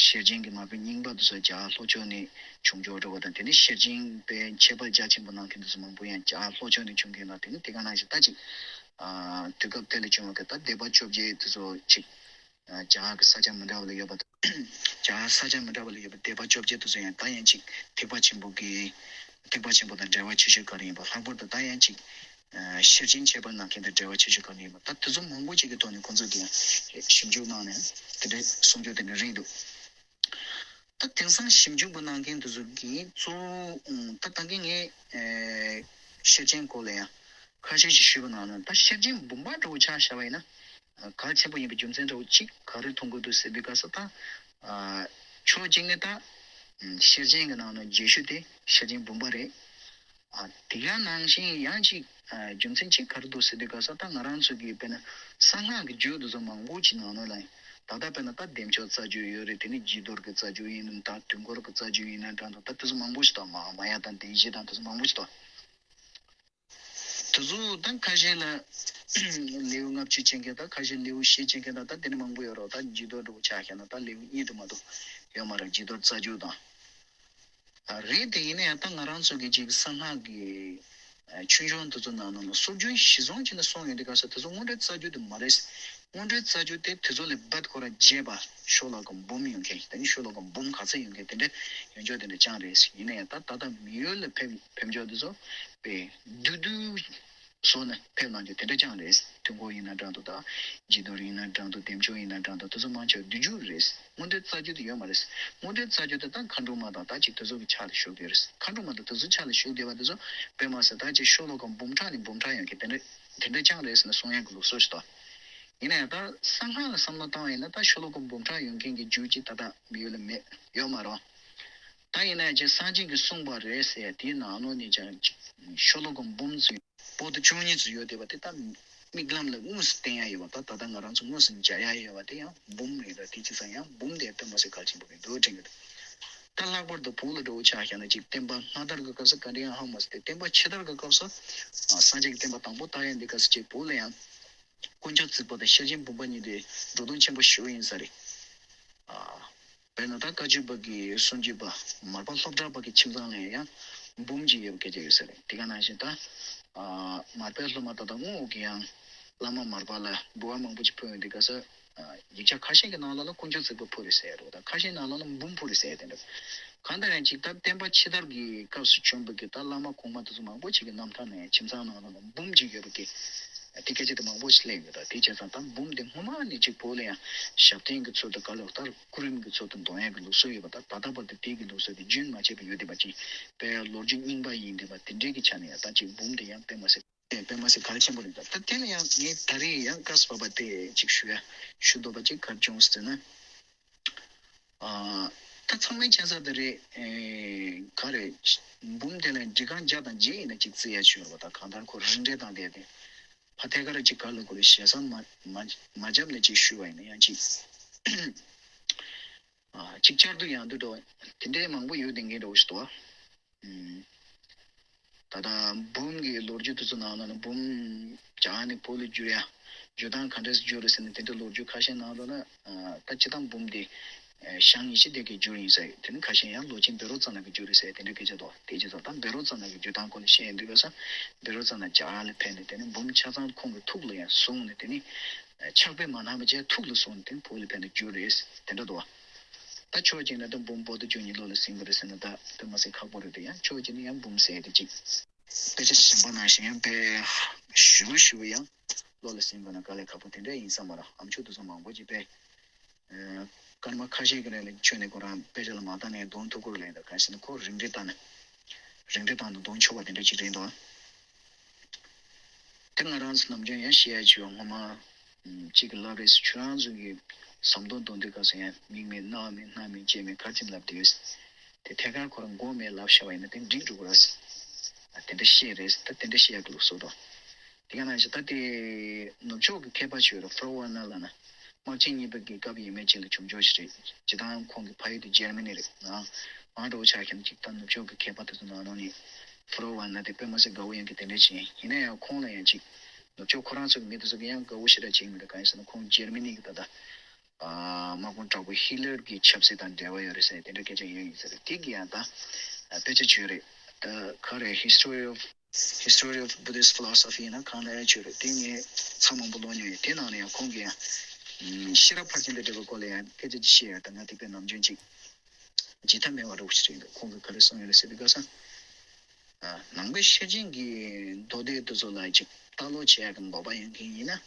ཤེར་ཕྱིན་གྱི་མ་དཔེ་རྙིང་པ་དེ་ཚོ་རྒྱ་ལྷོ་ཕྱོགས་ནས་བྱུང་འགྲོ་བ་དང་། དེ་ནས་ཤེར་ཕྱིན་པའི་འཆད་པ་རྒྱ་ཆེན་པོ་གནང་མཁན་དེ་ཚོ་མང་པོ་ཡང་རྒྱ་ལྷོ་ཕྱོགས་ནས་བྱུང་མཁན་དང་། དེ་ནས་དེ་ག་ནང་བཞིན་ད་ཅིག་དུས་སྐབས་དེ་ལ་བྱུང་བ་གི་ད་སྡེ་པ་བཅོ་བརྒྱད་དེ་ཚོ་ཅིག་རྒྱ་གར་གྱི་ས་ཆ་མི་འདྲ་བ་ལ་ཡོད་པ་དང་། རྒྱ་གར་ས་ཆ་མི་འདྲ་བ་ལ་ཡོད་པའི་སྡེ་པ་བཅོ་བརྒྱད་དེ་ཚོ་ཡང་ད་ཡང་ཅིག་ཐེག་པ་ཆེན་པོ་གི་ཐེག་པ་ཆེན་པོ་དང་འབྲེལ་བ་ཆེ་ཤོས་ག་རེ་ཡིན་པ། ལྷག་པར་དུ་ད་ཡང་ཅིག་ཤེར་ཕྱིན་འཆད་པ་གནང་མཁན་དང་འབྲེལ་བ་ཆེ་ཤོས་ག་རེ་ཡིན་པ། ད་དེ་ཚོ་མང་པོ་ཅིག་གི་ཐོག་ནས་ཁོང་ཚོ་གིས་ཡང་ཞིབ་འཇུག་གནང་ནས་དེ་འདྲའི་གསུང་རྒྱུ་དེ་འདྲ་རེད་འདུག་ད་དེང་སང་ཞིབ་འཇུག་པ་གནང་མཁན་དེ་ཚོ་གིས་གཙོ་བོ་ད་ད་གིན་ངས་ཤེར་ཕྱིན་སྐོར་ལ་ཡང་ཁ་ཤས་ཤིག་ཞུས་པ་ནང་ན། ད་ཤེར་ཕྱིན་འབུམ་པ་འདྲ་བོ་ཆ་བཞག་པ་ཡིན་ན། གལ་ཆེན་པོ་ཡིན་པའི་རྒྱུ་མཚན་འདྲ་བོ་གཅིག་ག་རེ་མཐོང་གི་འདུག་ཟེར་དུས་སྐབས་སུ་ད། ཕྱོགས་གཅིག་ནས་ད། ཤེར་ཕྱིན་གྱི་ནང་ན་བརྗོད་གཞི་དེ་ཤེར་ཕྱིན་འབུམ་པ་རེད། ཨ་དེ་ག་ནང་བཞིན་ཡང་ཅིག་ཨ་རྒྱུ་མཚན་གཅིག་ག་རེ་འདུག་ཟེར་དུས་སྐབས་སུ། ད་ང་རང་ཚོ་གི་དཔེར་ན་གསང་སྔགས་ཀྱི་རྒྱུད་དེ་ཚོ་མང་པོ་ཅིག་ནང་ལོགས་ལ་ད་ལྟ་དཔེར་ན་ད་བདེ་མཆོག་རྩ་རྒྱུད་ཡོད་རེད། དེ་ནས་བྱི་དོར་གྱི་རྩ་རྒྱུད་ཡིན་ན་འདྲ་འདུག་དུས་འཁོར་གྱི་རྩ་རྒྱུད་ཡིན་ན་འདྲ་འདུག་ད་དེ་ཚོ་མང་པོ་ཞིག་འདུག་མ་མ་ཡ་དང་བདེན་བཞི་དང་དེ་ཚོ་མང་པོ་ཞིག་འདུག་དེ་ཚོ་ད་ཁ་ཤས་ལ་ལེའུ་ལྔ་བཅུ་ཅན་གྱི་དང་ཁ་ཤས་ལེའུ་བཞི་ཅན་གྱི་དང་། ད་དེ་ནས་མང་པོ་ཡོད་རེད། ད་བྱི་དོར་འདྲ་བོ་ཆ་བཞག་ན་ད་ལེའུ་གཉིས་དུ་མ་གཏོགས་ཡོད་མ་རེད། བྱི་དོར་རྩ་རྒྱུད་དང་། ཨ་རེད། དེ་ཡིན་ན་ཡང་ད་ང་རང་ཚོ་གི་ཅིག་གསང་སྔགས་ཀྱི་ཨ་ཆོས་འབྱུང་དེ་ཚོ་ནང་ནང་ལ་སྲོལ་རྒྱུན་གཞིར་བཟུང་བྱས་ནས་གསུངས་ཡོད་དུས་སྐབས་སུ་དེ་ཚོ་དངོས་འབྲེལ་རྩ་རྒྱུད་དེ་མ་རེད། དངོས་འབྲེལ་རྩ་རྒྱུད་དེ་དེ་ཚོ་ལས་རྦད་ཁོ་རང་རྒྱས་པ་ཤོ་ལོ་ཀ་འབུམ་ཡོད་མཁན། དེ་ནི་ཤོ་ལོ་ཀ་འབུམ་ག་ཚོད་ཡོད་མཁན་དེ་འདྲ་ཡོད་ཆོག་དེ་འདྲ་ཅང་རེད། ཡིན་ན་ཡང་ད་ད་ལྟ་མི་ཡུལ་ལ་ཕེབས་ཕེབས་ཆོག་དེ་ཚོ་དཔེ་བསྡུས་བསྡུས་བཟོ་ནས་ཕེབས་གནང་རྒྱུ་དེ་འདྲ་ཅང་རེད། དུས་འཁོར་ཡིན་ན་འདྲ་འདུག་ད་བྱི་དོར་ཡིན་ན་འདྲ་འདུག་བདེ་མཆོག་ཡིན་ན་འདྲ་འདུག་དེ་ཚོ་མང་ཆེ་བ་བསྡུས་རྒྱུད་རེད། དངོས་འབྲེལ་རྩ་རྒྱུད་དེ་ཡོད་མ་རེད། དངོས་འབྲེལ་རྩ་རྒྱུད་དེ་ད་མཁའ་འགྲོ་མ་དང་ད་ཅིག་དེ་ཚོ་གི་ཆ་ལ་བཞུགས་བསྡད་རེད། མཁའ་འགྲོ་མ་དང་དེ་ཚོ་ཆ་ལ་བཞུགས་བསྡད་པ་དེ་ཚོ་དཔེ་མ་སྲིད་ད་ཅིག་ཤོ་ལོ་ཀ་འབུམ་ཕྲག་ནས་འབུམ་ཕྲག་ཡོང་མཁན་དེ་འདྲ་དེ་འདྲ་ཅང་རེད་ཟེར་ནས་གསུང་ཡག་གི་ལུགས་སྲོལ་ཞིག་འདུག་ཡིན་ན་ཡང་ད་གསང་སྔགས་ལ་བསམ་བློ་བཏང་བ་ཡིན་ན་ད་ཤོ་ལོ་ཀ་འབུམ་ཕྲག་ཡོང་མཁན་གྱི་རྒྱུད་ཅིག་ད་ལྟ་མི་ཡུལ་ལ་མེད་ཡོད་མ་རེད། ད་ཡིན་ན་ཡང་ཅིག་སངས་རྒྱས་ཀྱིས་གསུངས་པ་རེད་ཟེར་དེའི་ནང་ལོགས་ནས་ཀྱང་ཅིག་ཤོ་ལོ་ཀ་འབུམ་ཙམ་པོ་ཏི་བཅུ་གཉིས་ཙམ་ཡོད་བསྡད་པ་དེ་ད་མིག་ལམ་ལ་དངོས་སུ་བསྟན་ཡ་ཡོད་པ། ད་ད་ལྟ་ང་རང་ཚོ་དངོས་སུ་མཇལ་ཡ་ཡོད་པ་དེ་ཡང་འབུམ་རེད། ད་དེ་བྱས་ཙང་ཡང་འབུམ་དེ་དཔེ་མ་སྲིད་གལ་ཆེན་པོ་རེད་འདུག་དྲན་གྱི་འདུག་ད་ལྷག་པར་དུ་བོད་ལ་འདྲ་བོ་ཆ་བཞག་ན་ཅིག་བསྟན་པ་སྔ་དར་གྱི་སྐབས་སུ་ག་འདྲ་ཡང་ཧ་མ་སོང་སྟེ། བསྟན་པ་ཕྱི་དར་གྱི་སྐབས་སུ་ཨ་སངས་རྒྱས་ཀྱི་བསྟན་པ་དང་པོ་དར་ཡ་འདི་སྐབས་སུ་ཅིག་བོད་ལ་ཡང་དཀོན་མཆོག་བརྩེགས་པ་དང་ཤེར་ཕྱིན་འབུམ་པ་གཉིས་དེ་འགྲོ་དོན་ཆེན་པོ་ཞེ་པོ་ཡིན་ས་རེད། ཨ་དཔེར་ན་ད་བཀའ་བརྒྱུད་པ་གི་སུམ་བརྒྱུད་པ་མར་པ་ལྷོ་བྲག་པ་གི་ཁྱིམ་ཚང་ལ་ཡང་འབུམ་གཅིག་ཡོད་པའི་སྐད་ཆ་ཡོད་ས་རེད། དེ་ག་ནང་བཞིན་ད་ཨ་མར་པའི་སློབ་མ་ད་ལྟ་དངོས་ཀྱི་ཡང་བླ་མ་མར་པ་ལ་འབུལ་བ་མང་པོ་ཅིག་ཕུལ་ཡོང་དུས་སྐབས་སུ། ཡིག་ཆ་ཁ་ཤས་ཀྱི་ནང་ལོགས་ལ་དཀོན་མཆོག་བརྩེགས་པ་ཕུལ་རེད་ཟེར་ཡ་འདུག་ད་ཁ་ཤས་ནང་ལོགས་ལ་འབུམ་ཕུལ་རེད་ཟེར་ཡ་དེ་འདྲ། གང་ལྟར་ཡང་ཅིག་ད་བསྟན་པ་ཕྱི་དར་གྱི་སྐབས་སུ་བྱོན་པའི་གི་ད་བླ་མ་གོང་མ་དེ་ཚོ་མང་པོ་ཅིག་གི་རྣམ་ཐར་ནང་ཡང་ཁྱིམ་ཚང་ནང་ལོགས་ལ་འབུམ་ཅིག་ཡོད་པའི་གི་དེ་སྐད་ཆ་དེ་མང་པོ་ཞིག་སླེབས་ཡོད། ད་དེ་བྱས་ཙང་ད་འབུམ་དེ་སྔོན་མ་ནས་ཅིག་བོད་ལ་ཡང་ཞབས་བརྟན་གྱི་ཚུལ་དུ་ག་ལ་ལྟར་སྐུ་རིམ་གྱི་ཚུལ་དུ་འདོན་ཡ་གི་ལུགས་སྲོལ་ཡོད་པ། ད་ད་ལྟ་བར་དུ་དེ་གི་ལུགས་སྲོལ་དེ་རྒྱུན་མ་ཆད་པར་ཡོད་བསྡད་པ་ཅིག་དཔེ་ལོ་རྒྱུས་རྙིང་པ་ཡིན་བསྡད་པ་དེ་འདྲའི་གི་ཆ་ནས་ཡང་ད་ཅིག་འབུམ་དེ་ཡང་དཔེ་མ་སྲིད། དེ་དཔེ་མ་སྲིད་གལ་ཆེན་པོ་རེད། ད་ད་དེ་ལ་ཡང་ངས་ད་རེས་ཡང་སྐབས་བབ་པ་དེ་ཅིག་ཞུ་ཡ་ཞུ་འདོད་པ་ཅིག་ག་རེ་བྱུང་ཟེར་ན། ཨ་ད་ཚང་མས་མཁྱེན་གསལ་དེ་རེད། ཨེ་ག་རེ། འབུམ་དེ་ལ་འབྲི་སྒང་བརྒྱ་དང་བརྒྱད་ཡིན་ན་ཅིག་བརྩི་ཡ་ཅིག་ཡོད་རེད་པ། ད་གང་ལྟར་ཁོ་རིང་འབྲས་དང་བསྡད་དེ་ཕ་ཐད་ཀར་ཅིག་ག་ལ་གོ་རེ་ཞེ་ས་མ་མ་མ་བརྒྱབ་ནས་ཅིག་ཞུས་པ་ཡིན་ན་ཡང་ཅིག་ཨ་ཅིག་བསྐྱར་དུ་ཡང་དུ་འགྲོ་དེ་འདྲའི་མང་པོ་ཡོད་བསྡད་མཁན་འདྲ་བོ་ཞིག་འདུག་ཨ། ད་ལྟ་འབུམ་གྱི་ལོ་རྒྱུས་དེ་ཚོ་ནང་ལ་ནི་འབུམ་རྒྱ་ནས་བོད་ལ་བསྒྱུར་ཡ་བསྒྱུར་སྟངས་ག་འདྲས་སུ་བསྒྱུར་རེད་ཟེར་ནས་དེ་འདྲ་ལོ་རྒྱུས་ཁ་ཤས་ནང་ལ་ན་ད་སྤྱིར་བཏང་འབུམ་དེ་ཞང་ཉི་ཤུ་རྩ་བརྒྱད་ཀྱིས་བསྒྱུར་ཡིན་ཟེར། དེ་ནི་ཁ་ཤས་ཡང་ལོ་ཆེན་བཻ་རོ་ཙ་ན་གིས་བསྒྱུར་རེད་ཟེར་དེ་འདྲ་སྐད་ཆ་འདུག་དེ་བྱས་ཙང་ད་བཻ་རོ་ཙ་ན་གི་བསྒྱུར་སྟངས་སྐོར་ལ་བཤད་ཡོང་དུས་སྐབས་སུ་བཻ་རོ་ཙ་ན་རྒྱ་གར་ལ་ཕེབས་ནས་དེ་ནི་འབུམ་ཆ་ཚང་ཁོང་གི་ཐུགས་ལ་ཡང་བཟུང་ནས་དེ་ནི་ཕྱག་དཔེ་མ་གནང་བ་བྱས་ཐུགས་ལ་བཟུང་ནས་དེ་ནི་བོད་ལ་ཕེབས་ནས་བསྒྱུར་རེད་དེ་འདྲ་འདུག་ད་ཕྱོགས་གཅིག་ནས་ད་འབུམ་པོ་ཏི་བཅུ་གཉིས་ལོ་ལ་ཟིན་པ་རེད་ཟེར་ན་ད་དཔེ་མ་སྲིད་ཁག་པོ་རེད་དེ། ཡང་ཕྱོགས་གཅིག་ནས་ཡང་འབུམ་ཟེར་དེ་ཅིག་དཔེ་ཆ་གཞན་པ་ནང་བཞིན་ཡང་དཔེ་ཞིབ་པོ་ཞིབ་པོ་ཡང་བློ་ལ་ཟིན་དགོས་ན་དཀའ་ལས་ཁག་པོ་དེ་འདྲ་ཡིན་ས་མ་རེད། ཨ་མཆོག་དེ་ཚོ་མང་པོ་ཅིག་དཔེ་ཨ་སྐར་མ་ཁ་ཤས་ཀྱི་རིང་ལ་ཁྱོན་ནས་ཁོ་རང་དཔེ་ཆ་ལ་མ་བལྟས་ནས་འདོན་ཐུབ་ཀྱི་རེད་ལ། གང་ཡིན་ཟེར་ན་ཁོ་རིང་འབྲས་བཏང་ནས་རིང་འབྲས་བཏང་ནས་འདོན་ཆོག་པ་དེ་འདྲ་ཅིག་རེད་འདུག་དེ་ང་རང་ཚོ་ནམ་རྒྱུན་ཡང་བཤད་ཡ་ཅིག་ཡོད། སྔོན་མ་ཨམ་གཅིག་གིས་ལབ་རེད་ཟེར། ཁྱོད་རང་ཚོ་གི་ཟམ་གདོང་འདོན་དུས་སྐབས་སུ་ཡང་མིག་མེད་རྣ་བ་མེད་སྣ་མེད་ལྕེ་མེད་ག་ཚོད་ལབ་བསྡད་ཡོད་ཟེར། དེ་ཐད་ཀར་ཁོ་རང་མགོ་མེད་ལབ་བཞག་པ་ཡིན་ན་དེ་འགྲིག་འགྲོ་གི་རེད་ཟེར། ཨ་དེ་འདྲ་བཤད་རེད་ཟེར། ད་དེ་འདྲ་བཤད་ཡག་གི་ལུགས་སྲོལ་འདུག་དེ་ག་ནང་བཞིན་ད་དེ་ནུབ་ཕྱོགས་ཀྱི་མཁས་པ་ཞིག་ཡོད་རེད། ཕོ་རོ་ཝར་ནར་ལབ་ན། དམག་ཆེན་གཉིས་པ་གི་སྐབས་ཡས་མས་ཅིག་ལ་བྱུང་ཆོག་ཞིག་རེད། སྤྱིར་བཏང་ཁོང་གི་ཕ་ཡུལ་དེ་འཇར་མ་ནི་རེད། ང་ང་འདྲ་བོ་ཆ་མཁན་ཅིག་ད་ནུབ་ཕྱོགས་ཀྱི་མཁས་པ་དེ་ཚོ་ནང་ནང་ནས་ཕོ་རོ་ཝར་ནར་དེ་དཔེ་མ་སྲིད་དགའ་བོ་ཡོང་གི་དེ་འདྲ་ཅིག་ཡིན། ཡིན་ན་ཡང་ཁོང་ལ་ཡང་ཅིག་ནུབ་ཕྱོགས་ཁོ་རང་ཚོ་གི་མི་དེ་ཚོ་གི་ཡང་དགའ་བོ་ཞེ་དྲག་བྱེད་ཀྱི་མི་འདུག་གང་ཡིན་ཟེར་ན་ཁོང་འཇར་མ་ནི་གི་ད་ལྟ་ཨ་དམག་དཔོན་དྲག་པོ་ཧི་ལར་གྱི་ཆབ་སྲིད་དང་འབྲེལ་བ་ཡོད་རེད་ཟེར་དེ་འདྲ་སྐད་ཆ་ཡོད་ཡིན་ཟེར། དེ་གི་ཡང་ད་དཔེ་ཆ་བྱོས་རེད། ད་ག་རེ་History of History of Buddhist Philosophy ཡིན་ན་གང་ལ་ཡང་བྱོས་རེད། དེ་ངས་ཚར་མང་པོ་ཀློག་མྱོང་ཡོད། དེ་ནང་ལ་ཡང་ཁོང་གིས་ཡང་ཤེས་རབ་ཕར་ཕྱིན་དང་འབྲེལ་བའི་སྐོར་ལ་ཡང་སྐད་ཆ་ཅིག་བཤད་ཡོད། ད་ང་དེ་དཔེ་ནམ་རྒྱུན་ཅིག་བརྗེད་ཐབས་མེད་པ་འདྲ་བོ་ཞིག་རེད་འདུག་ཁོང་གིས་ག་རེ་གསུངས་ཡོད་རེད་ཟེར་དུས་སྐབས་སུ། ཨ་ནང་པའི་ཤེར་ཕྱིན་གྱི་མདོ་སྡེ་དེ་ཚོ་ལ་ཅིག་ལྟ་ཀློག་བྱེད་ཡག་གི་འདོད་པ་ཡོད་མཁན་ཡིན་ན།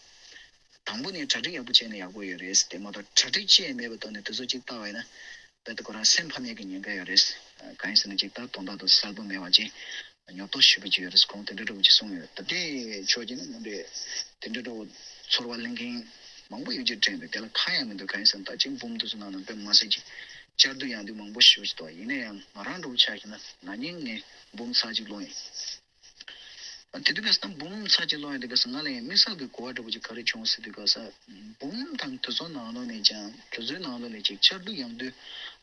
དང་པོ་ནས་གྲ་སྒྲིག་ཡག་པོ་བྱས་ན་ཡག་པོ་ཡོད་རེད། དེ་མ་གཏོགས་གྲ་སྒྲིག་ཅི་ཡང་མེད་པའི་ཐོག་ནས་དེ་ཚོ་ཅིག་ལྟ་བ་ཡིན་ན་རྦད་དེ་ཁོ་རང་སེམས་ཕམ་ཡག་གི་ཉེན་ཁ་ཡོད་རེད། གང་ཡིན་ཟེར་ན་ཅིག་ད་དོན་དག་དེ་གསལ་པོ་མེད་པ་ཅིག་ཉོབ་ཏོ་ཞེ་པོ་ཅིག་ཡོད་རེད། ཁོང་དེ་འདྲ་འདྲ་བོ་ཅིག་གསུངས་ཡོད། ད་དེ་ཕྱོགས་ཀྱི་ནི་མི་འདྲ་དེ་འདྲ་འདྲ་བོ་ཚོར་བ་ལེན་མཁན་མང་པོ་ཡོད་ཅེས་དྲན་འདུག་དེ་ལ་ཁ་ཡང་མི་འདུག་གང་ཡིན་ཟེར་ན་ད་ཅིག་འབུམ་དེ་ཚོ་ནང་ན་དཔེ་མ་སྲིད་ཅིག་ བཅར་དུས་ཡང་དུས་མང་པོ་ཞེ་པོ་ཅིག་འདུག་ཡིན་ན་ཡང་ང་རང་འདྲ་བོ་ཆ་བཞག་ན་ན་ནིང་ངས་འབུམ་ཚར་གཅིག་སློང་ཡིན། དེ་དུས་སྐབས་སུ་འབུམ་ཚར་གཅིག་སློང་ཡིན་དུས་སྐབས་སུ་ང་ལ་ཡང་དམིགས་བསལ་གྱི་གོ་བ་འདྲ་བོ་ཅིག་ག་རེ་བྱུང་ཟེར་དུས་སྐབས་སུ། འབུམ་དང་དེ་ཚོ་ནང་ལོགས་ནས་ཀྱང་དེ་ཚོའི་ནང་ལོགས་ནས་ཅིག་བཅར་དུས་ཡང་དུས་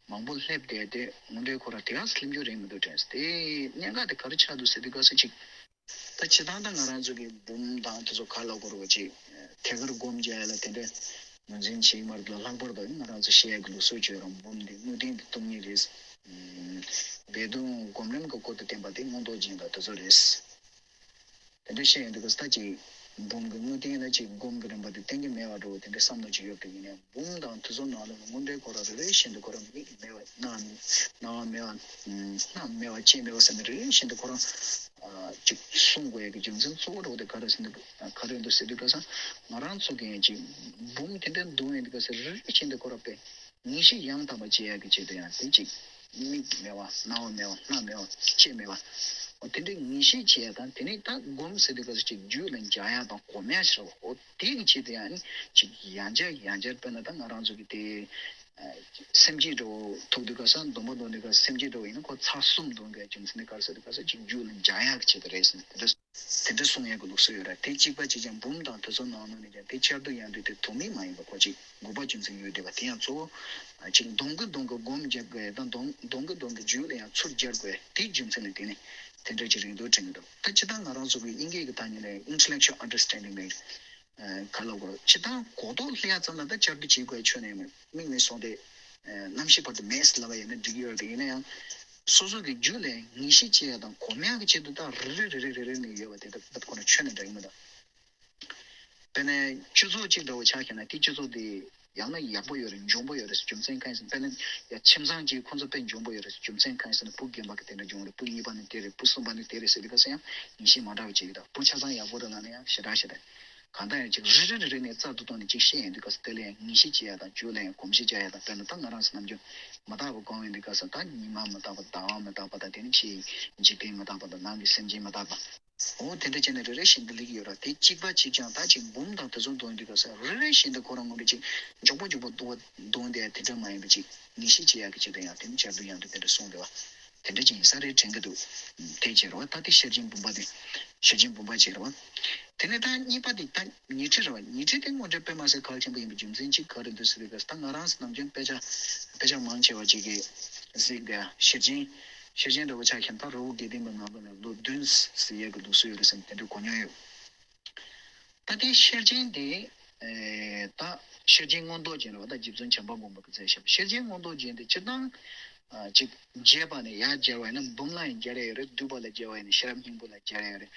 མང་པོ་སླེབས་བསྡད་དེ་དངོས་འབྲེལ་ཁོ་རང་དེ་ག་སེ་སླེབས་རྒྱུ་རེད་མི་འདུག་དྲན་སོང་། དེ་གནད་འགག་དེ་ག་རེ་ཆགས་འདུག་ཟེར་དུས་སྐབས་སུ་ཅིག་ད་སྤྱིར་བཏང་ད་ང་རང་ཚོ་གི་འབུམ་དང་དེ་ཚོ་ག་ལ་གོ་རུ་བ་ཅིག་ཐད་ཀར་སྒོམ་རྒྱག་ཡ་ལ་དེ་འདྲ་ངོས་འཛིན་བྱེད་ཀྱི་མ་རེད་འདུག་ལྷག་པར་དུ་ང་རང་ཚོ་བཤད་ཡ་གི་ལུགས་སྲོལ་བཅོས་རང་འབུམ་འདི་དངོས་བསྟན་འདི་སྟོང་ཉིད་རེད། སྦས་དོན་སྒོམ་རིམ་གྱི་སྐོར་དུ་བསྟན་པ་དེ་མངོན་རྟོགས་རྒྱན་དང་དེ་ཚོ་རེད། དེ་འདྲ་བཤད་ཡོང་དུས་ད་ཅིག་འབུམ་གྱི་དངོས་བསྟན་ལ་ཅིག་སྒོམ་གྱི་རིམ་པ་དེ་གཏན་གྱི་མེད་པ་འདྲ་བོ་དེ་འདྲ་བསམ་བློ་ཅིག་ཡོད་པ་ཡིན་ནའི་འབུམ་དང་དེ་ཚོ་ནང་ལ་དངོས་འབྲེལ་ཁོ་རང་རེ་རེ་བཞིན་དུ་ཁོ་རང་མིག་མེད་པ་རྣ་རྣ་བ་མེད་པ་སྣ་མེད་པ་ལྕེ་མེད་པ་ཟེར་ནས་རེ་རེ་བཞིན་དུ་ཁོ་རང་ཅིག་གསུང་དགོས་ཡ་གི་རྒྱུ་མཚན་གཙོ་བོ་འདྲ་བོ་དེ་ག་རེ་ཟེར་ན་ག་རེ་འདུག་ཟེར་དུས་སྐབས་སུ་ང་རང་ཚོ་གི་ཡང་ཅིག་འབུམ་དེ་འདྲ་འདོན་ཡོང་དུས་སྐབས་སུ་རེ་རེ་བཞིན་དུ་ཁོ་རང་དཔེ་ངེས་ཤེས་ཡང་དག་པ་བྱེད་ཡ་གི་ཆེད་དུ་ཡང་དེ་ཅིག་མིག་མེད་པ་རྣ་བ་མེད་པ་སྣ་མེད་པ་ལྕེ་མེད་པ། འོ་དེ་འདྲའི་ངེས་ཤེས་བྱེད་ཡ་དང་དེ་ནས་ད་སྒོམ་ཟེར་དུས་སྐབས་སུ་ཅིག་རྒྱུད་ལ་འཇགས་ཡ་དང་གོམས་ཡ་ཞེས་པ་འོ་དེ་གི་ཆེད་དུ་ཡང་ནི་ཅིག་ཡང་བསྐྱར་ཡང་བསྐྱར་དཔེར་ན་ད་ང་རང་ཚོ་གི་དེ་སེམས་བསྐྱེད་འདྲ་བོ་ཐུག་དུས་སྐབས་སུ་སྡོམ་པ་འདོན་དུས་སྐབས་སུ་སེམས་བསྐྱེད་འདྲ་བོ་ཡིན་ན་ཁོ་ཚར་གསུམ་འདོན་དགོས་རྒྱུ་མཚན་ནི་ག་རེ་ཟེར་དུས་སྐབས་སུ་ཅིག་རྒྱུད་ལ་འཇགས་ཡག་གི་ཆེད་དུ་རེད་ཟེར་ནས་དེ་འདྲ་དེ་འདྲ་གསུང་ཡག་གི་ལུགས་སྲོལ་ཡོད་རེད། དེ་གཅིག་པ་གཅིག་ཀྱང་འབུམ་དང་དེ་ཚོ་ནང་ནང་ནས་ཀྱང་དེ་བཅར་དུས་ཡང་དུས་དེ་དོན་མེད་མ་ཡིན་པ་ཁོ་ཅིག་དགོས་པ་རྒྱུ་མཚན་ཡོད་བསྡད་པ་དེ་ཡང་གཙོ་བོ་ཅིག་འདོན་གི་འདོན་གི་སྒོམ་རྒྱག་དགོས་དང་འདོན་འདོན་གི་འདོན་གི་རྒྱུད་ལ་ཡང་ཚུར་སྦྱར་དགོས་དེའི་རྒྱུ་མཚན་ལ་བརྟེན་ནས་དེ་འདྲ་ཅིག་རེད་འདུག་དྲན་གི་འདུག་ད་སྤྱིར་བཏང་ང་རང་ཚོ་གི་དབྱིན་སྐད་ཀྱི་ཐ་སྙད་ལ་intellectual understanding ལ། ག་ལ་གོ་སྤྱིར་བཏང་གོ་རྟོགས་སླེབས་ཡ་ཙམ་ལ་ད་བསྐྱར་ཟློས་བྱེད་དགོས་ཆོད་ནས་མིག་ནས་སོང་སྟེ། རྣམ་ཤེས་བར་དུ་མེད་ཟེར་ལབ་པ་ཡིན་ན་འགྲིག་གི་ཡོད་རེད། ཡིན་ན་ཡང་། སོ་སོ་གི་རྒྱུད་ལ་ངེས་ཤེས་སྐྱེ་ཡ་དང་གོམས་ཡ་གི་ཆེད་དུ་ད་རེ་རེ་རེ་རེ་རེ་རེ་ནས་ཡོད་པ་དེ་ད་ཁོ་ན་ཆོད་ནས་འདྲ་ཡིན་མི་འདུག་དཔེར་ན་སྤྱི་ཚོགས་གཅིག་འདྲ་བོ་ཆ་བཞག་ན་དེ་སྤྱི་ཚོགས་དེ་ཡང་ན་ཡག་པོ་ཡོད་རེད་འཇོན་པོ་ཡོད་རེད་ཟེར་རྒྱུ་མཚན་གང་ཡིན་ཟེར་ན། དཔེར་ན་ཡ་ཁྱིམ་ཚང་གཅིག་ཁོ་ཚོ་དཔེ་འཇོན་པོ་ཡོད་རེད་ཟེར་རྒྱུ་མཚན་གང་ཡིན་ཟེར་ན་བུ་རྒན་པ་གི་དེ་འདྲ་འཇོན་རེད། བུ་གཉིས་པ་ནི་དེ་རེད། བུ་གསུམ་པ་ནི་དེ་རེད་ཟེར་དུས་སྐབས་སུ་ཡང་ངེས་ཤེས་མ་འདྲ་བ་བྱེད་ཀྱི་འདུག་བུ་ཆ་ཚང་ཡག་པོ་རེད་ལབ་ན་ཡང་ཞེ་དྲག་ཞེ་དྲག་གང་ལྟར་ཡང་ཅིག་རེ་རེ་རེ་རེ་ནས་རྩལ་དུ་བཏོན་ནས་ཅིག་བཤད་ཡོང་དུས་སྐབས་སུ་དེ་ལ་ཡང་ངེས་ཤེས་བྱེད་ཡ་དང་རྒྱུད་ལ་ཡང་གོམས་གཤིས་བྱ་ཡ་དང་། དཔེར་ན་ད་ང་རང་ཚོ་ནམ་རྒྱུན་མི་རྟག་པ་སྒོམ་ཡོང་དུས་སྐབས་སུ་ད་ཉི་མ་མི་རྟག་པ་ཟླ་བ་མི་རྟག་པ་དང་དེ་ནི་ཕྱིའི་འཇིག་རྟེན་མི་རྟག་པ་དང་ནང་གི་སེམས་ཅན་མི་རྟག་པ། འོ་དེ་འདྲ་བྱས་ནས་རེ་རེ་བཞིན་དུ་སླེབས་ཀྱི་ཡོད་ར། དེ་གཅིག་པ་གཅིག་ཀྱང་ད་ཅིག་འབུམ་དང་དེ་ཚོ་འདོན་དུས་སྐབས་སུ་རེ་རེ་བཞིན་དུ་ཁོ་རང་ངོ་འདྲ་ཅིག་མགྱོགས་པོ་མགྱོགས་པོ་འདོན་འདོན་བསྡད་དེ་འདྲ་མ་ཡིན་པ་ཅིག་ངེས་ཤེས་བྱེད་ཡག་གི་ཆེད་དུ་ཡང་དེ་ནི་བཅར་དུས་ཡང་དུ་དེ་འདྲ་གསུངས་འདུག་བ། དེ་འདྲ་ཅིག་ཡིན་ས་རེད་དྲན་གྱི་འདུག་དེ་བྱས་ར་བ་ད་དེ་ཤེར་ཕྱིན་འབུམ་པ་དེ། ཤེར་ཕྱིན་འབུམ་པ་བྱས་ར་བ། དེ་ནས་ད་གཉིས་པ་དེ་ད་ཉི་ཁྲི་ར་བ། ཉི་ཁྲི་དེ་དངོས་འབྲེལ་དཔེ་མ་སྲིད་གལ་ཆེན་པོ་ཡིན་པའི་རྒྱུ་མཚན་གཅིག་ག་རེ་འདུག་ཟེར་དུས་སྐབས་སུ་ད་ང་རང་ཚོ་ནམ་རྒྱུན་དཔེ་ཆ་དཔེ་ཆ་མང་ཆེ་བ་ཅིག་གིས་གཟིགས་འདུག་ཤེར་ཕྱིན། ཤེར་ཕྱིན་འདྲ་བོ་ཆ་བཞག་ན་ད་རི་བོ་དགེ་ལྡན་པའི་ནང་ལོགས་ནས་ལོ་བདུན་ཟེར་ཡས་ཀྱི་ལུགས་སྲོལ་ཡོད་རེད་ཟེར་ནས་དེ་འདྲ་གོ་མྱོང་ཡོད། ད་ལྟའི་ཤེར་ཕྱིན་དེ་ད་ཤེར་ཕྱིན་མངོན་རྟོགས་རྒྱན་རེད་བ། ད་རྗེ་བཙུན་བྱམས་པ་མགོན་པོ་གིས་མཛད་བཞག་པ་ཤེར་ཕྱིན་མངོན་རྟོགས་རྒྱན་དེ་སྤྱིར་བཏང་ཅིག་རྒྱས་པ་ནས་ཡར་སྦྱར་བ་ཡིན་ན་འབུམ་ལ་ཡང་སྦྱར་ཡ་ཡོད་རེད། བསྡུས་པ་ལ་སྦྱར་བ་ཡིན་ན་ཤེས་རབ་སྙིང་པོ་ལ་སྦྱར་ཡ་ཡོད་རེད།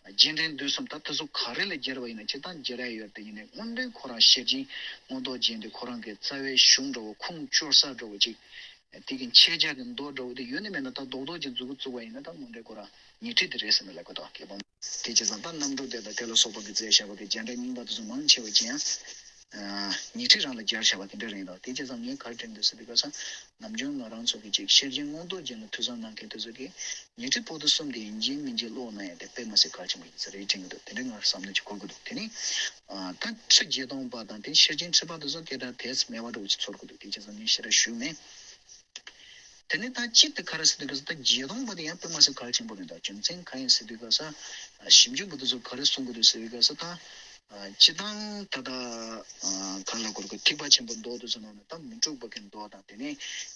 རྗེས་དྲན་བསྡུས་གསུམ་ད་དེ་ཚོ་ག་རེ་ལ་སྦྱར་བ་ཡིན་ན་སྤྱིར་བཏང་སྦྱར་ཡ་ཡོད་དེ་ཡིན་ནའི་དངོས་འབྲེལ་ཁོ་རང་ཤེར་ཕྱིན་མངོན་རྟོགས་རྒྱན་དེ་ཁོ་རང་གི་རྩ་བའི་གཞུང་འདྲ་བོ་ཁུངས་བཅོལ་ས་འདྲ་བོ་ཅིག་དེ་གི་མཆོད་བྱ་གི་མདོ་འདྲ་བོ་དེ་ཡོད་ནི་མེད་ན་ད་རྡོག་རྡོག་ཅིག་མཛུབ་གུ་བཙུགས་པ་ཡིན་ན་ད་དངོས་འབྲེལ་ཁོ་རང་ཉི་ཁྲི་དེ་རེད་ཟེར་ནས་ལབ་ཀྱི་འདུག་དེ་བྱས་ཙང་ད་རྣམ་འགྲོ་སྡེ་དང་དེ་ལ་སོགས་པ་གིས་མཛད་བཞག་པ་གི་རྒྱན་སྒྲ་རྙིང་པ་དེ་ཚོ་མང་ཆེ་བ་ཅན་ཡང་ཉི་ཁྲི་རང་ལ་སྦྱར་བཞག་པ་དེ་འདྲ་རེད་འདུག་དེ་བྱས་ཙང་ངས་ག་རེ་དྲན་འདུག་ཟེར་དུས་སྐབས་སུ་ནམ་རྒྱུན་ང་རང་ཚོ་གི་ཅིག་ཤེར་ཕྱིན་མངོན་རྟོགས་རྒྱན་ལ་ཐོས་བསམ་གནང་མཁན་དེ་ཚོ་གིས་ཉི་ཁྲི་པོ་ཏི་གསུམ་དེ་ཡིན་གཅིག་མིན་གཅིག་ཀློག་གནང་ཡ་དེ་དཔེ་མ་སྲིད་གལ་ཆེན་པོ་ཡིན་ས་རེད་དྲན་གྱི་འདུག་དེ་འདྲའི་ང་བསམ་བློ་ཅིག་འཁོར་གྱི་འདུག་དེ་ནི་ད་ཁྲི་བརྒྱད་སྟོང་པ་དང་དེ་ཤེར་ཕྱིན་ཁྲི་པ་དེ་ཚོ་དེ་ལྟར་དེས་མེད་པ་འདྲ་བོ་ཅིག་ཚོར་གྱི་འདུག་དེ་བྱས་ཙང་ངས་ཞེ་དྲག་ཞུས་མེད། དེ་ནས་ད་གཅིག་དེ་ག་རེ་ཟེར་དུས་སྐབས་སུ་ད་བརྒྱད་སྟོང་པ་དེ་ཡང་དཔེ་མ་སྲིད་གལ་ཆེན་པོ་རེད་འདུག་རྒྱུ་མཚན་གང་ཡིན་ཟེར་དུས་སྐབས་སུ་ཞིབ་འཇུག་པ་དེ་ཚོ་ག་རེ་གསུང་གི་འདུག་ཟེར་དུས་སྐབས་སུ་ད་སྤྱིར་བཏང་ད་ལྟ་ག་ལ་གོ་རེ་གོ་ཐེག་པ་ཆེན་པོའི་མདོ་དེ་ཚོ་ནང་ནས་ད་མི་འཁྲུགས་པ་གི་མདོ་དང་དེ་ནས་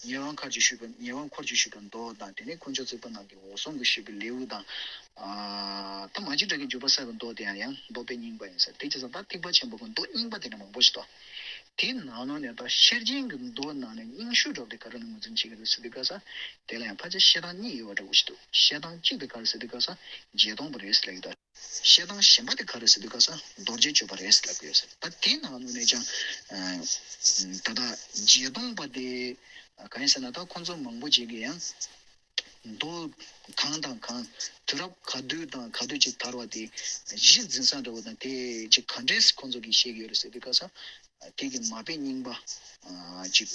ཉེ་དབང་མཁར་གྱིས་ཞུས་པའི་ཉེ་དབང་འཁོར་གྱིས་ཞུས་པའི་མདོ་དང་དེ་ནས་དཀོན་མཆོག་བརྩེགས་པ་རྣམས་ཀྱི་འོད་སྲུང་གིས་ཞུས་པའི་ལེའུ་དང་། ད་མ་གཅིག་དགྲ་གི་འཇུག་པ་གསལ་བའི་མདོ་དེ་ཡང་ཡང་མདོ་དཔེ་རྙིང་པ་ཡིན་ཟེར། དེ་བྱས་ཙང་ད་ཐེག་པ་ཆེན་པོ་གི་མདོ་རྙིང་པ་དེ་འདྲ་མང་པོ་ཞིག་འདུག་དེའི་ནང་ནང་ནས་ད་ཤེར་ཕྱིན་གྱི་མདོ་ནང་ནས་རྙིང་ཤོས་འདྲ་བོ་དེ་ག་རེ་ལ་ངོས་འཛིན་བྱེད་ཀྱི་རེད་ཟེར་དུས་སྐབས་སུ་དེ་ལ་ཡང་ཕལ་ཆེར་བཤད་སྟངས་གཉིས་ཡོད་པ་འདྲ་བོ་ཞིག་འདུག་བཤད་སྟངས་གཅིག་དེ་ག་རེ་ཟེར་དུས་སྐབས་སུ་བརྒྱད་སྟོང་པ་རེད་ཟེར་ལབ་ཀྱི་འདུག་བཤད་སྟངས་གཞན་པ་དེ་ག་རེ་ཟེར་དུས་སྐབས་སུ་རྡོ་རྗེ་གཅོད་པ་རེད་ཟེར་ལབ་ཀྱི་ཡོད་ཟེར། ད་དེའི་ནང་ནང་ནས་ཀྱང་ད་ལྟ་བརྒྱད་སྟོང་པ་དེ་གང་ཡིན་ཟེར་ན་ད་ཁོང་ཚོ་མང་པོ་ཅིག་གིས་ཡང་། མདོ་གང་དང་གང་དུས་རབས་ག་དུས་དང་ག་དུས་ཅིག་དར་བ་དེ་གཞི་འཛིན་ས་འདྲ་བོ་དང་དེ་ཅིག་ག་འདྲས་ཁོང་ཚོ་གིས་བཤད་ཀྱི་ཡོད་རེད་ཟེར་དུས་སྐབས་སུ་ དེ་གི་མ་དཔེ་རྙིང་པ་ཅིག་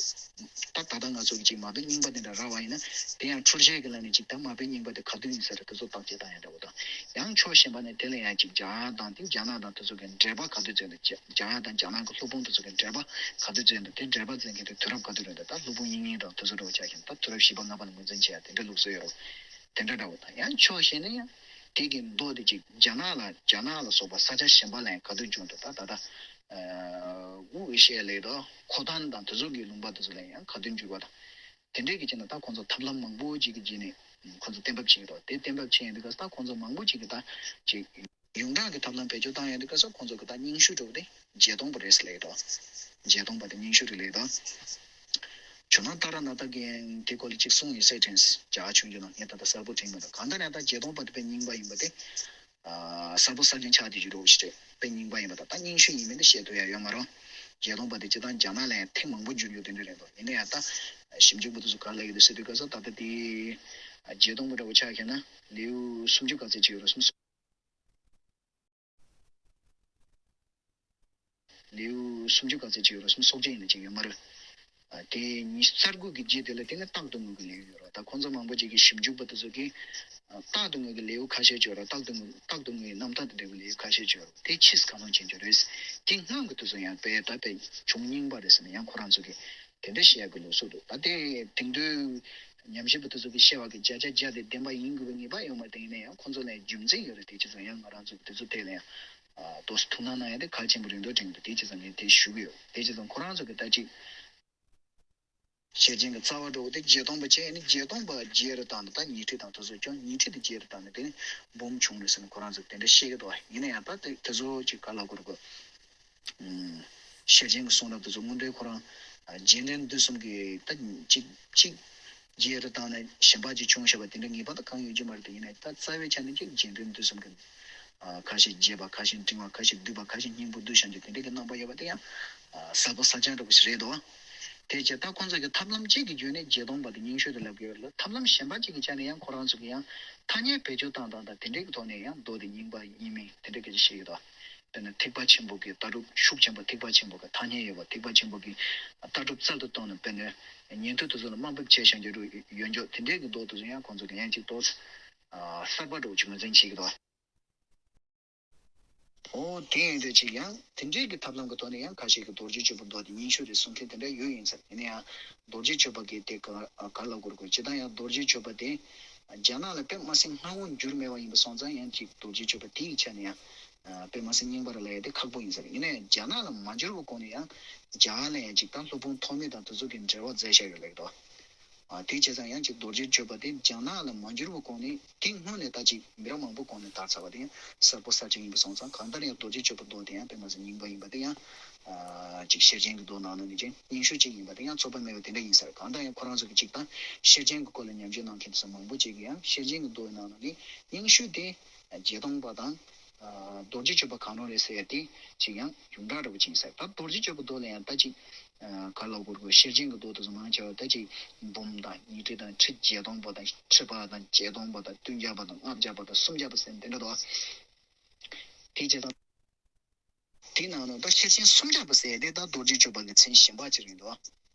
ད་ད་ལྟ་ང་ཚོ་གི་ཅིག་མ་དཔེ་རྙིང་པ་དེ་འདྲ་རག་པ་ཡིན་ན། དེ་ཡང་འཁྲུལ་བཤད་ཀྱི་ལམ་ནས་ཅིག་ད་མ་དཔེ་རྙིང་པ་དེ་ག་དུས་ཡིན་ས་རེད། དེ་ཚོ་བརྟག་དཔྱད་བཏང་ཡ་འདྲ་བོ་དང་། ཡང་ཕྱོགས་གཞན་པ་ནས་དེ་ལ་ཡང་ཅིག་རྒྱ་གར་དང་དེ་རྒྱ་ནག་དང་དེ་ཚོ་གི་འགྲེལ་པ་ག་དུས་མཛད་འདུག་རྒྱ་གར་དང་རྒྱ་ནག་གི་སློབ་དཔོན་དེ་ཚོ་གི་འགྲེལ་པ་ག་དུས་མཛད་འདུག་དེ་འགྲེལ་པ་མཛད་མཁན་དེ་དུས་རབས་ག་དུས་རེད་འདུག་ད་སློབ་དཔོན་དབྱིག་གཉེན་དང་དེ་ཚོ་འདྲ་བོ་ཆགས་མཁན། ད་དུས་རབས་བཞི་པ་ལྔ་པ་ལ་ངོས་འཛིན་བྱེད་ཡ་དེ་འདྲ་ལུགས་སྲོལ་ཡོད་རེད། དེ་འདྲ་འདྲ་བོ་དང་། ཡང་ཕྱོགས་གཞན་ནས་ཡང་དེ་གི་མདོ་དེ་ཅིག་རྒྱ་ནག་ལ་རྒྱ་ནག་ལ་སོགས་པ་ས་ཆ་གཞན་པ་ལ་ཡང་ག་དུས་བྱུང་འདུག་ད་ད་ལྟ་དབུས་ཨེ་ཤི་ཡ་ལ་ཡོད་དོ། ཁོ་ཐང་དང་དེ་ཚོ་གི་ལུང་པ་དེ་ཚོ་ལ་ཡང་ག་དུས་འགྱུར་བ་དང་། དེ་འདྲའི་གི་བྱས་ན་ད་ཁོང་ཚོ་ཐབས་ལམ་མང་པོ་ཅིག་གི་བརྒྱུད་ནས་ཁོང་ཚོ་གཏན་འབེབས་བྱེད་ཀྱི་འདུག་དེ་གཏན་འབེབས་བྱེད་ཡོང་དུས་སྐབས་ད་ཁོང་ཚོ་མང་པོ་ཅིག་གིས་ད་ཅིག་ཡོངས་གྲགས་ཀྱི་ཐབས་ལམ་བེད་སྤྱོད་བཏང་ཡོང་དུས་སྐབས་སུ་ཁོང་ཚོ་གི་ད་རྙིང་ཤོས་འདྲ་བོ་དེ་བརྒྱད་སྟོང་པ་རེད་ཟེར་ལབ་ཀྱི་འདུག་བརྒྱད་སྟོང་པ་དེ་རྙིང་ཤོས་རེད་ལབ་ཀྱི་འདུག་ཇོ་ནང་ཏཱ་ར་ནཱ་ཐ་གིས་དེ་སྐོར་ལ་ཅིག་གསུངས་ཡོད་ཟེར་དྲན། རྒྱ་གར་ཆོས་འབྱུང་ནང་ངས་ད་ལྟ་གསལ་པོ་དྲན་མི་འདུག་གང་ལྟར་ཡང་ད་བརྒྱད་སྟོང་པ་དེ་དཔེ་རྙིང་པ་ཡིན་པ་དེ། ཨ། གསལ་པོ་གསལ་རྐྱང་ཆགས་བསྡད་རྒྱུ་འདྲ་བོ་ཞིག་རེད། དཔེ་རྙིང་པ་ཡིན་པ་དང་ད་རྙིང་ཤོས་ཡིན་མིན་དེ་བཤད་ཐུབ་ཡ་ཡོད་མ་རེད། བརྒྱད་སྟོང་པ་དེ་སྤྱིར་བཏང་རྒྱ་ནག་ལ་ཡང་ཐེངས་མང་པོ་འགྱུར་རྒྱུ་དེ་འདྲ་རེད་འདུག་ཡིན་ན་ཡང་ད་ཞིབ་འཇུག་པ་དེ་ཚོ་ག་རེ་ལབ་ཀྱི་འདུག་ཟེར་དུས་སྐབས་སུ་ད་ལྟ་དེ་བརྒྱད་སྟོང་པ་འདྲ་བོ་ཆགས་མཁན་ན་ལེའུ་སུམ་ཅུ་ག་ཚོད་ཅིག་ཡོད་རེད་གསུངས་སོང་། ལེའུ་སུམ་ཅུ་ག་ཚོད་ཅིག་ཡོད་རེད་གསུངས། སོ་བརྒྱད་ཡིན་ན་ཅིག་ཡོད་མ་རེད། ཨ། དེ་ཉི་ཤུ་རྩ་དགུ་གི་རྗེས་དེ་ལ་དེ་ནི་རྟག་ཏུ་ངུ་གི་ལེའུ་ཡོད་རེད། ད་ཁོང་ཚོ་མང་པོ་ཅིག་གིས་ཞིབ་འཇུག་པ་དེ་ཚོ་གིས་ཨ། རྟག་ཏུ་ངུ་གི་ལེའུ་ཁ་ཤས་ཅིག་ཡོད་རེད། རྟག་ཏུ་ངུ་རྟག་ཏུ་ངུའི་རྣམ་ཐར་དེ་འདྲ་བའི་ལེའུ་ཁ་ཤས་ཅིག་ཡོད་རེད། དེ་ཕྱིས་གང་རུང་ཕྱིན་རྒྱུ་རེད། དེ་སྔོན་གྱི་དེ་ཚོ་ཡང་དཔེ་ད་དཔེ་བྱུང་རྙིང་པ་རེད་ཟེར་ནས་ཡང་ཁོ་རང་ཚོ་གིས་དེ་འདྲ་བཤད་ཡག་གི་ལུགས་སྲོལ་འདུག་ད་དེ་དེང་དུས་ཉམས་ཞིབ་པ་དེ་ཚོ་གིས་བཤད་པ་གི་བརྒྱ་ཆ་བརྒྱ་དེ་བདེན་པ་ཡིན་དགོས་པའི་ངེས་པ་ཡོད་མ་རེད། དེ་ཡིན་ན་ཡང་ཁོང་ཚོ་ལ་རྒྱུ་མཚན་ཡོད་རེད། དེ་བྱས་ཙང་ཡང་ང་རང་ཚོ་གིས་དེ་ཚོ་ཐད་ལ་ཡང་ཨ། ཏོག་ཙམ་ཐུགས་སྣང་གནང་ཡ་དེ་གལ་ཆེན་པོ་རེད་འདུག་དྲན་གྱི་འདུག་དེ་བྱས་ཙང་ངས་དེ་ཞུ་གི་ཡོད། དེ་བྱས་ཙང་ཁོ་རང་ཚོ་གིས་ད་ཅིག་ཤེར་ཕྱིན་གྱི་རྩ་བ་འདྲ་བོ་དེ་བརྒྱད་སྟོང་པ་བྱས་ནས་བརྒྱད་སྟོང་པ་རྗེས་རུ་བཏང་ནས་ད་ཉི་ཁྲི་དང་དེ་ཚོ་ཀྱང་ཉི་ཁྲི་དེ་རྗེས་རུ་བཏང་ནས་དེ་ནས་འབུམ་བྱུང་རེད་ཟེར་ནས་ཁོ་རང་ཚོ་དེ་འདྲ་བཤད་ཀྱི་འདུག་ཡིན་ན་ཡང་ད་དེ་དེ་ཚོ་ཅིག་ག་ལབ་དགོས་རེད་གོ། ཨུམ། ཤེར་ཕྱིན་གྱི་གསུང་རབ་དེ་ཚོ་དངོས་འབྲེལ་ཁོ་རང་རྗེས་དྲན་དུས་གསུམ་གྱི་ད་ཅིག་ཅིག་རྗེས་རུ་བཏང་ནས་གཞན་པ་ཅིག་བྱུང་ཤག་པ་དེ་འདྲ་ངེས་པར་དུ་གང་ཡོད་ཀྱི་མ་རེད། དེ་ཡིན་ན་ད་རྩ་བའི་ཆ་ནས་ཅིག་རྗེས་དྲན་དུས་གསུམ་གྱི་ཨ། ཁ་ཤས་རྒྱས་པ། ཁ་ཤས་འབྲིང་བ། ཁ་ཤས་བསྡུས་པ། ཁ་ཤས་སྙིང་པོ་བསྡུས་བཞག་རྒྱུ་དེ་འདྲ་གི་རྣམ་པ་ཡོད་པ་དེ་ཡང་ཨ། གསལ་པོ་གསལ་རྐྱང་འདྲ་པོ་ཞིག་རེད་དོ། དེ་བྱས་ད་ཁོང་ཚོ་གི་ཐབས་ལམ་གཅིག་གི་བརྒྱུད་ནས་བརྒྱད་སྟོང་པ་དེ་རྙིང་ཤོས་དེ་ལབ་ཀྱི་ཡོད་རེད། ཐབས་ལམ་གཞན་པ་གཅིག་གི་ཆ་ནས་ཡང་ཁོ་རང་ཚོ་གི་ཡང་ཐ་སྙད་བེད་སྤྱོད་བཏང་སྟངས་དང་དེ་འདྲ་གི་ཐོག་ནས་ཡང་མདོ་དེ་རྙིང་པ་ཡིན་མིན་དེ་འདྲ་སྐད་ཆ་བཤད་ཀྱི་འདུག་དཔེར་ན་ཐེག་པ་ཆེན་པོ་གི་ལྟ་གྲུབ་ཤུགས་ཆེན་པོ། ཐེག་པ་ཆེན་པོ་གི་ཐ་སྙད་ཡོད་པ། ཐེག་པ་ཆེན་པོ་གི་ལྟ་གྲུབ་རྩལ་དུ་བཏོན་ནས་དཔེར་ན་ཉན་ཐོས་དེ་ཚོ་ལ་དམའ་འབེབས་བྱས་བཞག་རྒྱུ་ཡོད་འགྱོ། དེ་འདྲའི་གི་མདོ་དེ་ཚོ་ཡང་ཁོང་ཚོ་གི་ཡང་ཅིག་ཏོག་ཙམ་གསར་པ་འདྲ་བོ་ཅིག་ངོས་འཛིན་བྱེད་ཀྱི་འདུག་ཨོ། དེ་ཡིན་དུས་ཅིག་ཡང་དེ་འདྲའི་གི་ཐབས་ལམ་གི་ཐོག་ནས་ཡང་ཁ་ཤས་ཀྱིས་རྡོ་རྗེ་གཅོད་པ་མདོ་དེ་རྙིང་ཤོས་རེད་གསུང་མཁན་དེ་འདྲ་ཡོད་ཡིན་ཟེར། ཡིན་ན་ཡང་རྡོ་རྗེ་གཅོད་པ་གི་དེ་ག་ག་ལ་གོ་དགོས། ཇི་ལྟར་ཡང་རྡོ་རྗེ་གཅོད་པ་དེ་རྒྱ་ནག་ལ་དཔེ་མ་སྲིད་སྔ་བོ་འགྱུར་མེད་པ་ཡིན་པ་སོང་ཙང་ཡང་ཅིག་རྡོ་རྗེ་གཅོད་པ་དེ་ཡི་ཆ་ནས་ཡང་དཔེ་མ་སྲིད་རྙིང་པ་རེད་ལབ་ཡ་དེ་ཁག་པོ་ཡིན་ཟེར། ཡིན་ན་ཡང་རྒྱ་ནག་ལ་མ་འགྱུར་བའི་གོང་ནས་ཡང་རྒྱ་གར་ལ་ཡང་ཅིག་ད་སློབ་དཔོན་ཐོགས་མེད་དང་དེ་ཚོ་གི་འགྲེལ་པ་མཛད་བཞག་ཡོད་ལབ་ཀྱི་འདུག་ཨ། དེ་བྱས་ཙང་ཡང་ཅིག་རྡོ་རྗེ་གཅོད་པ་དེ་རྒྱ་ནག་ལ་མ་འགྱུར་བའི་གོང་ནས་དེ་སྔོན་ནས་ད་ཅིག་མི་རབས་མང་པོའི་གོང་ནས་དར་ཚར་བ་དེ་ཡང་གསལ་པོ་གསལ་རྐྱང་ཡིན་པ་སོང་ཙང་། གང་ལྟར་ཡང་རྡོ་རྗེ་གཅོད་པ་མདོ་དེ་ཡང་དཔེ་མ་སྲིད་རྙིང་པ་ཡིན་པ་དེ་ཡང་ཨ། ཅིག་ཤེར་ཕྱིན་གྱི་མདོ་ནང་ལ་ནི་ཅིག་རྙིང་ཤོས་ཅིག་ཡིན་པ་དེ་ཡང་ཚོད་དཔག་མེད་པ་དེ་འདྲ་ཡིན་ས་རེད། གང་ལྟར་ཡང་ཁོ་རང་ཚོ་གི་ཅིག་ད་ཤེར་ཕྱིན་གྱི་སྐོར་ལ་ཉམས་ཞིབ་གནང་མཁན་དེ་ཚོ་མང་པོ་ཅིག་གིས་ཡང་ཤེར་ཕྱིན་གྱི་མདོའི་ནང་ལ་ནི་རྙིང་ཤོས་དེ་བརྒྱད་སྟོང་པ་དང་། རྡོ་རྗེ་གཅོད་པ་གང་རུང་རེད་ཟེར་ཡ་དེ་ཅིག་ཡང་ཡོངས་གྲགས་འདྲ་པོ་ཅིག་ཡིན་ས་རེད། ད་རྡོ་རྗེ་གཅོད་པ་མདོ་ལ་ཡང་ད་ཅིག་ག་ལ་གོ་དགོས། ཤེར་ཕྱིན་གྱི་མདོ་དེ་ཚོ་མང་ཆེ་བ་ད་ཅིག་འབུམ་དང་ཉི་ཁྲི་དང་ཁྲི་བརྒྱད་སྟོང་པ་དང་ཁྲི་ཕྲག་དང་བརྒྱད་སྟོང་པ་དང་བདུན་བརྒྱ་པ་དང་ལྔ་བརྒྱ་པ་དང་སུམ་བརྒྱ་པ་ཟེར་འདི་འདྲ་འདུག་དེ་བྱས་ཙང་དེའི་ནང་ནས་ད་ཤེར་ཕྱིན་སུམ་བརྒྱ་པ་ཟེར་ཡ་དེ་ད་རྡོ་རྗེ་གཅོད་པ་གི་མཚན་གཞན་པ་ཅིག་རེད་འདུག་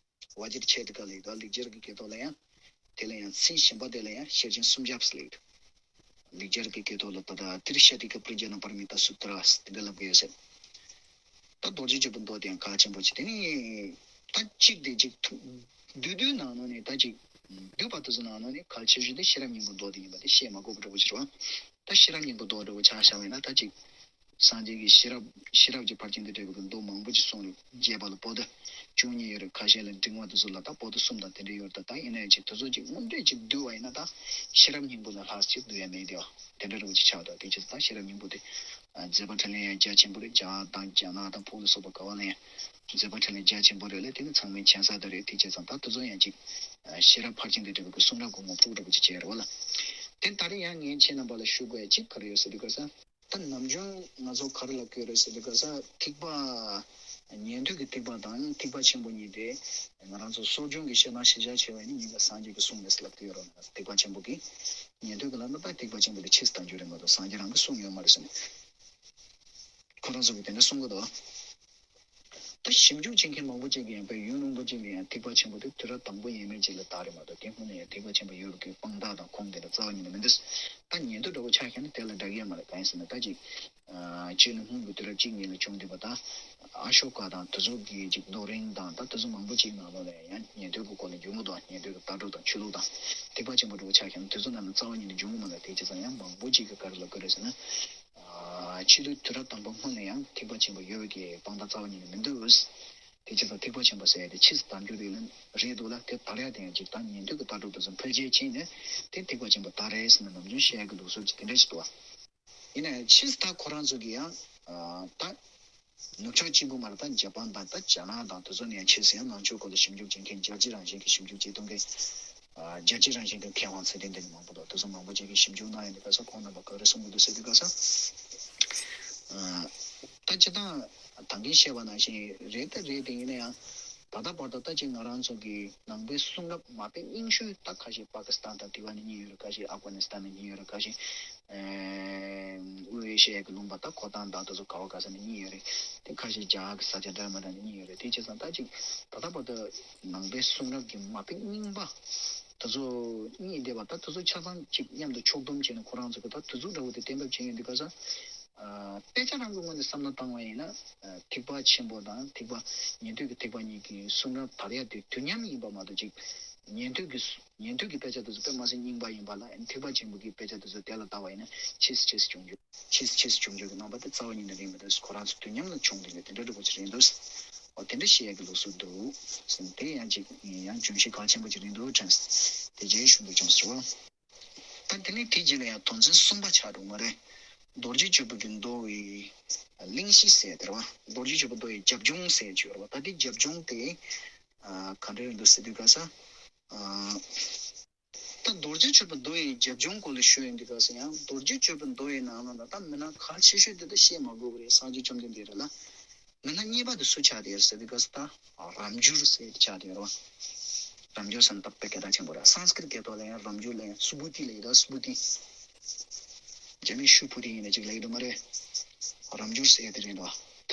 ཝ་ཇིར་ཁེ་ཏི་ཀ་ལ་ཡོད་དོ། ལེགས་སྦྱར་གྱི་སྐད་ཐོག་ལ་ཡང་། དེ་ལ་ཡང་མཚན་གཞན་པ་དེ་ལ་ཡང་ཤེར་ཕྱིན་སུམ་བརྒྱ་པ་ཟེར་ལབ་ཀྱི་འདུག་ལེགས་སྦྱར་གྱི་སྐད་ཐོག་ལ་ད་ལྟ་ཏྲི་ཤ་ཏི་ཀ་པྲི་ཛ་ན་པར་མི་ཏ་སུ་ཏྲ་དེ་འདྲ་ལབ་ཀྱི་ཡོད་ཟེར། ད་རྡོ་རྗེ་གཅོད་པ་མདོ་དེ་ཡང་གལ་ཆེན་པོ་ཅིག་དེ་ནི་ད་གཅིག་དེ་གཅིག་ཐུག་བསྡུས་བསྡུས་ནང་ནང་ནས་ད་ཅིག་བསྡུས་པ་དེ་ཚོ་ནང་ནང་ནས་གལ་ཆེ་ཤོས་དེ་ཤེས་རབ་སྙིང་པོ་མདོ་དེ་ཡིན་པ་དེ་བཤད་མ་དགོས་པ་འདྲ་པོ་ཅིག་རེད་བ། ད་ཤེས་རབ་སྙིང་པོ་མདོ་འདྲ་པོ་ཆ་བཞག་པ་ཡིན་ན་ད་ཅིག་སངས་རྒྱས་ཀྱིས་ཤེས་རབ་ཤེས་རབ་ཀྱི་ཕར་ཕྱིན་དང་འབྲེལ་བའི་མདོ་མང་པོ་ཅིག་གསུངས་རེད། རྒྱས་པ་ལ་པོ་ཏི་བཅུ་གཉིས་ཡོད་རེད། ཁ་ཤས་ལ་འབྲིང་བ་དེ་ཚོ་ལ་ད་པོ་ཏི་གསུམ་དང་དེ་འདྲ་ཡོད་རེད། ད་ད་ཡིན་ན་ཡང་ཅིག་དེ་ཚོ་ཅིག་དངོས་འབྲེལ་ཅིག་བསྡུས་པ་ཡིན་ན་ད་ཤེས་རབ་སྙིང་པོ་ལས་ལྷག་ཅིག་བསྡུ་ཡ་མེད་དེ། དེ་འདྲ་འདྲ་པོ་ཅིག་ཆགས་འདུག་དེ་ཕྱིར་ད་ཤེས་རབ་སྙིང་པོ་དེ་མཛད་པ་འཕྲིན་ལས་ཡང་རྒྱ་ཆེན་པོ་རེད། རྒྱ་གར་དང་རྒྱ་ནག་དང་བོད་ལ་སོགས་པ་ག་བ་ལ་ཡང་མཛད་པ་འཕྲིན་ལས་རྒྱ་ཆེན་པོ་རེད་ལ། དེ་ནི་ཚང་མས་མཁྱེན་གསལ་དེ་རེད། དེ་བྱས་ཙང་ད་དེ་ཚོ་ཡང་ཅིག་ཤེས་རབ་ཕར་ཕྱིན་དང་འབྲེལ་བའི་གསུང་རབ་ཀྱི་ངོ་ཕྲུག་འདྲ་པོ་ཅིག་བྱས་རེད་བ་ལ། དེ་ད་རེས་ཡང་ངས་ཁྱེད་རྣམ་པ་ལ་ཞུ་དགོས་ཡ་ཅིག་ག་རེ་ཡོད་ཟེར་དུས་སྐབས་སུ། ད་ནམ་རྒྱུན་ང་ཚོ་ག་རེ་ལབ་ཀྱི་ཡོད་རེད་ཟེར་དུས་སྐབས་སུ་ཐེག་པ། ཉན་ཐོས་ཀྱི་ཐེག་པ་དང་ཐེག་པ་ཆེན་པོ་གཉིས་དེ། ང་རང་ཚོ་གསོ་སྦྱོང་གི་བཤད་སྟངས་གཞིར་བཞག་བྱས་པ་ཡིན་ན་གཉིས་ཀ་སངས་རྒྱས་ཀྱི་གསུང་རེད་ཟེར་ལབ་ཀྱི་ཡོད་རེད། ཐེག་པ་ཆེན་པོ་གི། ཉན་ཐོས་ཀྱི་ལབ་ན་ད་ཐེག་པ་ཆེན་པོ་ལས་ཕྱིས་སུ་དར་རྒྱུ་རེད་མ་གཏོགས་སངས་རྒྱས་རང་གི་གསུང་ཡོད་མ་རེད་ཟེར་ནས། ཁོ་རང་ཚོ་གིས་དེ་འདྲ་གསུང་གི་འདུག་ད་ཞིབ་འཇུག་བྱེད་མཁན་མང་པོ་ཅིག་གིས་ཡང་དཔེ་ཡུན་རིང་པོ་ཅིག་ལ་ཡང་ཐེག་པ་ཆེན་པོ་དེ་དུས་རབས་དང་པོ་ཡས་མས་ཅིག་ལ་དར་རེད་མ་གཏོགས། དེ་སྔོན་ནས་ཡང་ཐེག་པ་ཆེན་པོ་ཡོད་པའི་དཔང་རྟགས་དང་ཁུངས་དེ་འདྲ་རྩ་བ་ཉིད་ནས་མི་འདུག་ད་ཉན་ཐོས་འདྲ་པོ་ཆ་བཞག་ན་དེ་ལ་འདྲ་གི་ཡོད་མ་རེད། གང་ཡིན་ཟེར་ན། ད་ཅིག་ཨ་སྤྱིར་ནི་སྔོན་གྱི་དུས་རབས་གཅིག་གཉིས་ལ་བྱུང་བསྡད་པ་དང་། ཨ་ཤོ་ཀ་དང་དེ་ཚོ་གི་ཅིག་རྡོ་རིང་དང་། ད་དེ་ཚོ་མང་པོ་ཅིག་ནང་ལོགས་ལ་ཡང་ཉན་ཐོས་ཀྱི་སྐོར་ལ་འཇུག་ངོགས་དང་། ཉན་ཐོས་ཀྱི་ལྟ་གྲུབ་དང་ཆོས་ལུགས་དང་། ཐེག་པ་ཆེན་པོ་འདྲ་པོ་ཆ་བཞག་ན་དེ་ཚོ་ནང་ལ་རྩ་བ་ཉིད་ནས་འཇུག་ངོགས་མ་རེད། དེ་བྱས་ཙང་ཡང་མང་པོ་ཅིག་གིས་ག་རེ་ལབ་ཀྱི་རེད་ཟེར་ན། ཨ་ཕྱི་དུས་དུས་རབས་དང་པོ་སྔོན་ལ་ཡང་ཐེག་པ་ཆེན་པོ་ཡོད་པའི་གི་དཔང་རྟགས་རྩ་བ་ཉིད་ནས་མི་འདུག་དེ་བྱས་ཙང་ཐེག་པ་ཆེན་པོ་ཟེར་ཡ་དེ་ཕྱིས་སུ་དར་རྒྱུ་རེད་ལ། རེད་འདུག་ལ། དེ་དར་ཡ་དེ་ཡང་ཅིག་ད་ཉན་ཐོས་ཀྱི་ལྟ་གྲུབ་དེ་ཚོ་འཕེལ་རྒྱས་ཕྱིན་ནས་དེ་ཐེག་པ་ཆེན་པོ་དར་རེད་ཟེར་ནས་ནམ་རྒྱུན་བཤད་ཡ་གི་ལུགས་སྲོལ་ཅིག་དེ་འདྲ་ཞིག་འདུག་བ། ཡིན་ན་ཡང་ཕྱིས་སུ་ད་ཁོ་རང་ཚོ་གིས་ཡང་ཨ་ད་ནུབ་ཕྱོགས་གཅིག་པུ་མ་རེད། ད་ཇ་པན་དང་། ད་རྒྱ་ནག་དང་། དེ་ཚོ་ནས་ཡང་ཕྱིས་སུ་ཡང་ནང་ཆོས་སྐོར་ལ་ཞིབ་འཇུག་བྱེད་མཁན། རྒྱལ་སྤྱི་རང་བཞིན་གྱི་ཞིབ་འཇུག་བྱེད་གཏོང་མཁན། ཨ་རྒྱལ་སྤྱི་རང་བཞིན་གྱི་མཁས་དབང་ཚད་ལྡན་དེ་འདྲ་མང་པོ་འདུག་དེ་ཚོ་མང་པོ་ཅིག་གིས་ཞིབ་འཇུག་གནང་ཡོད་འདུག་ག་ས། ཁོང་རྣམ་པ་ག་རེ་གསུང་གི་འདུག་ཟེར་དུས་ག་ས། ཨ་ད་སྤྱིར་བཏང་ད་གིན་བཤད་པ་ནང་བཞིན་རེད། ད་རེད་དེ། ཡིན་ན་ཡང་ད་ལྟ་བར་དུ་ད་ཅིག་ང་རང་ཚོ་གི་ནང་པའི་གསུང་རབ་མ་དཔེ་རྙིང་ཤོས་ད་ཁ་ཤས་པ་ཀི་སི་ཐན་དང་དེ་བ་ནས་རྙེད་ཡོད་རེད། ཁ་ཤས་ཨབ་གྷ་ནི་སི་ཐན་ནས་རྙེད་ཡོད་རེད། ཁ་ཤས་ཨེ་དབུས་ཨེ་ཤི་ཡ་གི་ལུང་པ་ད་ཁོ་ཐང་དང་དེ་ཚོ་ག་བ་ག་ས་ནས་རྙེད་ཡོད་རེད། དེ་ཁ་ཤས་རྒྱ་གར་གྱི་ས་ཆ་འདྲ་མི་འདྲ་ནས་རྙེད་ཡོད་རེད། དེ་བྱས་ཙང་ད་ཅིག་ད་ལྟ་བར་དུ་ནང་པའི་གསུང་རབ་ཀྱི་མ་དཔེ་རྙིང་པ་དེ་ཚོ་རྙེད་བསྡད་པ། ད་དེ་ཚོ་ཆ་ཚང་ཅིག་མཉམ་དུ་ཕྱོགས་བསྡོམས་བྱས་ནས་ཁོ་རང་ཚོ་གི་ད་དེ་ཚོ་འདྲ་བོ་དེ་གཏན་འབེབས་བྱས་ཡོད་འདུག་ག་ས། ཨ་དཔེ་ཆ་རང་གི་ངོས་ནས་བསམ་བློ་བཏང་བ་ཡིན་ན། ཨ་ཐེག་པ་ཆེན་པོ་དང་ཐེག་པ། ཉན་ཐོས་ཀྱི་ཐེག་པ་གཉིས་ཀྱི་གསུང་རབ་དར་ཡ་དེ་དུས་མཉམ་ཡིན་པ་མ་གཏོགས། ཅིག་ཉན་ཐོས་ཀྱི་ཉན་ཐོས་ཀྱི་དཔེ་ཆ་དེ་ཚོ་དཔེ་མ་སྲིད་རྙིང་པ་ཡིན་པ་ལ། ཨ་ཐེག་པ་ཆེན་པོ་གི་དཔེ་ཆ་དེ་ཚོ་དེ་ལ་ལྟ་བ་ཡིན་ན་ཕྱིས་སུ་ཕྱིས་སུ་བྱུང་རྒྱུ། ཕྱིས་སུ་ཕྱིས་སུ་བྱུང་རྒྱུ་གི་རྣམ་པ་དེ་རྩ་བ་ཉིད་ནས་རེད་མི་འདུག་ཁོ་རང་ཚོ་དུས་མཉམ་ལ་བྱུང་བསྡད་ཡོད། དེ་འདྲ་འདྲ་པོ་ཅིག་རེད་འདུག་འོ་དེ་འདྲ་བཤད་ཡ་གི་ལུགས་སྲོལ་འདུག་ཟེར། དེ་ཡང་ཅིག་ཡང་རྒྱུན་ཤེས་གལ་ཆེན་པོ་ཅིག་རེད་འདུག་དྲན། དེ་རྗེས་ཞུ་འདོད་བྱུང་ཟེར་བ། ད་དེ་ནས་དེ་རྗེས་ལ་ཡང་དོན་ཚན་གསུམ་པ་ཆགས་འགྲོ་མ་རེད། རྡོ་རྗེ་གཅོད་པའི་གི་མདོ་ཡི་གླེང་གཞི་ཟེར་དེ་རེད་བ། རྡོ་རྗེ་གཅོད་པའི་མདོ་ཡི་རྒྱབ་ལྗོངས་ཟེར་ཅིག་ཡོད་རེད་བ། ད་དེ་རྒྱབ་ལྗོངས་དེ་ཨ་ག་འདྲ་རེད་འདུག་ཟེར་དུས་ག་ས། ཨ་ད་རྡོ་རྗེ་གཅོད་པའི་མདོ་ཡི་རྒྱབ་ལྗོངས་སྐོར་ལ་ཞུ་ཡོང་དུས་ག་ས། ཡང་རྡོ་རྗེ་གཅོད་པའི་མདོ་ཡི་ནང་ལ་ད་མི་སྣ་གལ་ཆེ་ཤོས་དེ་ད་བཤད་མ་དགོས་པ་རེད། སངས་རྒྱས་བཅོམ་ལྡན་འདས་རེད་ལ། མི་སྣ་གཉིས་པ་དེ་སུ་ཆགས་བསྡད་ཡོད་ཟེར་དུས་ག་ས། ད་རབ་འབྱོར་ཟེར་དེ་ཆགས་བསྡད་ཡོད་རེད་བ། རབ་འབྱོར་ཟེར་ན་ད་དཔེ་གལ་ཆེན་པོ་རེད། སཾ་སྐྲྀཏ་སྐད་ཐོག་ལ་ཡང་རབ་འབྱོར་ལ་ཡང་སུ་བུ་ཏི་ལབ་ཡོད། ད་སུ་བུ་ཏི། རྒྱ་མིས་ཤུ་བུ་ཏི་ཡིན་ན་ཅིག་ལབ་ཡོད་མ་རེད། རབ་འབྱོར་ཟེར་དེ་རེད་འདུག་ད་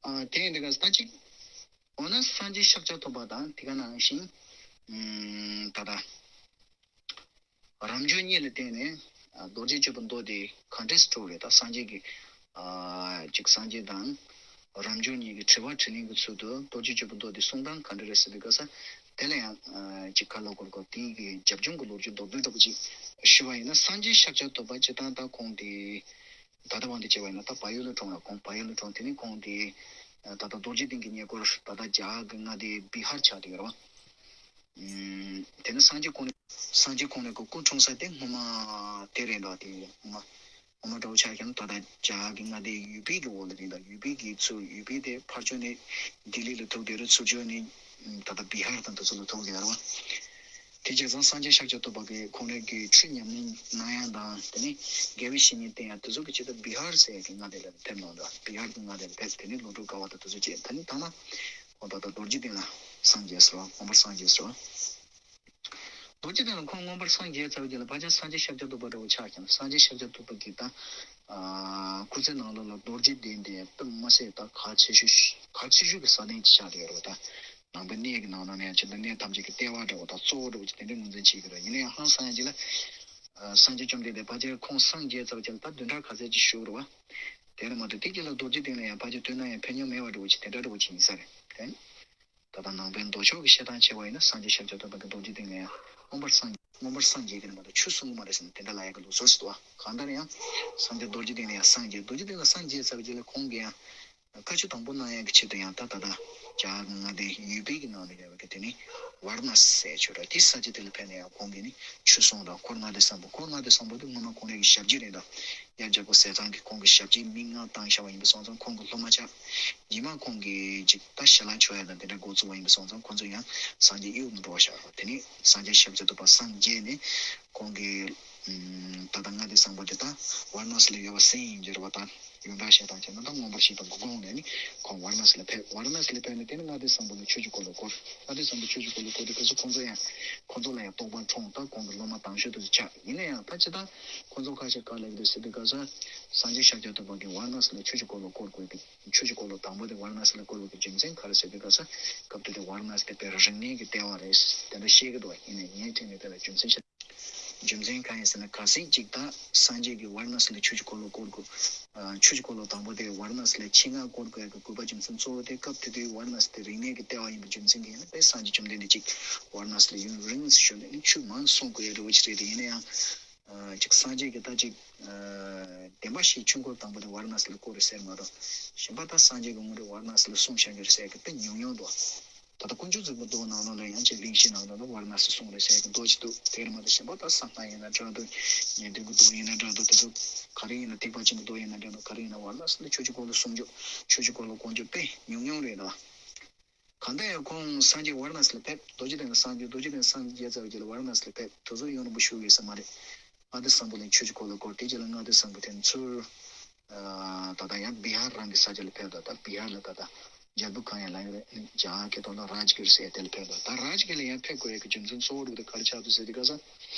ཨ་དེ་ཡིན་དུས་ག་ས་ད་ཅིག་འོ་ན་སངས་རྒྱས་ཤཱཀྱ་ཐུབ་པ་དང་དེ་ག་ནང་བཞིན། ཨུམ་ད་ལྟ་རབ་འབྱོར་གཉིས་ལ་བརྟེན་ནས་ཨ་རྡོ་རྗེ་གཅོད་པའི་མདོ་དེ་ག་འདྲས་སུ་གྲུབ་རེད། ད་སངས་རྒྱས་ཀྱི་ཨ་ཅིག་སངས་རྒྱས་དང་རབ་འབྱོར་གཉིས་ཀྱི་དྲི་བ་དྲིས་ལན་གྱི་ཚུལ་དུ་རྡོ་རྗེ་གཅོད་པའི་མདོ་དེ་གསུང་སྟངས་ག་འདྲ་རེད་ཟེར་དུས་ག་ས། དེ་ལ་ཡང་ཨ་ཅིག་ཁ་ལོ་སྒོར་སྒོར་དེའི་གི་རྒྱབ་ལྗོངས་ཀྱི་ལོ་རྒྱུས་མདོར་བསྡུས་འདྲ་པོ་ཅིག་ཞུ་བ་ཡིན་ན། སངས་རྒྱས་ཤཱཀྱ་ཐུབ་པ་སྤྱིར་བཏང་ད་ཁོང་དེ་ད་ལྟ་བར་དུ་བྱས་པ་ཡིན་ན་ད་བལ་ཡུལ་ལ་གྲོངས་ར། ཁོང་བལ་ཡུལ་ལ་གྲོངས། དེ་ནས་ཁོང་དེ་ད་ལྟ་རྡོ་རྗེ་གདན་གྱི་ཉེ་འཁོར་ད་ལྟ་རྒྱ་གར་གྱི་མངའ་སྡེ་བི་ཧར་ཆགས་བསྡད་ཡོད་རེད་བ། ཨུམ། དེ་ནས་སངས་རྒྱས་ཁོང་ནས་སངས་རྒྱས་ཁོང་ནས་སྐུ་འཁྲུངས་ས་དེ་སྔོན་མ་དེ་རེད་འདུག་དེ་སྔོན་མ་སྔོན་མ་འདྲ་བོ་ཆགས་ཀྱང་ད་ལྟ་རྒྱ་གར་གྱི་མངའ་སྡེ་ཡུ་པི་གི་འོག་ལ་རེད་འདུག་ཡུ་པི་གི་ཚུར་ཡུ་པི་དེ་ཕར་ཕྱོགས་ནས་ལྡི་ལི་ལ་ཐུག་བསྡད་རེད། ཚུར་ཕྱོགས་ནས་ད་ལྟ་བི་ཧར་དང་དེ་ཚོ་ལ་ཐུག་བསྡད་ཡོད་རེད་བ། དེ་བྱས་ཙང་སངས་རྒྱས་ཤཱཀྱ་ཐུབ་པ་གིས་ཁོང་རང་གི་ཆོས་ཉམས་ལེན་གནང་ཡ་དང་། དེ་ནས་དགེ་བའི་བཤེས་གཉེན་བསྟེན་ཡ་དེ་ཚོ་གི་ཆེད་དུ་བི་ཧར་ཟེར་ཡ་གི་མངའ་སྡེ་ལ་ཕེབས་གནང་འདུག་བི་ཧར་གྱི་མངའ་སྡེ་ལ་ཕེབས། དེ་ནས་ལོ་དྲུག་དཀའ་བ་དང་དེ་ཚོ་བྱས། དེ་ནས་ཐ་ན་ཁོང་ད་ལྟ་རྡོ་རྗེ་གདན་ལ་སངས་རྒྱས་ཟེར་བ། མངོན་པར་སངས་རྒྱས་ཟེར་བ། རྡོ་རྗེ་གདན་ལ་ཁོང་མངོན་པར་སངས་རྒྱས་ཚར་བའི་རྗེས་ལ་ཕལ་ཆེར་སངས་རྒྱས་ཤཱཀྱ་ཐུབ་པ་འདྲ་བོ་ཆགས་ཀྱང་། སངས་རྒྱས་ཤཱཀྱ་ཐུབ་པ་གིས་ད་ཨ་སྐུ་ཚེ་ནང་ལོགས་ལ་རྡོ་རྗེ་གདན་དེ་དཔེ་མ་སྲིད་ད་གལ་ཆེ་ཤོས་གལ་ཆེ་ཤོས་ཀྱི་ས་གདན་ཅིག་ཆགས་བསྡད་ཡོད་རེད་བ། ད་ནང་པའི་གནས་ཀྱི་ནང་ན་ནས་ཡང་ཆེད་དུ་གནས་ཐམས་ཅད་ཀྱི་ལྟེ་བ་འདྲ་བོ་དང་གཙོ་བོ་འདྲ་བོ་ཅིག་དེ་འདྲའི་ངོས་འཛིན་བྱེད་ཀྱི་རེད། ཡིན་ན་ཡང་ཧང་སང་ཡ་ཅིག་ལ་ཨ་སངས་རྒྱས་བཅོམ་ལྡན་འདས་ཕལ་ཆེར་ཁོང་སངས་རྒྱས་ཚར་བའི་རྗེས་ལ་ད་བདུན་ཕྲག་ག་ཚད་ཅིག་བཞུགས་རེད་བ། དེ་རེད་མ་གཏོགས་དེ་རྗེས་ལ་རྡོ་རྗེ་གདན་ལ་ཡང་ཕལ་ཆེར་ཐོན་ན་ཡང་ཕན་ཡོན་མེད་པ་འདྲ་བོ་ཅིག་དེ་འདྲ་འདྲ་བོ་ཅིག་ཡིན་ས་རེད་དེ། ད་ལྟ་ནང་པའི་མདོ་ཕྱོགས་ཀྱི་བཤད་སྟངས་བྱས་པ་ཡིན་ན། སངས་རྒྱས་ཤཱཀྱ་ཐུབ་པ་གིས་རྡོ་རྗེ་གདན་ལ་ཡང་མངོན་པར་སངས་མངོན་པར་སངས་རྒྱས་ཀྱི་རེད་མ་གཏོགས་ཆོས་གསུང་གི་མ་རེད་ཟེར་ནས་དེ་འདྲ་ལབ་ཡ་གི་ལུགས་སྲོལ་ཞིག་འདུག་བ། གང་ལྟར་ཡང་སངས་རྒྱས་རྡོ་རྗེ་གདན་ལ་ཡང་སངས་རྒྱས། རྡོ་རྗེ་གདན་ལ་སངས་རྒྱས་ཚར་བའི་རྗེས་ལ་ཁོང་གིས་ཡང་བཀའ་ཆོས་དང་པོ་གནང་ཡ་གི་ཆེད་དུ་ཡང་ད་ད་ལྟ་རྒྱ་གར་གྱི་མངའ་སྡེ་ཡུ་པི་གི་ནང་ལ་ཡོད་པའི་གི་དེ་ནི་ཝཱ་ར་ཎ་སི་ཟེར་ཆོས་ར། དེ་ས་ཆ་དེ་ལ་ཕེབས་ནས་ཡང་ཁོང་གིས་ནི་ཆོས་གསུངས་དང་། འཁོར་ལྔ་སྡེ་བསམ་པོ། འཁོར་ལྔ་སྡེ་བསམ་པོ་དེ་སྔོན་མ་ཁོང་རང་གི་ཞབས་རྗེས་རེད་ད། ཡབ་རྒྱལ་པོ་ཟས་གཙང་གིས་ཁོང་གི་ཞབས་རྗེས་མི་ལྔ་བཏང་བཞག་པ་ཡིན་པ་སོང་ཙང་ཁོང་གི་སློབ་མ་ཆགས། རྗེས་མ་ཁོང་གིས་ཅིག་ད་ཞལ་ལག་མཆོད་ཡ་དང་དེ་འདྲ་འགོ་བཙུགས་པ་ཡིན་པ་སོང་ཙང་ཁོང་ཚོ་ཡང་སངས་རྒྱས་དབྱུག་ནས་འགྲོ་བ་ཤག་དེ་ནས་སངས་རྒྱས་ཤཱཀྱ་ཐུབ་པ་སངས་རྒྱས་ནས་ཁོང་གིས་ཨམ་ད་ལྟ་མངའ་སྡེ་བཟང་པོ་དེ་ད་ཝཱ་ར་ཎ་སི་ལ་ཡོད་པ་སེང་ཡིན་གྱི་རེད་བ། ད་ ཡོངས་གྲགས་བཤད་སྟངས་བྱས་ན་ད་མངོན་པར་ཤེས་པ་དགུ་གོང་ནས་ནི་ཁོང་ཝཱ་ར་ཎ་སི་ལ་ཕེབས། ཝཱ་ར་ཎ་སི་ལ་ཕེབས་ནས་དེ་ནི་ལྔ་སྡེ་བཟང་པོ་ནས་ཆོས་ཀྱི་འཁོར་ལོ་བསྐོར། ལྔ་སྡེ་བཟང་པོ་ཆོས་ཀྱི་འཁོར་ལོ་བསྐོར་དུས་སྐབས་སུ་ཁོང་ཚོ་ཡང་ཁོང་ཚོ་ལ་ཡང་རྟོགས་པ་འཁྲུངས། ད་ཁོང་གི་སློབ་མ་དང་ཤོས་དུ་ཆགས། ཡིན་ན་ཡང་ད་ཅི་ད་ཁོང་ཚོ་ཁ་ཤས་ག་ལ་ཡོད་ཟེར་དུས་སྐབས་སུ་སངས་རྒྱས་ཤཱཀྱ་ཐུབ་པ་གིས་ཝཱ་ར་ཎ་སི་ལ་ཆོས་ཀྱི་འཁོར་ལོ་བསྐོར་དགོས་པའི་ཆོས་ཀྱི་འཁོར་ལོ་དང་པོ་དེ་ཝཱ་ར་ཎ་སི་ལ་བསྐོར་བའི་རྒྱུ་མཚན་ག་རེ་ཟེར་དུས་སྐབས་སུ་སྐབས་དེ་དུས་ཝཱ་ར་ཎ་སི་དེ་དཔེ་རིག་གནས་ཀྱི་ལྟེ་བ་རེད་དེ་འདྲ་བཤད་ཀྱི་འདུག་ཡིན་ནའི་ངའི་ཐད་ནས་དེ་ལ་རྒྱུ་མཚན་ཤེས། རྒྱུ་མཚན་གང་ཡིན་ཟེར་ན། གལ་སྲིད་ཅིག་ད་སངས་རྒྱས་ཀྱིས་ཝཱ་ར་ཎ་སི་ལ་ཆོས་ཀྱི་འཁོར་ལོ་བསྐོར་དགོས། ཨ། ཆོས་ཀྱི་འཁོར་ལོ་དང་པོ་དེ་ཝཱ་ར་ཎ་སི་ལ་ཆེད་མངགས་བསྐོར་དགོས་ཡག་གི་དགོས་པ་རྒྱུ་མཚན་གཙོ་བོ་དེ་སྐབས་དེ་དུས་ཝཱ་ར་ཎ་སི་དེ་རིག་གནས་ཀྱི་ལྟེ་བ་ཡིན་པའི་རྒྱུ་མཚན་གྱིས་ཡིན་ན། དཔེ་སངས་རྒྱས་བཅོམ་ལྡན་འདས་ཅིག་ཝཱ་ར་ཎ་སི་ལ་ཡུན་རིང་ཙམ་བཞུགས་ནས་ནི་ཆོས་མང་གསུང་དགོས་ཡག་འདྲ་བོ་ཅིག་རེད། ཡིན་ན་ཡང་། ཨ། ཅིག་སངས་རྒྱས་ཀྱིས་ད་ཅིག་ཨ། བདེན་པ་བཞིའི་ཆོས་འཁོར་དང་པོ་དེ་ཝཱ་ར་ཎ་སི་ལ་བསྐོར་རེད་ཟེར་མ་གཏོགས། གཞན་པ་ད་སངས་རྒྱས་ཀྱིས་དངོས་གནས་ཝཱ་ར་ཎ་སི་ལ་གསུངས་བཞག་གི་རེད་ཟེར་གི་དཔེ་ཉུང་ཉུང་འདུག་ད་ལྟ་དཀོན་མཆོག་གཟིགས་པའི་མདོ་ནང་ལོགས་ལ་ཡང་ཅིག་གླེང་གཞི་ནང་ལོགས་ལ་ཝཱ་ར་ཎ་སི་གསུངས་རེད་ཟེར་གི་མདོ་ཅིག་འདུག་དེར་མ་གཏོགས་གཞན་པ་ད་གསང་སྔགས་ཡིན་ན་འདྲ་འདུག་ཉན་ཐོས་ཀྱི་མདོ་ཡིན་ན་འདྲ་འདུག་དེ་ཚོ་ག་རེ་ཡིན་ན། ཐེག་པ་ཆེན་པོའི་མདོ་ཡིན་ན་འདྲ་འདུག་ག་རེ་ཡིན་ན་ཝཱ་ར་ཎ་སི་ལ་ཆོས་ཀྱི་འཁོར་ལོ་གསུང་རྒྱུ། ཆོས་ཀྱི་འཁོར་ལོ་བསྐོར་རྒྱུ་དཔེ་ཉུང་ཉུང་རེད་ད། གང་ལྟར་ཡང་ཁོང་སངས་རྒྱས་ཝཱ་ར་ཎ་སི་ལ་ཕེབས། རྡོ་རྗེ་གདན་ལ་གསང་རྒྱུ། རྡོ་རྗེ་གདན་སངས་རྒྱས་ཚར་བའི་རྗེས་ལ་ཝཱ་ར་ཎ་སི་ལ་ཕེབས། དེ་ཚོ་ཡོང་རིང་པོ་བཞུགས་ཡོད་ས་མ་རེད། ལྔ་སྡེ་བཟང་པོ་ལ་ཆོས་ཀྱི་འཁོར་ལོ་བསྐོར། དེ་རྗེས་ལ་ལྔ་སྡེ་བཟང་པོ་དེ་ཚུར། ཨ། ད་ལྟ་ཡང་བི་ཧར་རང་གི་ས་ཆ་ལ་ཕེབས། ད་ལྟ་བི་ཧར་ལ་ད་ལྟ་རྒྱལ་པོ་ཁང་ཡང་ལབ་ཡོད་རེད། རྒྱ་གར་སྐད་ཐོག་ལ་རཱཇ་གིར་ཟེར་དེ་ལ་ཕེབས། ད་ད་རཱཇ་གིར་ལ་ཡང་ཕེབས་དགོས་ཡག་གི་རྒྱུ་མཚན་གཙོ་བོ་འདྲ་བོ་དེ་ག་རེ་ཆགས་འདུག་ཟེར་དུས་སྐབས་སུ།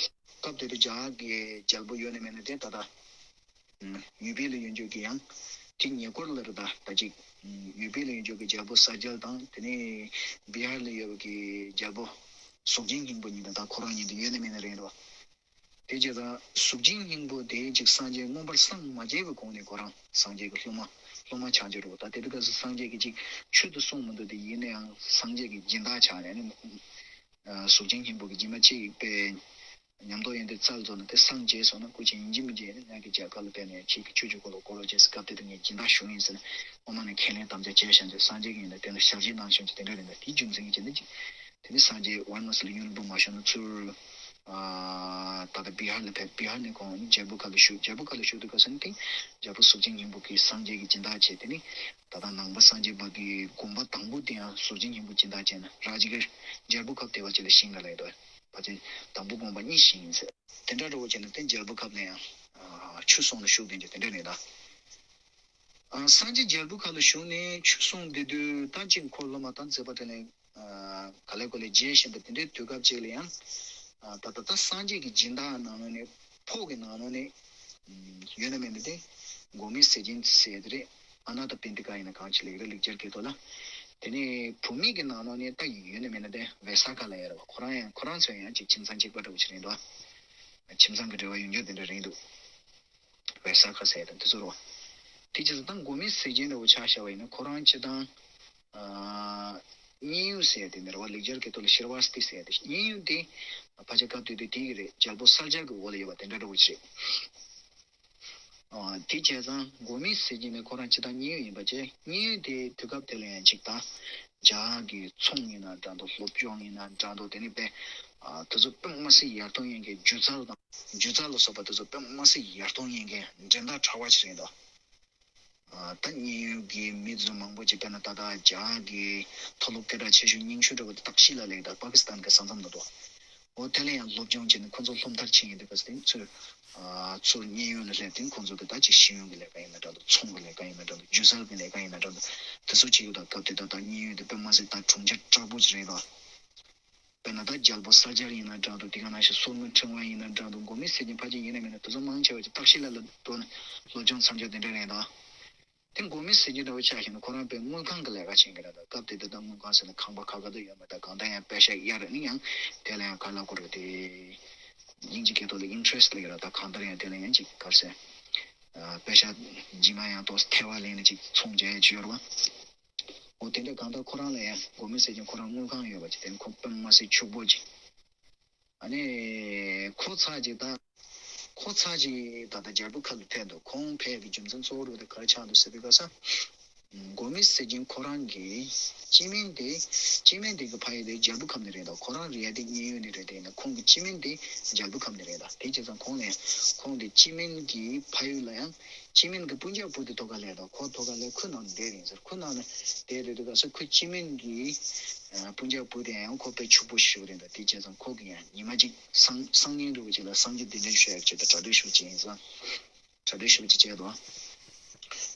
སྐབས་དེ་དུས་རྒྱ་གར་གྱི་རྒྱལ་པོ་ཡོད་ན་མེད་ན་དེ་ད་ལྟ་ཡུ་པི་ལ་ཡོད་རྒྱུ་གི་ཡང་དེ་ཉེ་འཁོར་ལ་རེད། ད་ད་ཅིག་ཡུ་པི་ལ་ཡོད་རྒྱུ་གི་རྒྱལ་པོ་ས་སྐྱ་ལ་དང་། དེ་ནས་བི་ཧར་ལ་ཡོད་པ་གི་རྒྱལ་པོ་གཟུགས་ཅན་སྙིང་པོ་གཉིས་དང་། ད་ཁོ་རང་གཉིས་དེ་ཡོད་ན་མེད་ན་རེད་རོ། དེ་བྱས་ཙང་གཟུགས་ཅན་སྙིང་པོ་དེ་ཅིག་སངས་རྒྱས་མངོན་པར་སངས་མ་རྒྱས་པའི་གོང་ནས་ཁོ་རང་སངས་རྒྱས་ཀྱི་སློབ་མ་སློབ་མ་ཆགས་ཀྱི་རེད་པ། ད་དེ་དུས་སྐབས་སུ་སངས་རྒྱས་ཀྱིས་ཅིག་ཆོས་དེ་གསུངས་མི་འདུག་དེ་ཡིན་ན་ཡང་སངས་རྒྱས་ཀྱི་སྦྱིན་བདག་ཆགས་ནས་ནི། ཨ། གཟུགས་ཅན་སྙིང་པོ་གི་སྦྱིན་པ་ཅིག་དཔེ་ཉམས་རྟོགས་ཡོན་ཏན་རྩལ་རྫོགས་ནས་དེ་སངས་རྒྱས་སོང་ན། སྐུ་མཁྱེན་ཡིན་གཅིག་མིན་གཅིག་ནི་ངེད་ཀྱི་རྒྱ་གར་ལ་ཕེབས་ནས་ཁྱེད་ཀྱི་ཆོས་ཀྱི་འཁོར་ལོ་བསྐོར་རོགས་བྱས་ཟེར། སྐབས་དེ་དུས་ངས་སྦྱིན་བདག་ཞུ་ཡིན་ཟེར་ནས་སློབ་མ་ནས་ཁས་ལེན་དམ་བཅའ་བྱས་བཞག་ཅིག་སངས་རྒྱས་ཀྱིས་ཡིན་ན་དེ་ལ་ཞབས་ཕྱི་གནང་ཤོག་ཅིག་དེ་འདྲ་རེད། ད་དེའི་རྒྱུ་མཚན་གྱིས་བྱས་ནས་ཅིག་དེ་ནས་སངས་རྒྱས་ཝཱ་ར་ཎ་སི་ལ་ཡུན་རིང་པོ་མ་བཞུགས་ནས་ཚུར། ཨ། ད་ལྟ་བི་ཧར་ལ་ཕེབས། བི་ཧར་ནས་ཁོང་རྒྱལ་པོ་ཁབ་ལ་བཞུགས། རྒྱལ་པོ་ཁབ་ལ་བཞུགས་དུས་སྐབས་སུ་ནི་དེ་རྒྱལ་པོ་གཟུགས་ཅན་སྙིང་པོ་གིས་སངས་རྒྱས་ཀྱི་སྦྱིན་བདག་བྱས། དེ་ནི་ད་ལྟ་ནང་པ་སངས་རྒྱས་པ་གི་དགོངས་པ་དང་པོ་དེ་ཡང་གཟུགས་ཅན་སྙིང་པོ་སྦྱིན་བདག་བྱས་ནས་རཱཇ་གིར་རྒྱལ་པོ་ཁབ་དེ་བ་ཅིག་ལ་བཞེངས་ག་ལ་ཡོད་དོ། ཕལ་ཆེར་དང་པོ་དགོངས་པ་གཉིས་བཞེངས་ཡིན་ཟེར། དེ་འདྲ་འདྲ་བོ་བྱས་ནས་དེ་རྒྱལ་པོ་ཁབ་ནས་ཡང་ཆོས་གསུང་ལ་ཞུགས། དེ་འདྲ་དེ་འདྲ་རེད་ད། ཨ། སངས་རྒྱས་རྒྱལ་པོ་ཁབ་ལ་བཞུགས་ནས་ཆོས་གསུངས་བསྡད་དུས་ད་ཅིག་ཁོ་སློབ་མ་དང་མཛད་པ་དེ་ལས། ཨ། ག་ལེ་གོ་ལེ་བརྗེད་བཞིན་པ་དེ་འདྲའི་དུས་སྐབས་ཅིག་ལ་ཡང་། ཨ། ད་ད་ད་སངས་རྒྱས་ཀྱི་སྦྱིན་བདག་ནང་ལོགས་ནས་ཕོ་གི་ནང་ལོགས་ནས་ཡོད་ན་མེད་ན་དེ་མགོ་མེད་ཟས་སྦྱིན་ཟེར་དེ་རེད། ཨ་ན་ད་པིན་ཏི་ཀ་ཡིན་ན་གང་ཅི་ལེགས་རེད། ལེགས་སྦྱར་སྐད་ཐོག་ལ། དེ་ནས་བུད་མེད་ཀྱི་ནང་ལོགས་ནས་ད་ཡོད་ན་མེད་ན་དེ་བེ་ས་ཁ་ལ་ཡོད་རེད་པ། ཁོ་རང་ཡང་ཁོ་རང་ཚོ་ཡང་ཅིག་ཁྱིམ་ཚང་གཅིག་པ་འདྲ་བོ་ཅིག་རེད་འདུག་ཁྱིམ་ཚང་གི་འབྲེལ་བ་ཡོད་རྒྱུ་དེ་འདྲ་རེད་འདུག་བེ་ས་ཁ་ཟེར་དང་དེ་ཚོ་རེད་པ། དེ་བྱས་ཙང་ད་མགོ་མེད་ཟས་སྦྱིན་འདྲ་བོ་ཆ་བཞག་པ་ཡིན་ན་ཁོ་རང་སྤྱིར་བཏང་། ཨ། མཉན་ཡོད་ཟེར་དེ་འདྲ་བ། ལེགས་སྦྱར་སྐད་ཐོག་ལ་ཤྲཱ་ཝ་སྟི་ཟེར་དེ། མཉན་ཡོད་དེ་ཕལ་ཆེར་སྐབས་དེ་དུས་དེ་གི་རེད། རྒྱལ་པོ་གསལ་རྒྱལ་གྱི་འོག་ལ་ཡོད་པ་དེ་འདྲ་འདྲ་བོ་ཅིག་རེད། ཨ། དེ་བྱས་ཙང་མགོ་མེད་ཟས་སྦྱིན་ནི་ཁོ་རང་སྤྱིར་བཏང་མཉན་ཡོད་ཡིན་པ་བྱས། མཉན་ཡོད་དེ་དུས་སྐབས་དེ་ལ་ཡང་ཅིག་ད་རྒྱ་གི་ཚོང་ཡིན་ན་འདྲ་འདུག་སློབ་སྦྱོང་ཡིན་ན་འདྲ་འདུག་དེ་ནས་དཔེ། ཨ། དེ་ཚོ་དཔེ་མི་སྲིད་ཡར་ཐོན་ཡིན་མཁན། སྒྱུ་རྩལ་དང་སྒྱུ་རྩལ་ལ་སོགས་པ་དེ་ཚོ་དཔེ་མི་སྲིད་ཡར་ཐོན་ཡིན་མཁན་འགྲན་ཟླ་དྲག་པ་ཞིག་རེད་འདུག་ཨ། ད་མཉན་ཡོད་ཀྱི་མི་ཚོ་མང་པོ་ཅིག་དཔེར་ན་ད་ལྟ་རྒྱ་གི་མཐོ་སློབ་སྐད་གྲགས་ཆེ་ཤོས་རྙིང་ཤོས་འདྲ་བོ་དེ་ཏག་ཤི་ལ་ལེགས་དང་པ་ཀི་སི་ཐན་གྱི་ས་མཚམས་ན་འདུག་འོ་དེ་ལ་ཡང་སློབ་སྦྱོང་བྱས་ནས་ཁོ་ཚོ་སློབ་མཐར་ཕྱིན་ཡིན་དུས་སྐབས་སུ་དེ་ཚོས། ཨ། ཚུར་མཉན་ཡོད་ལ་སླེབས་དུས་ཁོ་ཚོ་གི་ད་ཅིག་ཤེས་ཡོན་གྱི་ལས་ཀ་ཡིན་ན་འདྲ་འདུག་ཚོང་གི་ལས་ཀ་ཡིན་ན་འདྲ་འདུག་སྒྱུ་རྩལ་གྱི་ལས་ཀ་ཡིན་ན་འདྲ་འདུག་དེ་ཚོ་བྱེད་ཀྱི་འདུག་སྐབས་དེ་དག་ད་མཉན་ཡོད་དེ་དཔེ་མི་སྲིད་ད་གྲུང་ཆ་དྲག་པོ་ཅིག་རེད་དོ། དཔེར་ན་ད་རྒྱལ་པོ་གསལ་རྒྱལ་ཡིན་ན་འདྲ་འདུག་དེ་ག་ནང་བཞིན་སོར་མོའི་ཕྲེང་བ་ཡིན་ན་འདྲ་འདུག་མགོ་མེད་ཟས་སྦྱིན་ཕལ་ཆེར་ཡིན་ན་མིན་ན་དེ་ཚོ་མང་ཆེ་བ་ཅིག་ཏག་ཤི་ལ་ལ་འགྲོ་ནས་སློབ་སྦྱོང་མཚམས་སྦྱོར་དེ་འདྲ་རེད་དོ། དེ་མགོ་མེད་ཟས་སྦྱིན་འདྲ་བོ་ཆ་བཞག་ན་ཁོ་རང་དཔེ་དངུལ་ཁང་གི་ལས་ཀ་བྱེད་མཁན་རེད་དོ། སྐབས་དེ་དུས་ད་དངུལ་ཁང་ཟེར་ན་ཁང་པ་ཁ་ཁ་དུ་ཡོད་མ་རེད། གང་ལྟར་ཡང་པེ་ཤ་གཡར་ནི་ཡང་དེ་ལ་ཡང་ག་ལ་གོ་རེད་དེ། དབྱིན་ཇི་སྐད་ཐོག་ལ་ཨིན་ཊི་རེ་སི་ཊི་ལབ་ཀྱི་རེད། ད་གང་ལྟར་ཡང་དེ་ལ་ཡང་ཅིག་ག་རེ་ཟེར། ཨ། པེ་ཤ་རྗེས་མ་ཡང་ཏོག་ཙམ་ཐལ་བ་ལེན་ནས་ཅིག་ཚོང་རྒྱག་ཡ་ཅིག་ཡོད་རེད་པ། འོ་དེ་འདྲ་གང་ལྟར་ཁོ་རང་ལ་ཡང་མགོ་མེད་ཟས་སྦྱིན་ཁོ་རང་དངུལ་ཁང་ཡོད་པ་ཅིག་དེ་ནི་ཁོ་དཔེ་མི་སྲིད་ཕྱུག་པོ་ཅིག་ཨ་ནི་ཁོ་ཚར་ཅིག་ད། ཁོ་ཚར་ཅིག་ད་ལྟ་རྒྱལ་པོ་ཁབ་ལ་ཕེབས་འདུག་ཁོང་ཕེབས་པའི་རྒྱུ་མཚན་གཙོ་བོ་རུ་དེ་ག་རེ་ཆགས་འདུག་ཟེར་དུས་སྐབས་སུ། མགོ་མེད་ཟས་སྦྱིན་ཁོ་རང་གི་སྤྱི་མིང་དེ། སྤྱི་མིང་དེ་གི་ཕ་ཡུལ་དེ་རྒྱལ་པོ་ཁབ་ནས་རེད་འདུག་ཁོ་རང་རེད་ཡ་དེ་མཉན་ཡོད་ནས་རེད། དེ་ཡིན་ན་ཁོང་གི་སྤྱི་མིང་དེ་རྒྱལ་པོ་ཁབ་ནས་རེད་འདུག་དེ་བྱས་ཙང་ཁོང་ནས་ཁོང་གི་སྤྱི་མིང་གི་ཕ་ཡུལ་ལ་ཡང་། སྤྱི་མིང་གི་སྤུན་ཀྱག་བུ་དེ་ཐོག་ཁ་ལས་དང་ཁོ་ཐོག་ཁ་ལས་ཁུ་ནང་ནས་བསྡད་རེད་ཟེར། ཁུ་ནང་ནས་བསྡད་རེད་དུས་སྐབས་སུ་ཁུ་སྤྱི་མིང་གི་སྤུན་ཀྱག་བུ་དེ་ཡང་ཁོ་དཔེ་ཕྱུག་པོ་ཞིག་རེད་འདུག་དེ་བྱས་ཙང་ཁོ་གི་ཡང་ཉི་མ་གཅིག་སང་སང་ཉིན་འདྲ་བོ་ཅིག་ལ་སངས་རྒྱས་གདན་འདྲེན་ཞུ་ཡག་ཆེད་དུ་གྲ་སྒྲིག་ཞུ་བྱས་ཡིན་ཙང་། གྲ་སྒྲིག་ཞུ་བྱས་བྱས་དང་།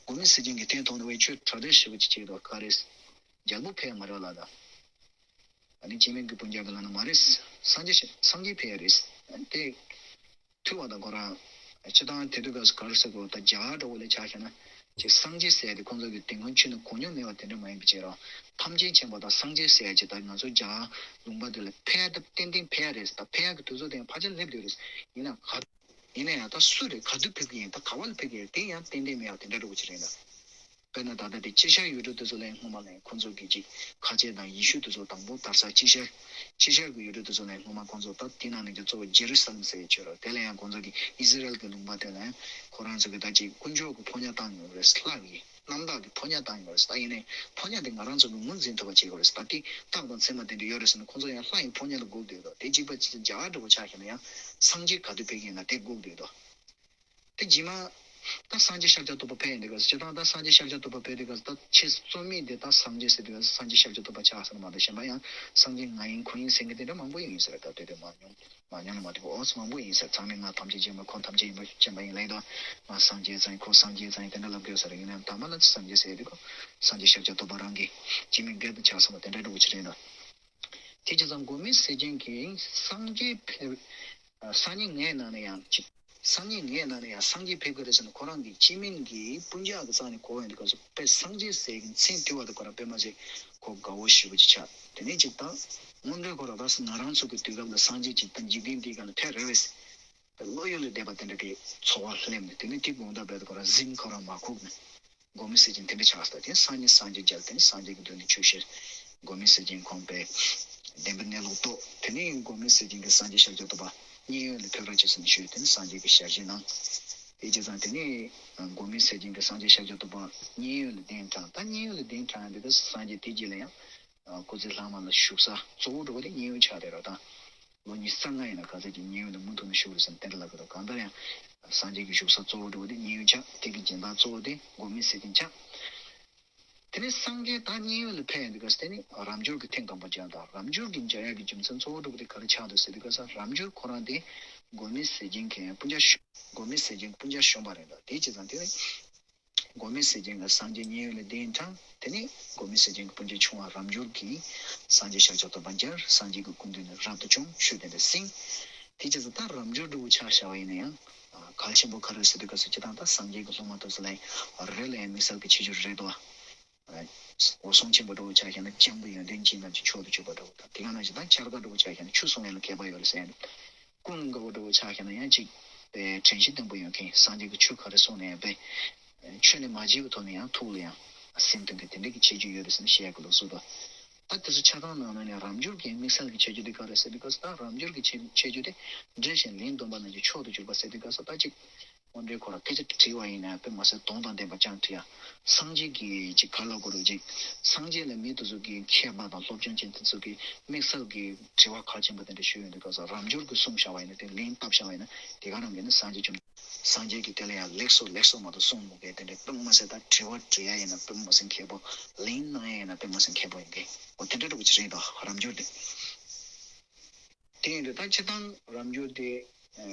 དགོན་མི་སྲིད་ཅན་གྱི་ཐད་ཐོག་ནས་བའི་ཆོས་གྲ་སྒྲིག་ཞེ་པོ་ཅིག་བྱེད་དོ་ག་རེད། རྒྱལ་པོ་ཕེབས་མ་རེད་ལ་ད། ཨ་ནི་སྤྱི་མིང་གི་སྤུན་ཀྱག་གི་ལ་ན་མ་རེད། སངས་རྒྱས་སངས་རྒྱས་ཕེབས་རེད། དེ་ཐུབ་པ་དང་ཁོ་རང་སྤྱི་བཏང་དེ་དུས་སྐབས་སུ་ག་རེ་ཟེར་དགོས་ད་རྒྱ་གར་འདྲ་བོ་ལས་ཆ་བཞག་ན་ཅིག་སངས་རྒྱས་ཟེར་ཡ་དེ་ཁོང་ཚོ་གི་དེ་སྔོན་ཆོས་ནང་གོ་མྱོང་མེད་པ་དེ་འདྲ་མ་ཡིན་པ་བྱས་རོགས། ཐམས་ཅད་མཁྱེན་པ་དང་སངས་རྒྱས་ཟེར་ཡ་ཅིག་ད་ང་ཚོ་རྒྱ་གར་ལུང་པ་དེ་ལ་ཕེབས་ཡ་ད་ཏན་ཏན་ཕེབས་ཡ་རེད། ད་ཕེབས་ཡ་གི་དུས་ཚོད་དེ་ཡང་ཕལ་ཆེར་སླེབས་བསྡད་རེད། ཡིན་ན་ག་ཡིན་ན་ཡང་ད་སུ་རེད། ག་དུས་ཕེབས་ཀྱི་ཡིན། ད་ག་བ་ལ་ཕེབས་ཀྱི་ཡིན། དེ་ཡང་ཏན་ཏན་མེད་ཡ་དེ་འདྲ་འདྲ་བོ་ཅིག་རེད་ད། དཔེར་ན་ད་ལྟ་དེ་དཔྱིད་ཤར་ཡུལ་གྲུ་དེ་ཚོ་ལ་ཡང་སྔོན་མ་ལ་ཡང་ཁོང་ཚོ་གི་ཅིག་ཁ་ཆེ་དང་ཡེ་ཤུ་དེ་ཚོ་དང་པོ་དར་ས་དཔྱིད་ཤར། དཔྱིད་ཤར་གྱི་ཡུལ་གྲུ་དེ་ཚོ་ལ་ཡང་སྔོན་མ་ཁོང་ཚོ་ད་དེ་ནང་ནས་ཀྱི་གཙོ་བོ་ཇེ་རུ་ས་ལེམ་ཟེར་ཡ་ཅིག་ཡོད་རེད། དེ་ལ་ཡང་ཁོང་ཚོ་གི་ཨི་ཟི་རལ་གྱི་ལུང་པ་དེ་ལ་ཡང་ཁོ་རང་ཚོ་གི་ད་ཅིག་དཀོན་མཆོག་གི་ཕོ་ཉ་བཏང་ཡོད་རེད། ལྷ་གི་རྣམ་དག་གི་ཕོ་ཉ་བཏང་ཡོད་རེད། ད་ཡིན་ནའི་ཕོ་ཉ་དེ་ང་རང་ཚོ་གི་ངོས་འཛིན་ཐུབ་པ་བྱེད་དགོས་རེད། ད་དེ་རྟགས་དང་མཚན་མ་དེ་འདྲ་ཡོད་རེད་ཟེར་ན་ཁོང་ཚོ་ཡང་ལྷ་ཡི་ཕོ་ཉ་ལ་སྒུག་བསྡད་འདུག་དེ་གཅིག་པ་གཅིག་རྒྱ་གར་འདྲ་བོ་ཆགས་ཤིང་ན་ཡང་སངས་རྒྱས་ག་དུས་ཕེབས་ཀྱི་ཡིན་ན་དེ་སྒུག་བསྡད་འདུག་དེ་རྗེས་མ། ད་སངས་རྒྱས་ཤཱཀྱ་ཐུབ་པ་ཕེབས་ཡིན་དུས་སྐབས་སུ་སྤྱིར་བཏང་ད་སངས་རྒྱས་ཤཱཀྱ་ཐུབ་པ་ཕེབས་དུས་སྐབས་སུ་ད་ཆེས་རྩོམ་མི་དེ་ད་སངས་རྒྱས་ཟེར་དུས་སྐབས་སུ་སངས་རྒྱས་ཤཱཀྱ་ཐུབ་པ་ཆགས་ཟེར་མ་གཏོགས་གཞན་པ་ཡང་སངས་རྒྱས་ང་ཡིན་ཁོ་ཡིན་ཟེར་མཁན་དེ་འདྲ་མང་པོ་ཡོད་ཡིན་ཟེར། ད་དེ་དུས་མ་མྱོང་མ་མྱོང་ན་མ་གཏོགས་ཨོ་ཙི་མང་པོ་ཡིན་ཟེར། ཚང་མས་ང་ཐམས་ཅད་མཁྱེན་པ་ཁོ་ཐམས་ཅད་ཡིན་པ་མཁྱེན་པ་ཡིན་ལབ་ཡོད་དོ། ང་སངས་རྒྱས་ཙང་ཁོ་སངས་རྒྱས་ཙང་དེ་འདྲ་ལབ་དགོས་ཟེར་ཡིན་ན་ད་མ་ལ་སངས་རྒྱས་ཟེར་དུས་སྐབས་སངས་རྒྱས་ཤཱཀྱ་ཐུབ་པ་རང་གི་སྤྱི་མིང་སྒེར་དུ་ཆགས་སོང་བ་དེ་འདྲ་འདྲ་བོ་ཅིག་རེད་འདུག་དེ་བྱས་ཙང་དགོན་མི་སེར་ཆེན་གྱིས་སངས་རྒྱས་ཕེབས། སང་ཉིན་ངའི་ནང་ནས་ཡང་ཅིག་སང་ཉིན་ངའི་ནང་ནས་ཡང་སངས་རྒྱས་ཕེབས་ཀྱི་རེད་ཟེར་ནས་ཁོ་རང་གི་སྤྱི་མིང་གི་སྤུན་ཀྱག་གི་རྩ་ནས་གོ་ཡོང་དུས་སྐབས་སུ་དཔེ་སངས་རྒྱས་ཟེར་གྱི་མཚན་བཏུས་པ་དེ་ཁོ་རང་དཔེ་མ་ཟད་ཁོ་དགའ་བོ་ཞེ་པོ་ཅིག་ཆགས། དེ་ནས་ཅིག་ད་དངོས་འབྲེལ་ཁོ་རང་ད་ང་རང་ཚོ་གི་དུས་སྐབས་ལ་སངས་རྒྱས་ཅིག་ད་འཇིག་རྟེན་འདིའི་སྒང་ལ་ཕེབས་རེད་བས། བློ་ཡུལ་ལས་འདས་པ་དེ་འདྲ་གི་ཚོར་བ་སླེབས་ནས་དེ་ནས་དེ་དགོངས་དག་རྦད་དེ་ཁོ་རང་གཟིམ་ཁོ་རང་མ་ཁུག་ནས་དགོན་མི་སེར་ཆེན་དེ་འདྲ་ཆགས་སོང་། དེ་སང་ཉིན་སངས་རྒྱས་མཇལ། དེ་ནས་སངས་རྒྱས་ཀྱི་མདུན་ནས་ཆོས་བཤད། དགོན་མི་སེར་ཆེན་ཁོང་པས་བདེན་པའི་གནས་ལུགས་རྟོགས། དེ་ནས་དགོན་མི་སེར་ཆེན་གྱིས་སངས་རྒྱས་ཤཱཀྱ་ཐུབ་པ་མཉན་ཡོད་ལ་ཕེབས་རོགས་བྱེད་ཟེར་ནས་ཞུས། དེ་ནས་སངས་རྒྱས་ཀྱིས་ཞལ་བཞེས་གནང་། དེ་བྱས་ཙང་དེ་ནས་དགོན་མི་སེར་ཆེན་གྱིས་སངས་རྒྱས་ཤཱཀྱ་ཐུབ་པ་མཉན་ཡོད་ལ་གདན་དྲངས། ད་མཉན་ཡོད་ལ་གདན་དྲངས་ཡོང་དུས་སངས་རྒྱས་དེ་རྗེས་ལ་ཡང་སྐུ་ཚེ་ལྷག་མ་ལ་བཞུགས་ས་གཙོ་བོ་འདྲ་བོ་དེ་མཉན་ཡོད་ཆགས་བསྡད་རོགས་དང་། ལོ་ཉི་ཤུ་རྩ་ལྔ་ཡིན་ན་ག་ཚད་ཀྱི་མཉན་ཡོད་ལ་མུ་མཐུད་ནས་བཞུགས་རེད་ཟེར་ནས་གཏན་འདྲ་ལབ་ཀྱི་འདུག་གང་ལྟར་ཡང་སངས་རྒྱས་ཀྱི་བཞུགས་ས་གཙོ་བོ་འདྲ་བོ་དེ་མཉན་ཡོད་ཆགས། དེ་གི་སྦྱིན་བདག་གཙོ་བོ་དེ་དགོན་མི་སེར་ཆེན་ཆགས། དེ་ནས་སངས་རྒྱས་ད་མཉན་ཡོད་ལ་ཕེབས་ཡོང་དུས་སྐབས་སུ་དེ་ནི་རབ་འབྱོར་གྱི་ཐེངས་དང་པོ་མཇལ་དང་། རབ་འབྱོར་གྱི་མཇལ་ཡག་གི་རྒྱུ་མཚན་གཙོ་བོ་འདྲ་བོ་དེ་ག་རེ་ཆགས་འདུག་ཟེར་དུས་སྐབས་སུ་རབ་འབྱོར་ཁོ་རང་དེ་དགོན་མི་སེར་ཆེན་གྱི་སྤུན་ཀྱག་གཞོན་དགོན་མི་སེར་ཆེན་གྱི་སྤུན་ཀྱག་གཞོན་པ་རེད་འདུག་དེ་བྱས་ཙང་དེ་ནི། དགོན་མི་སེར་ཆེན་གྱིས་སངས་རྒྱས་མཉན་ཡོད་ལ་གདན་དྲངས། དེ་ནས་དགོན་མི་སེར་ཆེན་གྱི་སྤུན་མཆེད་ཆུང་བ་རབ་འབྱོར་གྱིས་སངས་རྒྱས་ཤཱཀྱ་ཐུབ་པ་མཇལ། སངས་རྒྱས་ཀྱི་སྐུ་མདུན་ནས་རབ་ཏུ་བྱུང་ཆོས་བསྟན་པ་གསན། དེ་རྗེས་སུ་ད་རབ་འབྱོར་འདྲ་བོ་ཆ་བཞག་པ་ཡིན་ན་ཡང་གལ་ཆེན་པོ་ག་རེ་ཟེར་དུས་སྐབས་སུ་སྤྱིར་བཏང་ད་སངས་རྒྱས་ཀྱི་སློབ་མ་དེ་ཚོ་ལ་ཡང་རེ་ལ་ཡང་དམིགས་བསལ་གྱི་ཁྱད་ཆོས་རེད་དོ། འོད་སྲུང་ཆེན་པོ་འདྲ་བོ་ཆ་བཞག་ན་སྤྱང་པོ་ཡོན་ཏན་ཅན་ཐམས་ཅད་མཆོག་ཏུ་གྱུར་པ་འདྲ་བོ་དང་། དེ་ག་ནང་བཞིན་ད་འཆར་ཀ་འདྲ་བོ་ཆ་བཞག་ན་ཆོས་གསུང་ཡ་ལ་མཁས་པ་ཡོད་ལ་ཟེར་ཡ་འདུག་ཀུན་དགའ་བོ་འདྲ་བོ་ཆ་བཞག་ན་ཡང་ཅིག་དྲན་ཤེས་བརྟན་པོ་ཡོད་མཁན། སངས་རྒྱས་ཀྱིས་ཆོས་ག་རེ་གསུངས་ནའི་དཔེ་ཆོས་ནས་མ་བརྗེད་པའི་ཐོག་ནས་ཡང་ཐུགས་ལ་ཡང་སེམས་གཏོང་མཁན་དེ་འདྲ་གི་ཁྱད་ཆོས་ཡོད་རེད་ཟེར་ནས་བཤད་ཡག་གི་ལུགས་སྲོལ་འདུག་ད་དེ་ཚོ་ཆ་ཚང་ནང་ནས་རབ་འབྱོར་གྱི་དམིགས་བསལ་གྱི་ཁྱད་ཆོས་དེ་ག་རེ་ཟེར་དུས་སྐབས་སུ་ད་རབ་འབྱོར་གྱི་ཁྱད་ཁྱད་ཆོས་དེ་འགྲེལ་བཞིན་ལན་སྟོན་པ་རྣམས་ཀྱི་མཆོག་ཏུ་གྱུར་པ་ཟེར་དུས་སྐབས་སུ་ད་ཅིག་དངོས་འབྲེལ་ཁོ་རང་སྐད་ཆ་དྲིས་པ་ཡིན་ན་དཔེ་མ་ཟད་དོན་དང་ལྡན་པ་ཅང་དྲིས་ཡ། སངས་རྒྱས་ཀྱིས་ཅིག་ག་ལབ་དགོས་རེད་ཅིག་སངས་རྒྱས་ལ་མི་དེ་ཚོ་གི་མཁས་པ་དང་སློབ་སྦྱོང་ཅན་དེ་ཚོ་གི་དམིགས་བསལ་གྱི་དྲི་བ་གལ་ཆེན་པོ་དེ་འདྲ་ཞུས་ཡོང་དུས་སྐབས་སུ་རབ་འབྱོར་གྱིས་གསུངས་བཞག་པ་ཡིན་ན་དེ་ལན་བཏབ་བཞག་པ་ཡིན་ན་དེ་ག་རང་གིས་ནི་སངས་རྒྱས་བྱུང་། སངས་རྒྱས་ཀྱིས་དེ་ལ་ཡང་ལེགས་སོ་ལེགས་སོ་མ་གཏོགས་གསུངས་མི་འདུག་དེ་འདྲ་དཔེ་མ་ཟད་ད་དྲི་བ་དྲི་ཡ་ཡིན་ན་དཔེ་མ་ཟད་མཁས་པོ། ལན་གནང་ཡ་ཡིན་ན་དཔེ་མ་ཟད་མཁས་པོ་ཡིན་གི། འོ་དེ་འདྲ་འདྲ་བོ་ཅིག་རེད་ད་རབ་འབྱོར་དེ། དེ་ཡིན་དུས་ད་སྤྱིར་བཏང་རབ་འབྱོར་དེ་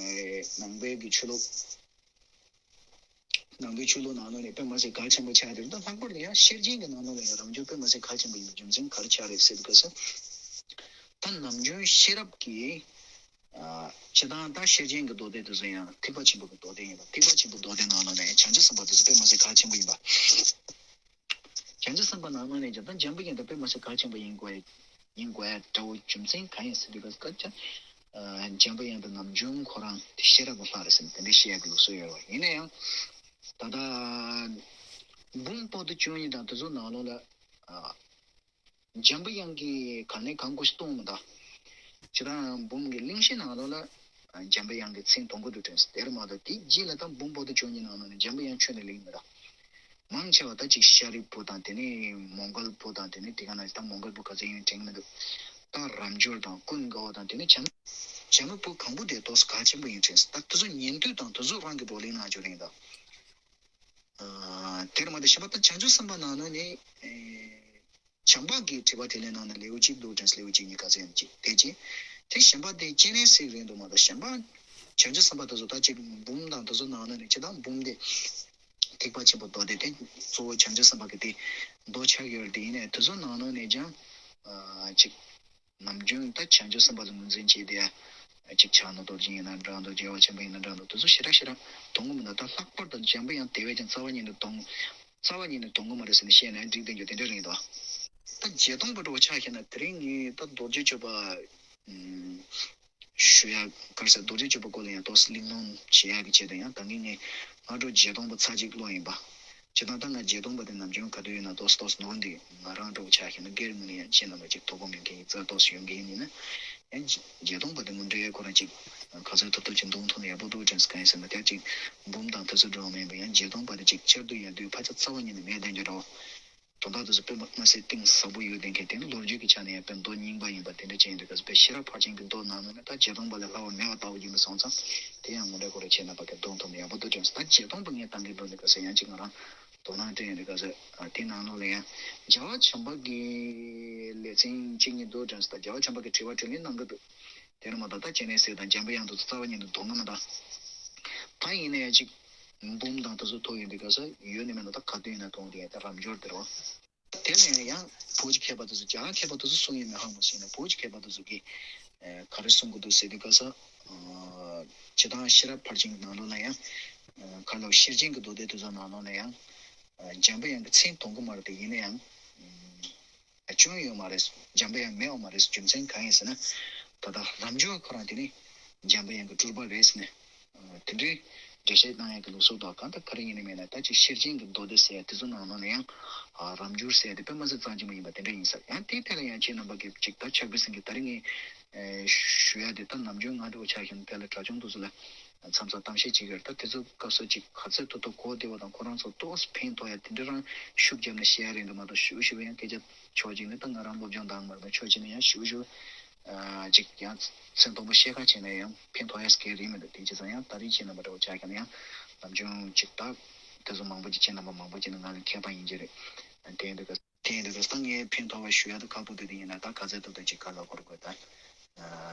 ནང་པའི་གི་ཆོས་ལུགས། ནང་པའི་ཆོས་ལུགས་ནང་ལོགས་ནས་དཔེ་མ་ཟད་གལ་ཆེན་པོ་ཆགས་ཏེ། ད་ལྷག་པར་དུ་ཡང་ཤེར་ཕྱིན་གྱི་ནང་ལོགས་ལ་ཡང་རབ་འབྱོར་དཔེ་མ་ཟད་གལ་ཆེན་པོ་ཡིན་པའི་རྒྱུ་མཚན་ག་རེ་ཆགས་རེད་ཟེར་དུས་སྐབས་སུ། ད་ནམ་རྒྱུན་ཤེས་རབ་ཀྱི་ཨ་སྤྱིར་བཏང་ད་ཤེར་ཕྱིན་གྱི་མདོ་སྡེ་དེ་ཚོ་ཡང་ཐེག་པ་ཆེན་པོ་གི་མདོ་སྡེ་ཡིན་པ། ཐེག་པ་ཆེན་པོའི་མདོ་སྡེ་ནང་ལོགས་ནས་བྱང་ཆུབ་སེམས་དཔའ་དེ་ཚོ་དཔེ་མ་ཟད་གལ་ཆེན་པོ་ཡིན་པ། བྱང་ཆུབ་སེམས་དཔའ་ནང་ལོགས་ནས་ཀྱང་ད་འཇམ་པའི་དབྱངས་དེ་དཔེ་མ་ཟད་གལ་ཆེན་པོ་ཡིན་དགོས་ཡིན་དགོས་ཡ་འདྲ་བོ་རྒྱུ་མཚན་གང་ཡིན་ཟེར་དུས་སྐབས་སུ་ད་ཆ་འཇམ་པའི་དབྱངས་དེ་ནམ་རྒྱུན་ཁོ་རང་དེ་ཤེས་རབ་ཀྱི་ལྷ་རེད་ཟེར་ནས་དེ་འདྲའི་བཤད་ཡ་གི་ལུགས་སྲོལ་ཡོད་རེད་བ། ཡིན་ན་ཡང་ད་ལྟ་འབུམ་པོ་ཏི་བཅུ་གཉིས་དང་དེ་ཚོ་ནང་ལོགས་ལ་འཇམ་པའི་དབྱངས་ཀྱིས་གང་ནས་གང་གོ་ཞིག་གཏོང་མི་འདུག་སྤྱིར་བཏང་འབུམ་གྱི་གླེང་གཞི་ནང་ལོགས་ལ་འཇམ་པའི་དབྱངས་ཀྱི་མཚན་དང་པོ་དུ་བསྟན་ཟེར། དེར་མ་གཏོགས་དེའི་རྗེས་ལ་ད་འབུམ་པོ་ཏི་བཅུ་གཉིས་ནང་ལོགས་ནས་འཇམ་པའི་དབྱངས་ཁྱོན་ནས་གླེང་མི་འདུག་མང་ཆེ་བ་ད་ཅིག་ཤཱ་རིའི་བུ་དང་དེ་ནས་མོའུ་འགལ་བུ་དང་དེ་ནས་དེ་ག་ན་ད་མོའུ་འགལ་བུ་ག་ཚོད་ཡིན་དྲན་གྱི་མི་འདུག་ད་རབ་འབྱོར་དང་ཀུན་དགའ་བོ་དང་དེ་ནས་བྱམས་བྱམས་པའི་བུ་གང་པོ་དེ་ཏོག་ཙམ་གལ་ཆེན་པོ་ཡིན་དྲན་སོང་། ད་དེ་ཚོ་ཉན་ཐོས་དང་དེ་ཚོ་རང་གི་བགྲོ་གླེང་གནང་རྒྱུ་རེད་ད། དེར་མ་ཟད་གཞན་པ་ད་བྱང་ཆུབ་སེམས་དཔའ་ནང་ལོགས་ནས་བྱམས་པ་གི་དྲི་བ་དེ་ལས་ནང་ན་ལེའུ་གཅིག་འདུག་དྲན་སོང་། ལེའུ་གཅིག་གཉིས་ག་ཚོད་ཡིན་གཅིག་དེ་གཅིག་དེ་གཞན་པ་དེ་སྤྱན་རས་གཟིགས་རེད་འདུག་མ་གཏོགས་གཞན་པ་བྱང་ཆུབ་སེམས་དཔའ་དེ་ཚོ་ད་ཅིག་འབུམ་དང་དེ་ཚོ་ནང་ལོགས་ནས་ཅི་ད་འབུམ་དེ། ཐེག་པ་ཆེན་པོ་མདོ་སྡེ་དེ་གཙོ་བོ་བྱང་ཆུབ་སེམས་དཔའ་གི་དེ་མདོ་ཆགས་ཡོད་རེད། དེ་ཡིན་ནའི་དེ་ཚོ་ནང་ལོགས་ནས་ཀྱང་ཨ་ཅིག་ནམ་རྒྱུན་ད་བྱང་ཆུབ་སེམས་དཔའ་ལ་ངོས་འཛིན་བྱས་ཏེ་ཨ་ཅིག་ཕྱག་ན་རྡོ་རྗེ་ཡིན་ན་འདྲ་འདུག་རྒྱལ་བ་ཆེན་པོ་ཡིན་ན་འདྲ་འདུག་དེ་ཚོ་ཞེ་དྲག་ཞེ་དྲག་མཐོང་གི་མི་འདུག་ད་ལྷག་པར་དུ་འཇམ་པའི་དབྱངས་དེ་བས་ཀྱང་རྩ་བ་ཉིད་ནས་མཐོང་རྩ་བ་ཉིད་ནས་མཐོང་གི་མ་རེད་ཟེར་ནས་བཤད་ན་འགྲིག་བསྡད་རྒྱུ་དེ་འདྲ་རེད་འདུག་ད་བརྒྱད་སྟོང་པ་འདྲ་བོ་ཆགས་ཤེ་ན་དེ་རིང་ངས་ད་རྡོ་རྗེ་གཅོད་པ་ཞུ་ཡག་ག་རེ་ཟེར། རྡོ་རྗེ་གཅོད་པ་སྐོར་ལ་ཡང་ཏོག་ཙམ་གླེང་སློང་བྱེད་ཡག་གི་ཆེད་དུ་ཡང་ད་གིན་ངས་སྔ་དྲོ་བརྒྱད་སྟོང་པ་ཚར་གཅིག་ཀློག་ཡིན་པ། སྤྱིར་བཏང་ད་ང་བརྒྱད་སྟོང་པ་དེ་ནམ་རྒྱུན་ག་དུས་ཡིན་ན་ཏོག་ཙམ་ཏོག་ཙམ་ནོར་འདུག་ང་རང་འདྲ་བོ་ཆགས་ཤེ་ན་སྒེར་ངོས་ནས་ཡང་ཁྱེད་རྣམ་པ་ཅིག་དོ་ཕོག་མེད་མཁན་ཡིན་ཙང་ཏོག་ཙམ་ཡོང་གི་ཡིན། ཡིན་ན་ཡང་བརྒྱད་སྟོང་པ་དེ་ངོ་འདྲ་ཁོ་རང་ཅིག་ག་ཚོད་ཐུབ་ཐུབ་ཅིག་མཐོང་ཐུབ་ན་ཡག་པོ་འདུག་དྲན་སོང་། གང་ཡིན་ཟེར་ན་དེ་ཅིག་འབུམ་དང་དེ་ཚོ་འདྲ་བོ་མིན་པ་ཡང་བརྒྱད་སྟོང་པ་དེ་ཅིག་བསྐྱར་ཟློས་ཡར་ཟློས་ཕལ་ཆེར་རྩ་བ་ཉིད་ནས་མེད་བསྡད་རྒྱུ་འདྲ་བོ། དོན་དག་དེ་ཚོ་དཔེ་མ་མ་ཟད་གཏིང་ཟབ་པོ་ཡོད་བསྡད་མཁན་དེ་ནི་ལོ་རྒྱུས་ཀྱི་ཆ་ནས་ཡང་དཔེ་མདོ་རྙིང་པ་ཡིན་པ་དེ་འདྲ་ཅན་ཡིན་དུས་སྐབས་སུ་དཔེ་ཤེས་རབ་ཕར་ཕྱིན་གྱི་མདོ་ནང་ནས་ནི་ད་བརྒྱད་སྟོང་པ་ལས་ལྷག་པ་མེད་པ་ལྟ་བུ་ཡིན་པ་སོང་ཙང་དེ་ཡང་ངོ་འདྲ་ཁོ་རང་བྱས་ན་ཕ་གི་མཐོང་ཐུབ་ན་ཡག་པོ་འདུག་དྲན་སོང་། ད་བརྒྱད་སྟོང་པ་ངས་བཏང་གི་འདུག་དུས་སྐབས་སུ་ཡང་གཅིག་ང་རང་དོ་སྣང་སྤྲད་ཡོང་དུས་སྐབས་སུ་དེ་ནང་ལོགས་ལ་ཡང་རྒྱལ་བ་བྱམས་པ་གི་ལེ་ཚན་གཅིག་གཉིས་འདུག་དྲན་སོང་། ད་རྒྱལ་བ་བྱམས་པ་གི་དྲི་བ་དྲིས་ལན་གནང་གི་འདུག་དེ་ནི་མ་གཏོགས་ད་སྤྱན་རས་གཟིགས་དང་འཇམ་པའི་དབྱངས་དེ་ཚོ་རྩ་བ་ཉིད་དུ་མཐོང་གི་མི་འདུག་ད་ཡིན་ན་ཡང་ཅིག་འབུམ་དང་དེ་ཚོ་ཐོག་ཡོད་འདུག་ག་ས་ཡོད་ནི་མེད་ན་ད་ག་དུས་ཡིན་ན་མཐོང་དེ་ཡང་ད་རབ་འབྱོར་དེ་རེད་བ། དེ་ལ་ཡང་ཡང་བོད་ཀྱི་མཁས་པ་དེ་ཚོ་རྒྱ་གར་མཁས་པ་དེ་ཚོ་གསུང་ཡོད་མེད་ཧ་མ་ཤེས་ན་བོད་ཀྱི་མཁས་པ་དེ་ཚོ་གིས་ག་རེ་གསུང་གི་འདུག་ཟེར་དུས་ག་ས་སྤྱིར་བཏང་ཤེས་རབ་ཕར་ཕྱིན་གྱི་ནང་ལོགས་ལ་ཡང་ག་ལ་ཤེར་ཕྱིན་གྱི་མདོ་སྡེ་དེ་ཚོ་ནང་ལོགས་ལ་ཡང་འཇམ་པའི་དབྱངས་ཀྱི་མཚན་མཐོང་གི་མ་རེད། དེ་ཡིན་ན་ཡང་། ཅུང་ཡོད་མ་རེད། འཇམ་པའི་དབྱངས་མེད་པ་མ་རེད། རྒྱུ་མཚན་གང་ཡིན་ཟེར་ན། ད་ལྟ་རབ་འབྱོར་ཁོ་རང་དེ་ནི་འཇམ་པའི་དབྱངས་ཀྱི་སྤྲུལ་པ་རེད་ཟེར་ནས། དེ་འདྲའི་འགྲེལ་བཤད་གནང་ཡག་གི་ལུགས་སྲོལ་དང་གང་ལྟར་ག་རེ་ཡིན་ནི་མེད་ན་ད་ཅིག་ཤེར་ཕྱིན་གྱི་མདོ་སྡེ་ཟེར་ཡ་དེ་ཚོ་ནང་ལོགས་ནས་ཡང་། རབ་འབྱོར་ཟེར་ཡ་དེ་དཔེ་མ་སྲིད་རྩ་ཆེན་པོ་ཡིན་པ་དེ་འདྲ་ཡིན་ས་ཡང་དེའི་ཐད་ལ་ཡང་ཁྱེད་རྣམ་པ་གི་ཅིག་ད་ཕྱག་དཔེ་སེང་གེ་ད་རིང་ངས་ཞུ་ཡ་དེ་ད་ནམ་རྒྱུན་ང་འདྲ་བོ་ཆགས་ཤིང་དེ་ལ་གྲྭ་ཆུང་དེ་ཚོ་ལ། མཚམས་མཚམས་གཏམ་བཤད་བྱེད་ཀྱི་ཡོད་རེད། ད་དེ་ཚོ་སྐབས་སུ་ཅིག་ག་ཚོད་ཐུབ་ཐུབ་གོ་བདེ་བ་དང་ཁོ་རང་ཚོ་ཏོག་ཙམ་ཕན་ཐོགས་ཡ་དེ་འདྲ་རང་ཤུགས་བརྒྱབ་ནས་བཤད་ཡ་རེད་འདུག་མ་གཏོགས་ཞུ་ཞུ་ཡང་སྐད་ཆ་ཕྱོགས་གཅིག་ནས་ད་ང་རང་སློབ་སྦྱོང་འདང་མ་རེད་ཕྱོགས་གཅིག་ནས་ཡང་ཞུ་ཞུ་ཅིག་ཡང་མཚན་མཐོན་པོ་བཤད་ཁ་བྱས་ན་ཡང་ཕན་ཐོགས་ཡ་སྐད་རིགས་མི་འདུག་དེ་བྱས་ཙང་ཡང་ད་རེས་ཁྱེད་རྣམ་པ་འདྲ་བོ་ཆགས་ཀྱང་ཡང་ནམ་རྒྱུན་ཅིག་ད་དེ་ཚོ་མང་པོ་ཅིག་ཁྱེད་རྣམ་པ་མང་པོ་ཅིག་ནི་ང་ལ་མཁས་པ་ཡིན་གྱི་རེད། དེ་ཡིན་དུས་ད་ངས་ཕན་ཐོགས་པ་ཞུ་ཡ་ད་ཁག་པོ་དེ་དེ་ཡིན་ན་ད་ག་ཚད་ཐུབ་ཐུབ་ཅིག་ག་ལ་འཁོར་དགོས་ད།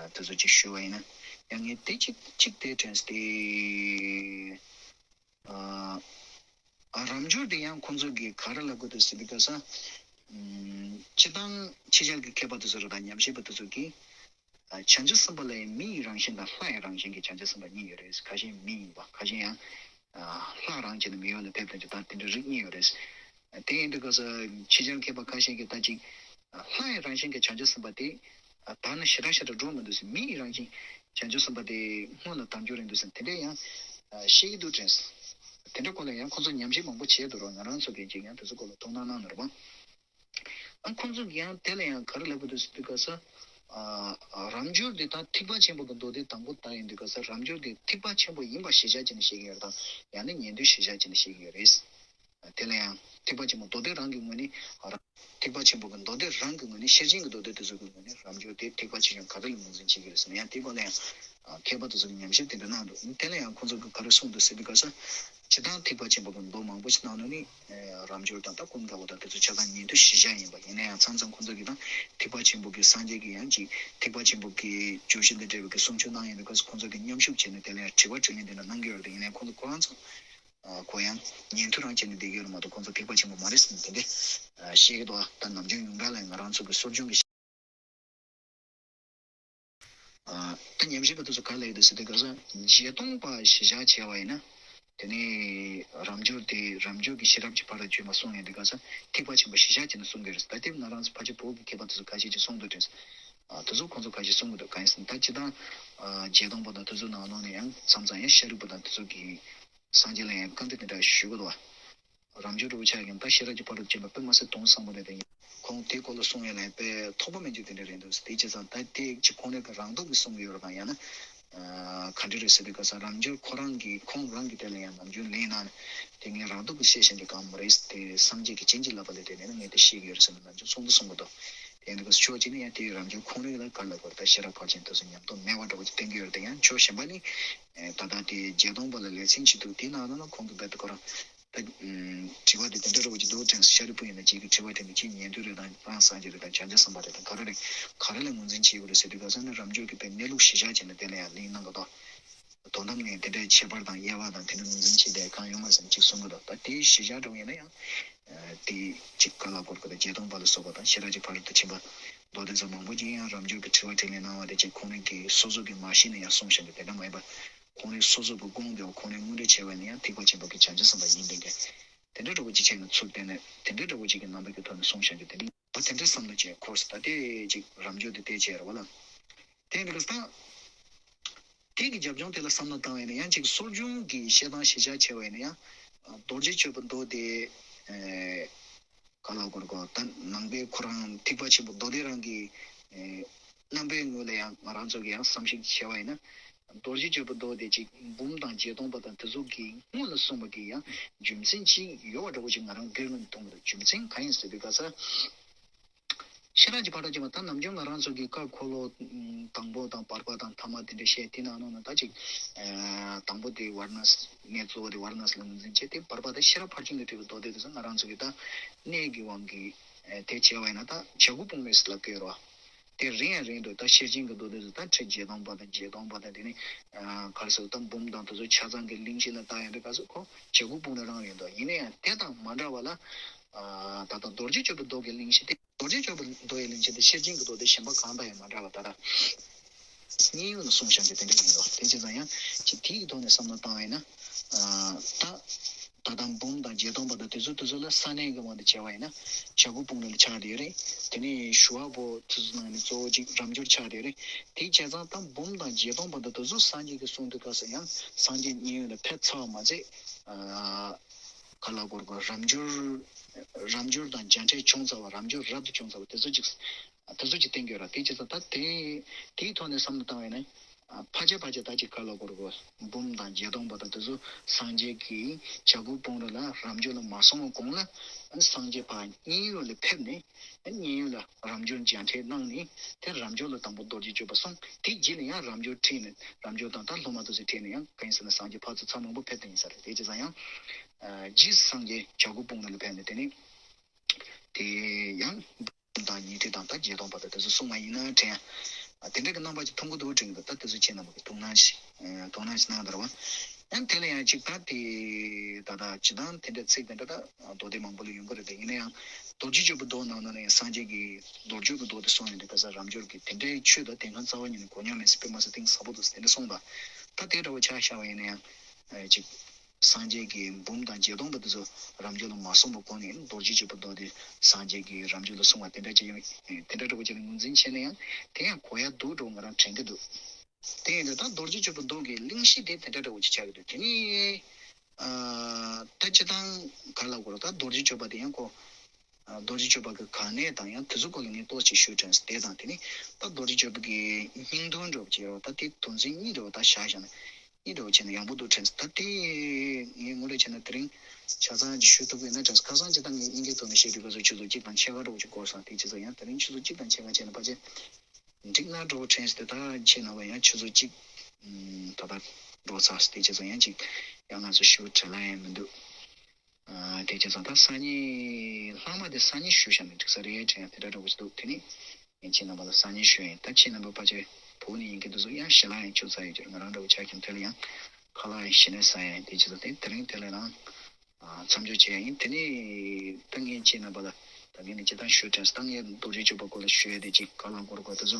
དེ་ཚོ་ཅིག་ཞུ་བ་ཡིན་ན། ཡང་ངས་དེ་ཅིག་ཅིག་དེ་དྲན་སྟེ། རབ་འབྱོར་དེ་ཡང་ཁོང་ཚོ་གིས་ག་རེ་ལབ་དགོས་འདུག་ཟེར་དུས་ག་ས། སྤྱི་བཏང་ཕྱི་རྒྱལ་གྱི་མཁས་པ་དེ་ཚོ་རེད་དང་ཉམས་ཞིབ་པ་དེ་ཚོ་གིས། བྱང་ཆུབ་སེམས་དཔའ་ལ་ཡང་མི་ཡི་རང་བཞིན་དང་ལྷ་ཡི་རང་བཞིན་གྱི་བྱང་ཆུབ་སེམས་དཔའ་གཉིས་ཡོད་རེད། ཁ་ཤས་མི་ཡིན་པ་ཁ་ཤས་ཡང་། ལྷ་རང་བྱས་ནས་མི་ཡོང་ནས་ཕེབས་དོན་གྱི་ད་དེ་འདྲ་རིགས་གཉིས་ཡོད་རེད། དེ་ཡིན་དུས་སྐབས་སུ་ཕྱི་རྒྱལ་མཁས་པ་ཁ་ཤས་ཀྱིས་ད་ཅིག་ལྷ་ཡི་རང་བཞིན་གྱི་བྱང་ཆུབ་སེམས་དཔའ་དེ་དར་ནས་ཞེ་དྲག་ཞེ་དྲག་འགྲོ་མི་འདུག་ཟེར། མི་ཡི་རང་བཞིན་བྱང་ཆུབ་སེམས་དཔའ་དེ་སྔོན་ལ་དར་འགྱུར་རེད་འདུག་ཟེར་དེ་འདྲ་ཡང་བཤད་ཀྱི་འདུག་དྲན། དེ་འདྲ་སྐོར་ལ་ཡང་ཁོང་ཚོ་ཉམས་ཞིབ་མང་པོ་བྱས་འདུག་རོགས། ང་རང་ཚོ་གིས་ཅིག་ཡང་དེ་ཚོ་སྐོར་ལ་ཐུགས་སྣང་གནང་ན་རོགས། ཨ་ཁོང་ཚོ་གིས་ཡང་དེ་ལ་ཡང་ག་རེ་ལབ་ཀྱི་འདུག་ཟེར་དུས་སྐབས་སུ། རབ་འབྱོར་འདི་དང་ཐེག་པ་ཆེན་པོ་གི་མདོ་སྡེ་དང་པོ་དག་ཡིན་དུས་སྐབས་སུ་རབ་འབྱོར་འདི་ཐེག་པ་ཆེན་པོ་ཡིན་པ་གཞིར་བཞག་བྱས་ནས་བཤད་ཀྱི་ཡོད་རེད་དང་ཡང་ན་ཉན་ཐོས་གཞིར་བཞག་བྱས་ནས་བཤད་ཀྱི་ཡོད་རེད། དེ་ལ་ཡང་ཐེག་པ་ཆེན་པོ་མདོ་སྡེ་རང་གི་ངོས་ནས་རང་ཐེག་པ་ཆེན་པོ་གི་མདོ་སྡེ་རང་གི་ངོས་ནས་ཤེར་ཕྱིན་གྱི་མདོ་སྡེ་དེ་ཚོ་གི་ངོས་ནས་རབ་འབྱོར་དེ་ཐེག་པ་ཆེ་ཆུང་ག་རེ་ལ་ངོས་འཛིན་བྱེད་ཀྱི་རེད་ཟེར་ན་ཡང་དེའི་སྐོར་ལ་ཡང་མཁས་པ་དེ་ཚོ་གི་ཉམས་ཞིབ་དེ་འདྲ་གནང་འདུག་དེ་ལ་ཡང་ཁོང་ཚོ་གི་ག་རེ་གསུངས་འདུག་ཟེར་དུས་སྐབས་སུ་སྤྱིར་བཏང་ཐེག་པ་ཆེན་པོ་གི་མདོ་མང་པོ་ཞིག་ནང་ལ་ནི་རབ་འབྱོར་དང་ད་ཀུན་དགའ་བོ་དང་དེ་ཚོ་ཆ་ཚང་ཉན་ཐོས་གཞིར་བཞག་ཡིན་པ་ཡིན་ན་ཡང་མཚམས་མཚམས་ཁོང་ཚོ་གི་དང་ཐེག་པ་ཆེན་པོ་གི་སངས་རྒྱས་ཀྱི་ཡང་ཅིག་ཐེག་པ་ཆེན་པོ་གི་བརྗོད་གཞི་དང་འབྲེལ་བའི་གི་གསུང་ཆོས་གནང་ཡོང་དུས་སྐབས་སུ་ཁོང་ཚོ་གི་མཉམ་ཞུགས་བྱས་ནས་དེ་ལ་ཡང་དྲི་བ་དྲིས་ལན་དེ་འདྲ་གནང་གི་ཡོད་རེད། ཡིན་ན་ཡང་ཁོང་ཚོ་ཁོ་རང་ཚོ། ཁོ་ཡང་ཉན་ཐོས་རང་བྱས་ནས་བསྡད་ཀྱི་ཡོད་རེད་མ་གཏོགས་ཁོང་ཚོ་ཐེག་པ་ཆེན་པོ་མ་རེད་ཟེར་ནས་དེ་འདྲ་བཤད་ཀྱི་འདུག་ད་ནམ་རྒྱུན་ཡོངས་གྲགས་ལ་ང་རང་ཚོ་གི་གསོ་སྦྱོང་གི་ད་ཉམས་ཞིབ་པ་དེ་ཚོ་ག་ལ་ཡོད་དེ་ཟེར་དུས་ག་ས་བརྒྱད་སྟོང་པ་གཞིར་བཞག་བྱས་པ་ཡིན་ན་དེ་ནས་རབ་འབྱོར་དེ་རབ་འབྱོར་གྱི་ཤེས་རབ་ཀྱི་ཕ་རོལ་ཏུ་ཕྱིན་པ་གསུངས་ཡོང་དུས་ག་ས་ཐེག་པ་ཆེན་པོ་གཞིར་བཞག་བྱས་ནས་གསུང་གི་རེད། ད་དེ་ང་རང་ཚོ་ཕལ་ཆེར་བོད་ཀྱི་མཁས་པ་དེ་ཚོ་ཁ་ཤས་ཀྱིས་གསུང་འདུག་དྲན་སོང་། དེ་ཚོ་ཁོང་ཚོ་ཁ་ཤས་གསུང་གི་འདུག་གང་ཡིན་ཟེར་ན་ད་སྤྱིར་བཏང་བརྒྱད་སྟོང་པ་དང་དེ་ཚོ་ནང་ལོགས་ནས་ཡང་མཚམས་མཚམས་ཡང་ཤཱ་རིའི་བུ་དང་དེ་ཚོ་གིས། སངས་རྒྱས་ལ་ཡང་བཀའ་འདྲི་དེ་འདྲ་ཞུ་གི་འདུག་བ། རབ་འབྱོར་འདྲ་བོ་ཆགས་ཀྱང་ད་ཤེས་རབ་ཀྱི་ཕ་རོལ་ཏུ་ཕྱིན་པ་དཔེ་མ་སྲིད་དོན་བཟང་པོ་རེད་དེ། ཁོང་དེའི་སྐོར་ལ་གསུང་ཡ་ལ་ཡང་དཔེ་ཐོགས་པ་མེད་རྒྱུ་དེ་འདྲ་རེད་འདུག་དེ་བྱས་ཙང་ད་དེ་ཅིག་ཁོང་རང་གི་རང་སྟོབས་ཀྱིས་གསུང་གི་ཡོད་རེད་དང་ཡང་ན། ག་འདྲ་རེད་ཟེར་དུས་ག་ས་རབ་འབྱོར་ཁོ་རང་གིས་ཁོང་རང་གིས་དེ་ལ་ཡང་ནམ་རྒྱུན་ལན་གནང་ནས་དེ་ངས་རང་སྟོབས་ཀྱིས་བཤད་བཞིན་གྱི་གང་མ་རེད་དེ་སངས་རྒྱས་ཀྱིས་སྤྱན་གྱིས་བསླབ་པ་ལས་དེ་ནས་ངས་དེ་ཤེས་ཀྱི་ཡོད་རེད་ཟེར་ནས་ནམ་རྒྱུན་གསུང་དུ་གསུང་གི་འདུག་དེ་ཡིན་དུས་ག་ས་ཕྱོགས་གཅིག་ནས་ཡང་དེའི་རབ་འབྱོར་ཁོང་རང་ལ་ག་ལ་བར་ད་ཤེས་རབ་ཕར་ཕྱིན་དེ་ཚོ་ཉམས་རྟོགས་མེད་པ་འདྲ་བོ་ཅིག་བསྟན་གྱི་ཡོད་རེད་དེ་ཡང་ཕྱོགས་གཞན་པ་ནི། ད་ལྟ་དེ་བརྒྱད་སྟོང་པ་ལ་ལེ་ཚན་བྱེད་འདུག་དེའི་ནང་ལ་ན་ཁོང་གི་རྦད་དེ་ཁོ་རང་ད་དྲི་བ་དེ་དེ་འདྲ་རུ་ཅིག་འདུག་དྲན་སོང་། ཤཱ་རིའི་བུ་ཡིན་ན་ཅིག་གི་དྲི་བ་དེ་ནི་ཅིག་ཉན་ཐོས་རེད་དང་རང་སངས་རྒྱས་རེད་དང་བྱང་ཆུབ་སེམས་དཔའ་རེད་དང་ག་རེ་རེད་ག་རེ་ལ་ངོས་འཛིན་བྱེད་དགོས་རེད་ཟེར་དུས་ག་ས་ནི་རབ་འབྱོར་གྱི་དཔེ་གནས་ལུགས་གཞིར་བཞག་བྱས་ནས་དེ་ལ་ཡང་གླེང་གནང་གི་འདུག་དོན་དམ་ནས་དེ་འདྲའི་ཁྱད་པར་དང་དབྱེ་བ་དང་དེ་འདྲ་ངོས་འཛིན་བྱེད་བསྡད་གང་ཡོད་མ་རེད་ཅིག་གསུང་གི་འདུག་ད་དེའི་གཞི་བཞག་འགྲོ་ཡིན་ན་ཡང་། དེ་ཅིག་ག་ལ་གོར་གི་ད་བརྒྱད་སྟོང་པ་ལ་སོགས་པ་དང་ཤེས་རབ་ཀྱི་ཕ་རོལ་ཏུ་ཕྱིན་པ་མདོ་སྡེ་ཚོ་མང་པོ་ཅིག་ཡང་རབ་འབྱོར་གྱི་དྲི་བ་དྲིས་ལན་གནང་བ་དེ་ཅིག་ཁོང་རང་གི་སོ་སོ་གི་མ་ཤེས་ནས་ཡང་གསུངས་བཞག་གི་དེ་འདྲ་མ་ཡིན་པ། ཁོང་རང་སོ་སོ་གི་དགོངས་པའི་ཁོང་རང་དངོས་འབྲེལ་བྱས་པ་ནས་ཡང་ཐེག་པ་ཆེན་པོ་གི་བྱང་ཆུབ་སེམས་དཔའ་ཡིན་པའི་གི་དེ་འདྲ་འདྲ་བོ་ཅིག་བྱས་ནས་ཚུལ་བསྟན་ནས་དེ་འདྲ་འདྲ་བོ་ཅིག་གི་རྣམ་པ་གི་ཐོག་ནས་གསུངས་བཞག་གི་དེ་འདྲ་ཡིན་པ་དེ་འདྲ་བསམ་བློ་བྱས་འཁོར་སོང་ད་དེ་ཅིག་རབ་འབྱོར་དེ་དེ་བྱས་རེད་བ་ལ། དེ་ཡིན་དུས་ཀ་ད། དེ་གི་རྒྱབ་ལྗོངས་དེ་ལ་བསམ་བློ་བཏང་བ་ཡིན་ན་ཡང་ཅིག་གསོ་སྦྱོང་གི་བཤད་སྟངས་གཞི་བཞག་བྱས་པ་ཡིན་ན་ཡང་། རྡོ་རྗེ་གཅོད་པའི་མདོ་དེ། ཨེ། ག་ལ་གོར་གོ་ད་ནང་པའི་ཁོ་རང་ཐེག་པ་ཆེན་པོ་མདོ་སྡེ་རང་གི་ཨེ། རྣམ་པའི་ངོས་ལ་ཡང་ང་རང་ཚོ་གི་ཡང་བསམ་གཞིག་བྱས་པ་ཡིན་ན། རྡོ་རྗེ་གཅོད་པའི་མདོ་དེ་ཅིག་འབུམ་དང་བརྒྱད་སྟོང་པ་དང་དེ་ཚོ་གི་སྔོན་ལ་གསུངས་པ་གི་ཡང་རྒྱུ་མཚན་ཅིག་ཡོད་པ་འདྲ་བོ་ཅིག་ང་རང་སྒེར་ངོས་ནས་མཐོང་གི་འདུག་རྒྱུ་མཚན་གང་ཡིན་ཟེར་དུས་ག་ས། ཤེས་རབ་ཀྱི་ཕ་རོལ་ཏུ་ཕྱིན་པ་ད་ནམ་རྒྱུན་ང་རང་ཚོ་གི་བཀའ་འཁོར་ལོ་དང་པོ་དང་བར་པ་དང་ཐ་མ་དེ་འདྲ་བཤད་དེ་ནང་ནང་ན་ད་ཅིག་དང་པོ་དེ་ཝཱ་ར་ཎཱ་སི་གནས་གཙོ་བོ་དེ་ཝཱ་ར་ཎཱ་སི་ལ་ངོས་འཛིན་བྱས་ཏེ་བར་པ་ད་ཤེས་རབ་ཕར་ཕྱིན་གྱི་ཁྲིད་པའི་མདོ་སྡེ་དེ་ཚོ་ང་རང་ཚོ་གི་ད་གནས་ཀྱི་དབང་གིས་དེ་བྱས་པ་ཡིན་ན་ད་བྱ་རྒོད་ཕུང་པོའི་ཟེར་ལབ་ཀྱི་ཡོད་རེད་བ། དེ་རིང་ཡང་རིང་འདུག་ད་ཤེར་ཕྱིན་གྱི་མདོ་སྡེ་ཚོ་ད་ཁྲིད་བརྒྱད་སྟོང་པ་དང་བརྒྱད་སྟོང་པ་དང་དེ་ནས་ག་རེ་ཟེར་ད་འབུམ་དང་དེ་ཚོ་ཆ་ཚང་གི་གླེང་གཞི་ལ་ལྟ་ཡོང་དུས་ག་ཚོད་ཁོ་བྱ་རྒོད་ཕུང་པོ་རང་རེད་འདུག་ཡིན་ན་ཡང་དེ་དང་མ་འདྲ་བ་ལ། ད་ལྟ་རྡོ་རྗེ་གཅོད་པའི་མདོ་གི་གླེང་གཞི་དེ། རྡོ་རྗེ་གཅོད་པའི་མདོ་ཡི་གླེང་གཞི་དེ་ཤེར་ཕྱིན་གྱི་མདོ་སྡེ་གཞན་པ་གང་དང་ཡང་མ་འདྲ་བ་ད་ལྟ་མཉན་ཡོད་ལ་གསུངས་བཞག་རྒྱུ་དེ་འདྲ་ཡིན་འདུག་དེ་བྱས་ཙང་ཡང་ཅིག་དེའི་ཐོག་ནས་བསམ་བློ་བཏང་བ་ཡིན་ན། ད་ད་ལྟ་འབུམ་དང་བརྒྱད་སྟོང་པ་དང་དེ་ཚོ་དེ་ཚོ་ལ་ས་གནས་ཀྱི་དབང་དུ་བྱས་པ་ཡིན་ན་བྱ་རྒོད་ཕུང་པོ་ལ་ཆགས་བསྡད་ཡོད་རེད། དེ་ནས་ཞུ་བ་པོ་དེ་ཚོ་ནང་ནས་གཙོ་བོ་ཅིག་རབ་འབྱོར་ཆགས་བསྡད་ཡོད་རེད། དེ་བྱས་ཙང་ད་འབུམ་དང་བརྒྱད་སྟོང་པ་དང་དེ་ཚོ་སངས་རྒྱས་ཀྱིས་གསུངས་དུས་སྐབས་སུ་ཡང་སངས་རྒྱས་མཉན་ཡོད་ལ་ཕེབས་ཚར་བ་མ་ཟད། ག་ལ་གོར་གོར་རབ་འབྱོར། རབ་འབྱོར་དང་མཇལ་འཕྲད་བྱུང་ཚར་བ་རབ་འབྱོར་རབ་ཏུ་བྱུང་ཚར་བ་དེ་ཚོ་ཅིག་དེ་ཚོ་ཅིག་བསྟན་གྱི་ཡོད་ར། དེ་བྱས་ཙང་ད་དེ་དེའི་ཐོག་ནས་བསམ་བློ་བཏང་བས་ན། ཕལ་ཆེར་ཕལ་ཆེར་ད་ཅིག་ག་ལ་གོར་གོར་འབུམ་དང་བརྒྱད་སྟོང་པ་དང་དེ་ཚོ་སངས་རྒྱས་ཀྱིས་བྱ་རྒོད་ཕུང་པོ་ལ་རབ་འབྱོར་ལ་མ་སོང་བ་གོང་ལ་སངས་རྒྱས་ཕར་མཉན་ཡོད་ལ་ཕེབས་ནས་མཉན་ཡོད་ལ་རབ་འབྱོར་མཇལ་འཕྲད་གནང་ནས་དེ་རབ་འབྱོར་ལ་དང་པོ་རྡོ་རྗེ་གཅོད་པ་གསུངས། དེ་རྗེས་ལ་ཡང་རབ་འབྱོར་ཁྲིད་ནས་རབ་འབྱོར་དང་ད་སློབ་མ་དེ་ཚོ་ཁྲིད་ནས་ཡང་གང་ཡིན་ཟེར་ན་སངས་རྒྱས་ཕར་ཚུར་ཚར་མང་པོ་ཕེབས་བསྡད་ཡིན་ས་རེད། དེ་བྱས་ཙང་ཡང་། རྗེས་སུ་སངས་རྒྱས་བྱ་རྒོད་ཕུང་པོ་ལ་ཕེབས་ནས་དེ་ནས། དེ་ཡང་། དང་ཉི་ཁྲི་དང་ད་བརྒྱད་སྟོང་བར་དུ་དེ་ཚོ་གསུངས་པ་ཡིན་ན་དྲན། དེ་འདྲ་གི་རྣམ་པ་ཅིག་མཐོང་གི་འདུག་དྲན་གི་འདུག་ད་དེ་ཚོ་ཁྱེད་རྣམ་པ་གི་ཐུགས་སྣང་ཞིག་དོ་སྣང་ཞིག་གནང་དར་བ། ཡང་དེ་ལ་ཡང་ཅིག་ད་དེ་ད་ད་ཇི་ལྟར་དེ་འདྲ་ཚིག་དེ་འདྲ་ད་མདོ་སྡེ་མང་པོ་ལ་ཡོང་གི་རེད། དེ་ཡིན་ན་ཡང་རྡོ་རྗེ་གཅོད་པའི་མདོ་ནང་ན་ཡང་སངས་རྒྱས་ཀྱི་རྡོ་རྗེ་གི་མདོ་དེ་གསུངས་ཡོང་དུས་ག་ས་རབ་འབྱོར་གྱི་དེ་འདྲའི་ཆོས་དང་དེ་སྔ་རྩ་བ་ཉིད་ནས་གོ་མྱོང་མེད་ཟེར་དཔེ་མ་སྲིད་གཏིང་ཟབ་པོ་འདུག་ཟེར་དེ་འདྲ་གསུངས་པ། ད་དེ་འདྲ་བོ་ཆ་བཞག་པ་ཡིན་ན་ཡང་ཅིག་སངས་རྒྱས་ཀྱི་འབུམ་དང་བརྒྱད་སྟོང་པ་དེ་ཚོ་རབ་འབྱོར་ལ་མ་སོང་བ་གོང་ནས་རྡོ་རྗེ་གཅོད་པའི་མདོ་དེ་སངས་རྒྱས་ཀྱིས་རབ་འབྱོར་ལ་གསུངས་པ་དེ་འདྲ་ཅིག་ཡོད། དེ་འདྲ་འདྲ་བོ་ཅིག་ལ་ངོས་འཛིན་བྱས་ན་ཡང་དེ་ཡང་གོ་ཡ་འདུག་འགྲོ་ང་རང་དྲན་གྱི་འདུག་དེ་ཡིན་དུས་ད་རྡོ་རྗེ་གཅོད་པའི་མདོ་གི་གླེང་གཞི་དེ་དེ་འདྲ་འདྲ་བོ་ཅིག་ཆགས་ཀྱི་འདུག་དེ་ནི་ད་སྤྱིར་བཏང་ག་ལ་གོ་ར་ད་རྡོ་རྗེ་གཅོད་པ་དེ་ཡང་གོ་རྡོ་རྗེ་གཅོད་པ་གི་ག་གནས་དང་ཡང་དེ་ཚོ་སྐོར་ལ་ངས་ཏོག་ཙམ་ཞུས་དྲན་དེ་དང་དེ་ནི་ད་རྡོ་རྗེ་གཅོད་པ་གི་སྙིང་དོན་འདྲ་བོ་ཅིག་ཡོད་ད་དེ་དོན་ཚན་གཉིས་འདྲ་བོ་ད་བཞག་བཞག་ན། གཉིས་འདྲ་བོ་བྱས་ན་ཡག་པོ་འདུག་དྲན་སོང་། ད་དེ་ངས་ངོ་སྤྲོད་བྱས་ན་དེ་རིང་ཆ་ཚང་ཅིག་ཞུ་ཐུབ་ཀྱི་ཡོད་ན་དྲན་སོང་། ཁ་སང་ཅིག་ད་ངས་དབྱིན་སྐད་ཐོག་ནས་བཤད་དུས་སྐབས་སུ་ཆུ་ཚོད་གཅིག་དང་ཕྱེད་ཀ་འདྲ་བོ་ཅིག་འགོར་སོང་། དེ་བྱས་ཙང་ཡང་དེ་རིང་ཆུ་ཚོད་གཅིག་དང་ཕྱེད་ཀ་བྱས་ན་ཕལ་ཆེར་འགྲིག་ན་འདྲ་བོ་དྲན་སོང་། དེ་ད་ཁྱེད་རྣམ་པ་ཡང་ཆུ་ཚོད་གཅིག་ད་ལྟ་འགྲོ་ཚར་སོང་། དེ་བྱས་ཙང་ཡང་ཅིག་ཡང་ང་ཚོ་ཞུ་བྲེལ་ལ་ཡང་མི་འདུག་དེ་བྱས་ཙང་ད་སང་ཉིན་ལྷག་མ་དེ་སང་ཉིན་ཞུས་བཞག་ན་འགྲིག་ས་རེད་དྲན་དེ་འདྲ་འདྲ་བོ་ཞིག་འདུག་དེ་ནི་ངས་ཁྱེད་རྣམ་པ་ལ་སང་ཉིན་ཞུ་ཡིན། ད་ཁྱེད་རྣམ་པ་ཕལ་ཆེར་བོད་ནས་ཡིན་གྱི་འདུག་ཟེར་ཡང་ཞལ་ལག་ཡང་བཅུག་ཚར་ཡོད་ཀྱི་རེད། ང་རང་འདྲ་བོ་ཆ་མཁན་དེ་ལ་ཡང་ཁ་ལག་ཡང་ཞལ་ནས་ཟ་ཡ་ཡིན། དེ་བྱས་ཙང་དེ་དེ་རིང་དེ་ལ་རང་མཚམས་འཇོག་བྱས་ཡིན། དེ་ནི་ད་ངས་ཁྱེད་རྣམ་པ་ལ་ད་ངས་ནི་སྤྱིར་བཏང་ཞུ་དྲན་སོང་། ད་ངས་རྡོ་རྗེ་གཅོད་པ་སྐོར་ལ་ཞུ་ཡ་དེ་ཅིག་ག་ལ་འགོར་དགོས་དེ་ཚོ་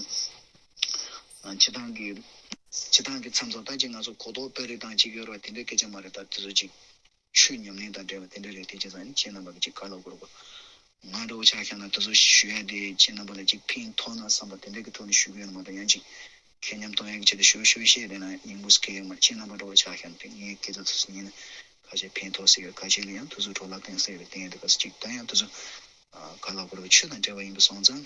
སྤྱིར་བཏང་གི་སྤྱིར་བཏང་གི་མཚམས་ཚོ་ད་ཅིག་ང་ཚོ་གོ་རྟོགས་སྤེལ་རེས་དང་ཅིག་ཡོད་ར་དེ་འདྲའི་སྐད་ཆ་མ་རེད། ད་དེ་ཚོ་ཅིག་ཆོས་ཉམས་ལེན་དང་འབྲེལ་བ་དེ་འདྲ་རེད། དེ་བྱས་ཙང་ནི་ཁྱེད་རྣམ་པ་གི་ཅིག་ག་ལ་གོ་ར་གོ་ང་འདྲ་བོ་ཆ་བཞག་ན་དེ་ཚོ་ཞུ་ཡ་དེ་ཁྱེད་རྣམ་པ་ལ་ཅིག་ཕན་ཐོགས་ན་བསམ་པ་དེ་འདྲ་གི་ཐོག་ནས་ཞུ་གི་ཡོད་མ་གཏོགས་ཡང་ཅིག་ཁེ་ཉམས་གཏོང་ཡ་གི་ཆེད་དུ་ཞུ་ཞུ་བཤད་བསྡད་ན་སྙིང་པོ་སྐྱེ་ཡོད་མ་རེད། ཁྱེད་རྣམ་པ་འདྲ་བོ་ཆ་བཞག་ན་དེ་ངའི་སྐད་ཆ་ཚོ་ཉན་ན་ཁ་ཤས་ཕན་ཐོགས་སྲིད་ཡོད། ཁ་ཤས་ལ་ཡང་དུས་ཚོད་འཕྲོ་བརླག་བཏང་སྲིད་ཡོད། དེ་ཡིན་དུས་ག་ས་ཅིག་ད་ཡང་དེ་ཚོ་ག་ལ་གོ་ར་གོ་ཆོས་དང་འབྲེལ་བ་ཡིན་པ་སོང་ཙང་།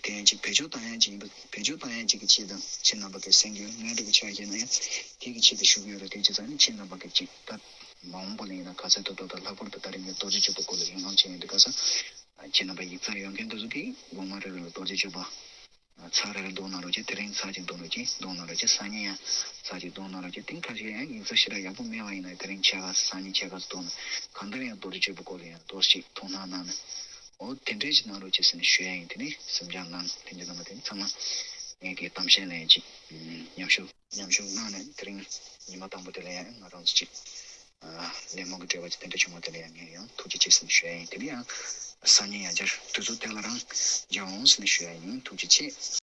དེ་ཡང་ཅིག་བེད་སྤྱོད་བཏང་ཡ་ཅིག་ཡིན་པ། བེད་སྤྱོད་བཏང་ཡ་ཅིག་གི་ཆེད་དུ་ཁྱེད་རྣམ་པ་གིས་གསན་གྱི་ཡོད། ང་འདྲ་བོ་ཆ་བཞག་ན་ཡང་དེ་གི་ཆེད་དུ་ཞུ་གི་ཡོད་རེད། དེ་བྱས་ཙང་ནི་ཁྱེད་རྣམ་པ་གིས་ཅིག་ད་མ་འོངས་པ་ལ་ཡིན་ན་ག་ཚོད་ཐུབ་ཐུབ་དང་ལྷག་པར་དུ་ད་རེས་ངས་རྡོ་རྗེ་གཅོད་པ་སྐོར་ལ་ཡོང་ཁམས་བྱས་ཡོང་དུས་ག་ས་ཁྱེད་རྣམ་པ་ཡིག་ཚང་ཡོད་མཁན་དེ་ཚོ་གིས་དགོང་མོ་རེ་རེ་ལ་རྡོ་རྗེ་གཅོད་པ་ཚར་རེ་རེ་འདོན་གནང་རོགས་གྱིས། དེ་རིང་ཚར་གཅིག་འདོན་རོགས་གྱིས། འདོན་གནང་རོགས་གྱིས། སང་ཉིན་ཡང་ཚར་གཅིག་འདོན་གནང་རོགས་གྱིས། དེང་ཁ་ཤས་ཡང་ཡིག་ཚང་ཞེ་དྲག་ཡག་པོ་མེད་པ་ཡིན་ན་དེ་རིང་ཕྱེད་ཀ་སང་ཉིན་ཕྱེད་ཀ་འདོན། གང་ལྟར་ཡང་རྡོ་རྗེ་གཅོད་པ་སྐོར་ལ་ཡང་ཏོག་ཙམ་ཐུགས་སྣང་གནང་ནས། འོ་དེ་འདྲས་ཞིག་གནང་རོགས་གྱིས་ཟེར་ནས་ཞུ་ཡ་ཡིན། དེ་ནི་སེམས་ཅན་ནང་ལྷན་རྒྱས་རྣམ་པ་དེ་ཚང་མ་ངེད་ཀྱི་གཏམ་བཤད་ལན་གཅིག་མཉམ་ཞུགས། མཉམ་ཞུགས་གནང་ནས་དེ་རིང་ཉི་མ་དང་པོ་དེ་ལ་ཡང་ང་རང་ཚོ་གཅིག་ལས་རྨོངས་ཀྱི་འབྲེལ་བ་གྱི་དེ་འདྲ་བྱུང་བ་དེ་ལ་ཡང་ངས་ཡང་ཐུགས་རྗེ་ཆེ་ཟེར་ནས་ཞུ་ཡ་ཡིན། དེ་ནས་ཡང་སང་ཉིན་ཡང་བསྐྱར་དུས་ཚོད་དེ་ལ་རང་མཇལ་འོང་ཟེར་ནས་ཞུ་ཡ་ཡིན། ཐུགས་རྗེ་ཆེ།